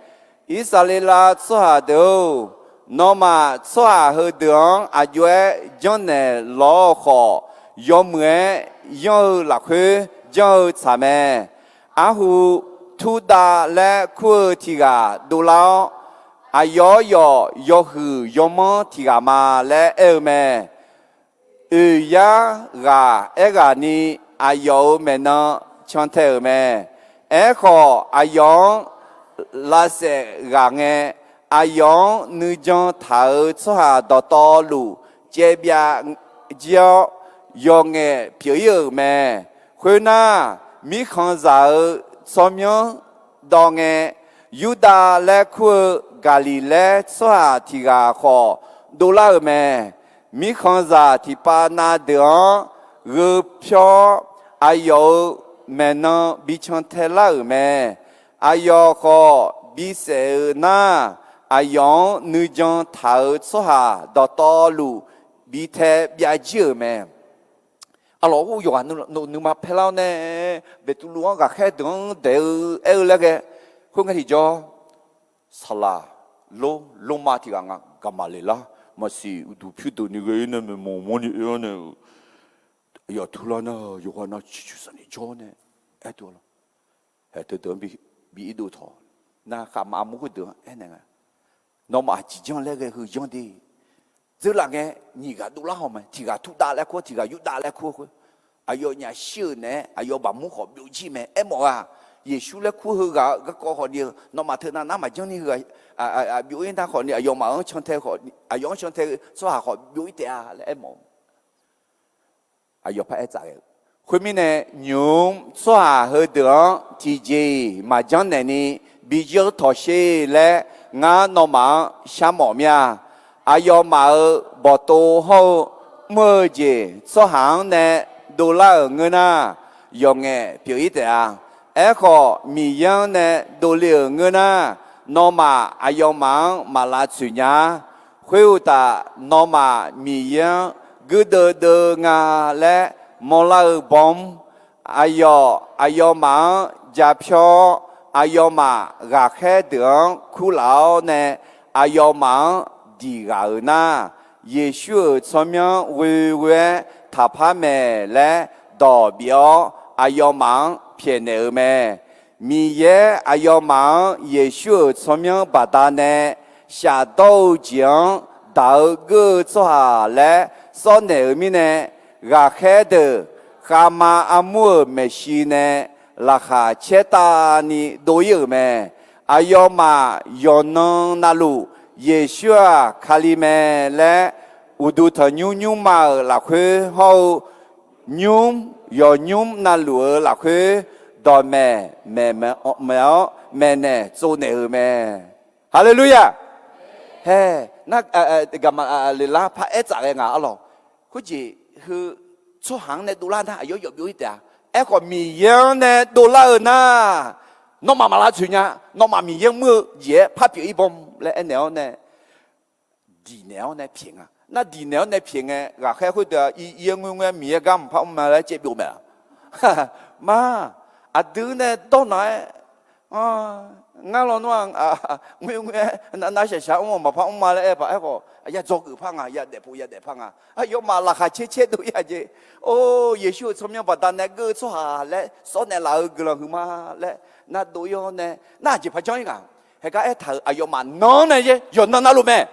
Irsaqleqlav tsawrhaq deuq-or, nawmaf tsawrhaq heudeuq-anr aq jov-aer janrnaeq lawr-eu khawf, yawmuiq-aer yanr-eu lafkhoer janr-eu tsaq mae. Arhu Turdav laer kur-eu tiq ghaq dovlar-awr, aqyawf-anr yawf yawhuiq yawmanr tiq ghaq ma laer aer-eu mae. Oeq yar ghaq aerghaqni aqyawf-euq maeqnan cantae-euq mae. Aerkhawf, aqyawf-anr lavsaef ghaq ngae, aqyawf-anr nuijan taq-euq tsawrhaq dawqtawvluf caevbyav jir-awr, yawqngaef pyeuf-ir-euq mae. Khoernar, mirkhanqzaq-euq tsawrmyanr dawv ngae, Yurdav laer kur-eu Gaqliqlaer tsawrhaq tiq ghaq khawf dovlar-euq mae. Mirkhanqzaq tiqpav na deuq-anr gheu pyawr-awr, aqyawf-euq maeqnan bi cantae lar-euq mae. Aqyawf khawf bisaef-eu nar, aqyawf-anr nuijan taq-euq tsawrhaq dawqtawvluf bi tae byav jir-euq mae. Arlawq, yawqghaq nuima paer lar-awr nae, Beqtuvluv-anr ghaqkhaer deuq-anr daeq-eu aer-eu laer ghae, khoerngae tiqjawr, saqlaq lor, lormav tiq ghaq nga, Gaqmaqleqlar maqsiq uqduq pyurdeuq ni ghae-ir nae maeqmawq mawrni oe-awr nae-euq, aqyawf turlar nar yawqghaq nav ciqcur safni jawr-awr nae aer-eu lawr. Hae, teudeuq-anr bi irdov tawq. Nar khavma armur khoerdeuq-anr aernaeq nga, nawmaf aqjeq janr laer ghae heu janr de. Dzeurlaf ngae, nyiq ghaq dovlar haw mae. Tiq ghaq Turdav laer kur-awr, tiq ghaq Yurdav laer kur-awr khoer, aqyawf nyaf shir-euq naeq-aer aqyawf baqmur khawf byovjir mae. Aermawf-aq, Yeqsur laer kur heu ghaq-eu garkawv khawfni-eu, nawmaf teunav nar maqjanr ni heu byov-ir nar khawfni, aqyawfmaf-anr cantae, aqyawf-anr cantae-eu tsawrhaq khawf byov-ir taef-a laer aermawf-eu. Aqyawf par aer tsaf ghae-eu, khoermirnae, nymq-mr tsawrhaq heudeuq-anr tiqjeq-iq maqjanr naeqni bi janr tawq sher laer ngar nawmaf-anr sharmawf mir-a. Aqyawfmaf-euq bawqtov hawr-eu mr-eu jeq tsawrhaq-anr nae dovlar-euq ngeur nar, yawqngaef pyeuf-ir taef-a. Aerkhawf, Miqyaer-anr nae dovle-euq ngeur nar, nawmaf aqyawfmaf-anr maq lavtsoeq nya-a. Khoeruqtaf, nawmaf Miqyaer-anr guirdeuv deuv-eu nga laer mawrlar-eu baw mr, aqyawf aqyawfmaf-anr japyawr-awr, aqyawfmaf ghaqkhaer deuq-anr kurlaf-awr nae, aqyawfmaf-anr diq ghaq-euq nar, Yeqsur-euq tsawrmyanr ghoeghoe-aer taqpar maeq laer dawq bif-awr, aqyawfmaf-anr pyaeqnaeq-euq mae. Miqyaer aqyawfmaf-anr Yeqsur-euq tsawrmyanr baqdanae shafdawr-eu jeq-anr daq-eu geur-eu tsawrhaq laer sawr naeq-euq mirnae, ghaqkhaer deuq khavma armur-euq maeqshi nae laqkhaq caertavni dov-ir-euq mae. Aqyawfmaf yawqnan navluf Yeqsur-aq Kali mae laer, uqduq tanqnymr nymrma-euq lafkhoer hawr-eu, nymr yawqnymr navluf-euq lafkhoer dawqmaeq maeq-anr maeqnaeq tsovnaeq-euq mae. Haleluya! Hae, nar, gaqma leqlar paraer tsaf ghae nga arlawq. Khoerjeq heu tsawrhaq-anr nae dovlar nar aqyawf yawf byov-ir taef-a. Aerkhawf Miqyaer-anr nae dovlar-eu nar, nawmaf maq lavtsoeq nya. Nawmaf Miqyaer-anr muir-eu jeq-aer par pyeuf-ir bawm laer aernaeq-awr nae diqnaeq-awr nae pyaeq nga. Nar diqnaeq-awr nae pyaeq ngae, ghaqkhaer khoerdeuq-aq, ir-ir-aer ngoer ngoer-aer Miqyaer gar maqpar mr ma laer caev byov mae-a. Ma, aqdui nae dawrnaq-aer, ngar lawnmr-aq, ngoer ngoer-aer nar shaqshaq mr-awq maqpar mr ma laer aer paq aerkhawf, ya dzawgeuf par nga, ya daefpov ya daef par nga. Aqyawfmaf laqkhaq caer caer dov-ir-aq jeq. Or, Yeqsur-euq tsawrmyanr baqdanae geur-eu tsawrhaq laer sawr naeqlaf-eu guiqlanq huiqma laer nar dov-ir-awr nae nar aqjeq par janr-ir nga. Haegar aertaq-euq aqyawfmaf nan-anr nae yaer yawqnan navluf mae.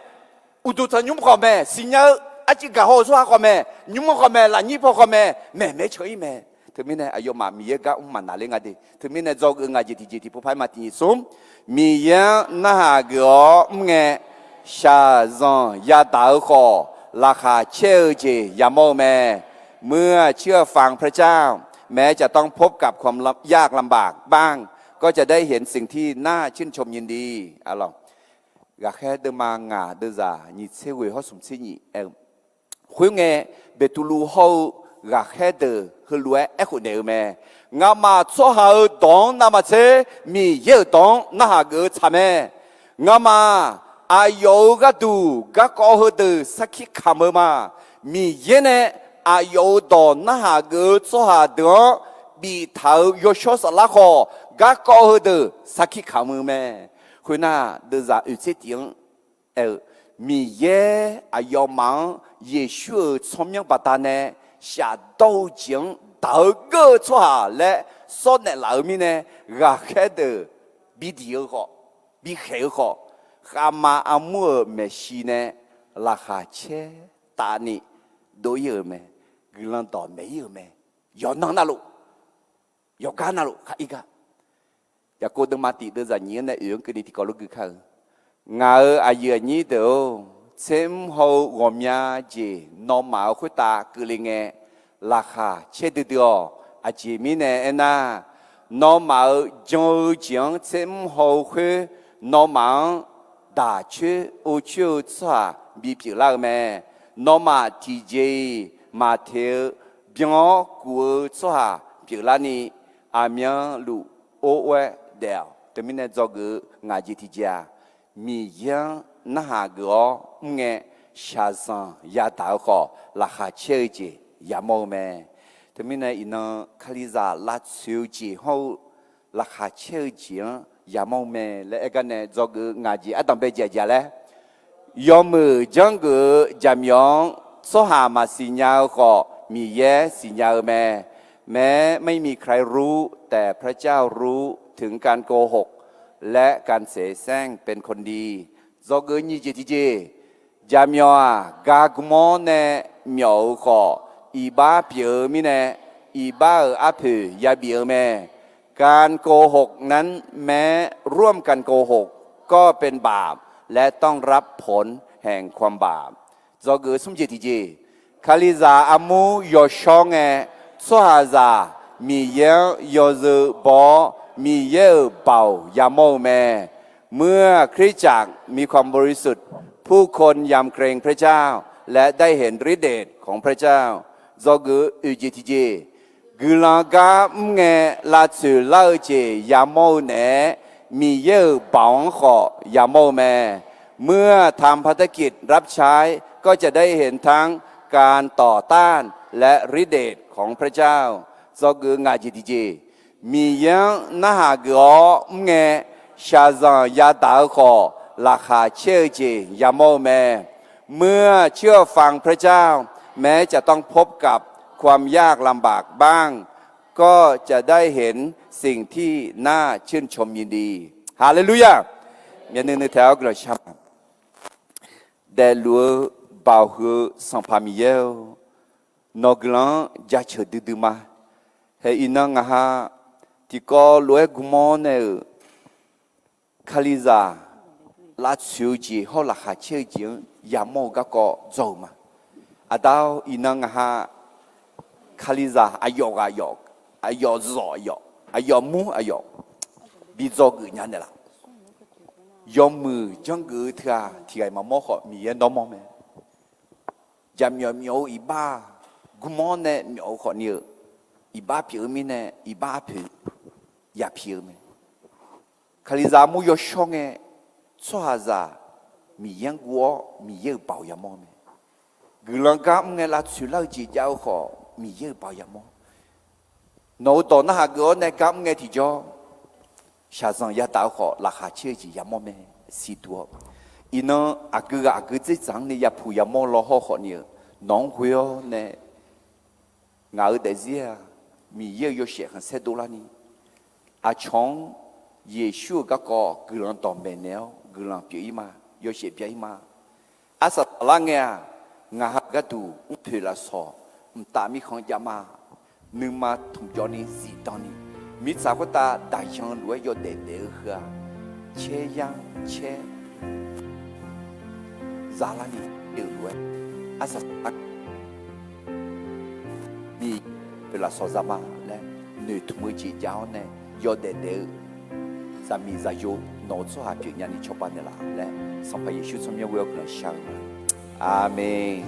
Uqduq tanqnymr khawf mae, siqnya-eu arciv gaq haw-eu tsawrhaq khawf mae, nymr-anr khawf mae, lafnyir paw khawf mae, maeqmaeq-aer can-ir mae. Teumirnae aqyawfmaf Miqyaer gar mr maqnaqler nga de. Teumirnae dzawgeuf ngaq jeq tiqjeq tiqpov par-aer ma tiqnyiq smr. Miqyaer-anr narhaq geuf-awr mr ngae, shaqzanq yadaq-eu khawf, laqkhaq caer-eu jeq yamawr-eu mae. เมื่อเชื่อฟังพระเจ้า แม้จะต้องพบกับความยากลำบากบ้าง ก็จะได้เห็นสิ่งที่น่าชื่นชมยินดี Ghaqkhaer deuvma ngaq deuvzaq nyiq tser ghoeq hawr smq tser nyiq aer-eu, khoerngae, Beqtuvluv hawr-eu ghaqkhaer deuq heulof-aer aerkhof naeq-eu mae. Ngamaf tsawrhaq-euq dawq-anr navmaqtser Miqyaer-euq dawq-anr narhaq geuf-eu tsaq mae. Ngamaf aqyawf-euq gharduq garkawv heudeuq sarkir kamq-eu ma. Miqyaer nae aqyawf-euq dawq narhaq geuf-eu tsawrhaq deuq-anr biftaq-euq yawshawr saflar khawf, garkawv heudeuq sarkir kamq-eu mae. Khoernar, deuvzaq oeq tser tif-anr aer-eu, Miqyaer aqyawfmaf-anr Yeqsur-euq tsawrmyanr baqdanae shafdawr-eu jeq-anr daq-eu geur-eu tsawrhaq laer sawr naeqlaf-eu mirnae, ghaqkhaer deuq bidiq-eu khawf, bikhaeq-eu khawf, khavma armur-euq maeqshi nae laqkhaq caer tavni dov-ir-euq mae. Guiqlanq dawqmaeq-ir-euq mae. Yawqnan navluf, yawqgar navluf khar-ir gar. Yaqkov deuvma tiq deuvzaq nyiq-anr nae oeq-anr keuvni tiqkawv lof gui kar-eu, Ngaq-euq aqyuif aqnyir deuq-or, tser mr haw-eu ghawqmya jeq nawmaf-euq khoertav keuvle ngae, laqkhaq caer duidui-awq. Aqjeq mirnae aernar, nawmaf-euq jan-eu jeq-anr tser mr haw-eu khoer, nawmaf-anr daq coer or coer-eu tsawrhaq bipyeuf lar-eu mae. Nawmaf tiqjeq-iq maqteq-eu byan-awr kuf-eu tsawrhaq pyeuflarni, aqmyanluf or or-aer daef-awq. Teumirnae dzawgeuf-eu ngaq jeq tiqjeq-aq, Miqyaer-anr narhaq geuf-awr mr ngae, shaqzanq yadaq-eu khawf, laqkhaq caer-eu jeq yamawr-eu mae. Teumirnae iqnan Kalizaq lavtsoeq-eu jeq hawr-eu laqkhaq caer-eu jeq-anr yamawr-eu mae laer aer gar nae dzawgeuf-eu ngaq jeq ardanq bae jeq aqjeq laer, yawmuiq janrgeuf-eu jaqmyawf-anr tsawrhaq maqsiq nya-eu khawf, Miqyaer siqnya-eu mae. แม้ไม่มีใครรู้ แต่พระเจ้ารู้ ถึงการโกหก และการเสแสร้งเป็นคนดี Dzawgeuf nyiq jeq tiqjeq, jaqmyawf-aq, gar gmr-awr nae myawf-eu khawf, iqbax pyeuf-eu mirnae, iqbax-euq arpoeq yabif-eu mae. การโกหกนั้น แม้ร่วมกันโกหก ก็เป็นบาป และต้องรับผลแห่งความบาป Dzawgeuf smr jeq tiqjeq, Kalizaq armur yawshawr ngae, tsawrhaqzaq Miqyaer-anr yawzeu baw-awr, Miqyaer-euq baoq yamawr-eu mae. เมื่อคริสตจักรมีความบริสุทธิ์ ผู้คนยำเกรงพระเจ้า และได้เห็นฤทธิ์เดชของพระเจ้า Dzawgeuf oeq jeq tiqjeq, guiqlanq gar mr ngae, lavtsoeq lar-eu jeq yamawr-eu naeq-aer, Miqyaer-euq baoq-anr khawf yamawr-eu mae. เมื่อทำภารกิจรับใช้ ก็จะได้เห็นทั้งการต่อต้าน และฤทธิ์เดชของพระเจ้า Dzawgeuf ngaq jeq tiqjeq, Miqyaer-anr narhaq geuf-awr mr ngae, shaqzanq yadaq-eu khawf, laqkhaq caer-eu jeq yamawr-eu mae. เมื่อเชื่อฟังพระเจ้า แม้จะต้องพบกับความยากลำบากบ้าง ก็จะได้เห็นสิ่งที่น่าชื่นชมยินดี Haleluya! Myavnuiv nuitaeq-awr guiqlanq shar ma. Daefluf-eu baoq huiq-eu Sanqpaq Miqyaer-or, nawq guiqlanq-anr jaceuq duidui ma. Hae iqnan ngaq ha tiqkawv lof-aer gmr-awr nae-euq Kalizaq lavtsoeq-eu jeq hawr laqkhaq caer-eu jeq-anr yamawr-eu garkawv dzaw-euq ma. Aqda-or, iqnan ngaq ha Kalizaq aqyawf ghaq yawf, aqyawf zawq yawf, aqyawf mur aqyawf bi dzawgeuf nya naeqlaf. Yawmuiq janrgeuf-eu teughaq tiqghaq-iq maqmawr khawf, Miqyaer nawr mawr mae. Jaqmyawf myawf-eu iqbax-aq, gurmanr nae myawf-eu khawfni-eu iqbax pyeuf-eu mirnae, iqbax arpoeq ya pi-eu mae. Kalizaq armur yawshawr ngae, tsawrhaqzaq Miqyaer-anr guv-awr Miqyaer-euq baoq yamawr-eu mae. Guiqlanq gar mr ngae lavtsoeq lar-eu jeq jav-eu khawf, Miqyaer-euq baoq yamawr. Nawq-euq dawq narhaq geuf-awr nae gar mr ngae tiqjawr, shaqzanq yadaq-eu khawf, laqkhaq caer-eu jeq yamawr mae. Siqduq-awr, iqnan aqgeu ghaq aqgeu dzerdzaq-anr nae yapuq yamawr law hawr khawfni-eu, nawq-anr ghoe-awr nae ngaq-euq daefzir-aq, Miqyaer-euq yawshaef khanqsaer dovlarni, aqcawq-anr Yeqsur-euq garkawv guiqlanq dawqmaeq naeq-awr guiqlanq pyeuf-ir ma. Yawshaef bya-ir ma. Arsaq saqlar ngae-aq, ngaq ha gharduq mrpoeq lafsawq mqtav mirkhanq jav ma. Nuima tmqjawvni zifdanni, mirtsaq khoertav daqyan-eu lof-aer yawdaef daef-eu heu-aq, caer yar caer zalarni, euq lof-aer arsaq saqlar Miqyaer-euq lafsawq za ma laer noeqtmq-eu jeq jav-awr nae yawdaef daef-eu zaqmiq zaqyo nawq-euq tsawrhaq pyeufnya ni cawba naeqlaf laer, Sanqpaq Yeqsur tsawrmyanr ghoe-awr guiqlanq shar-eu ma. Aqmeq.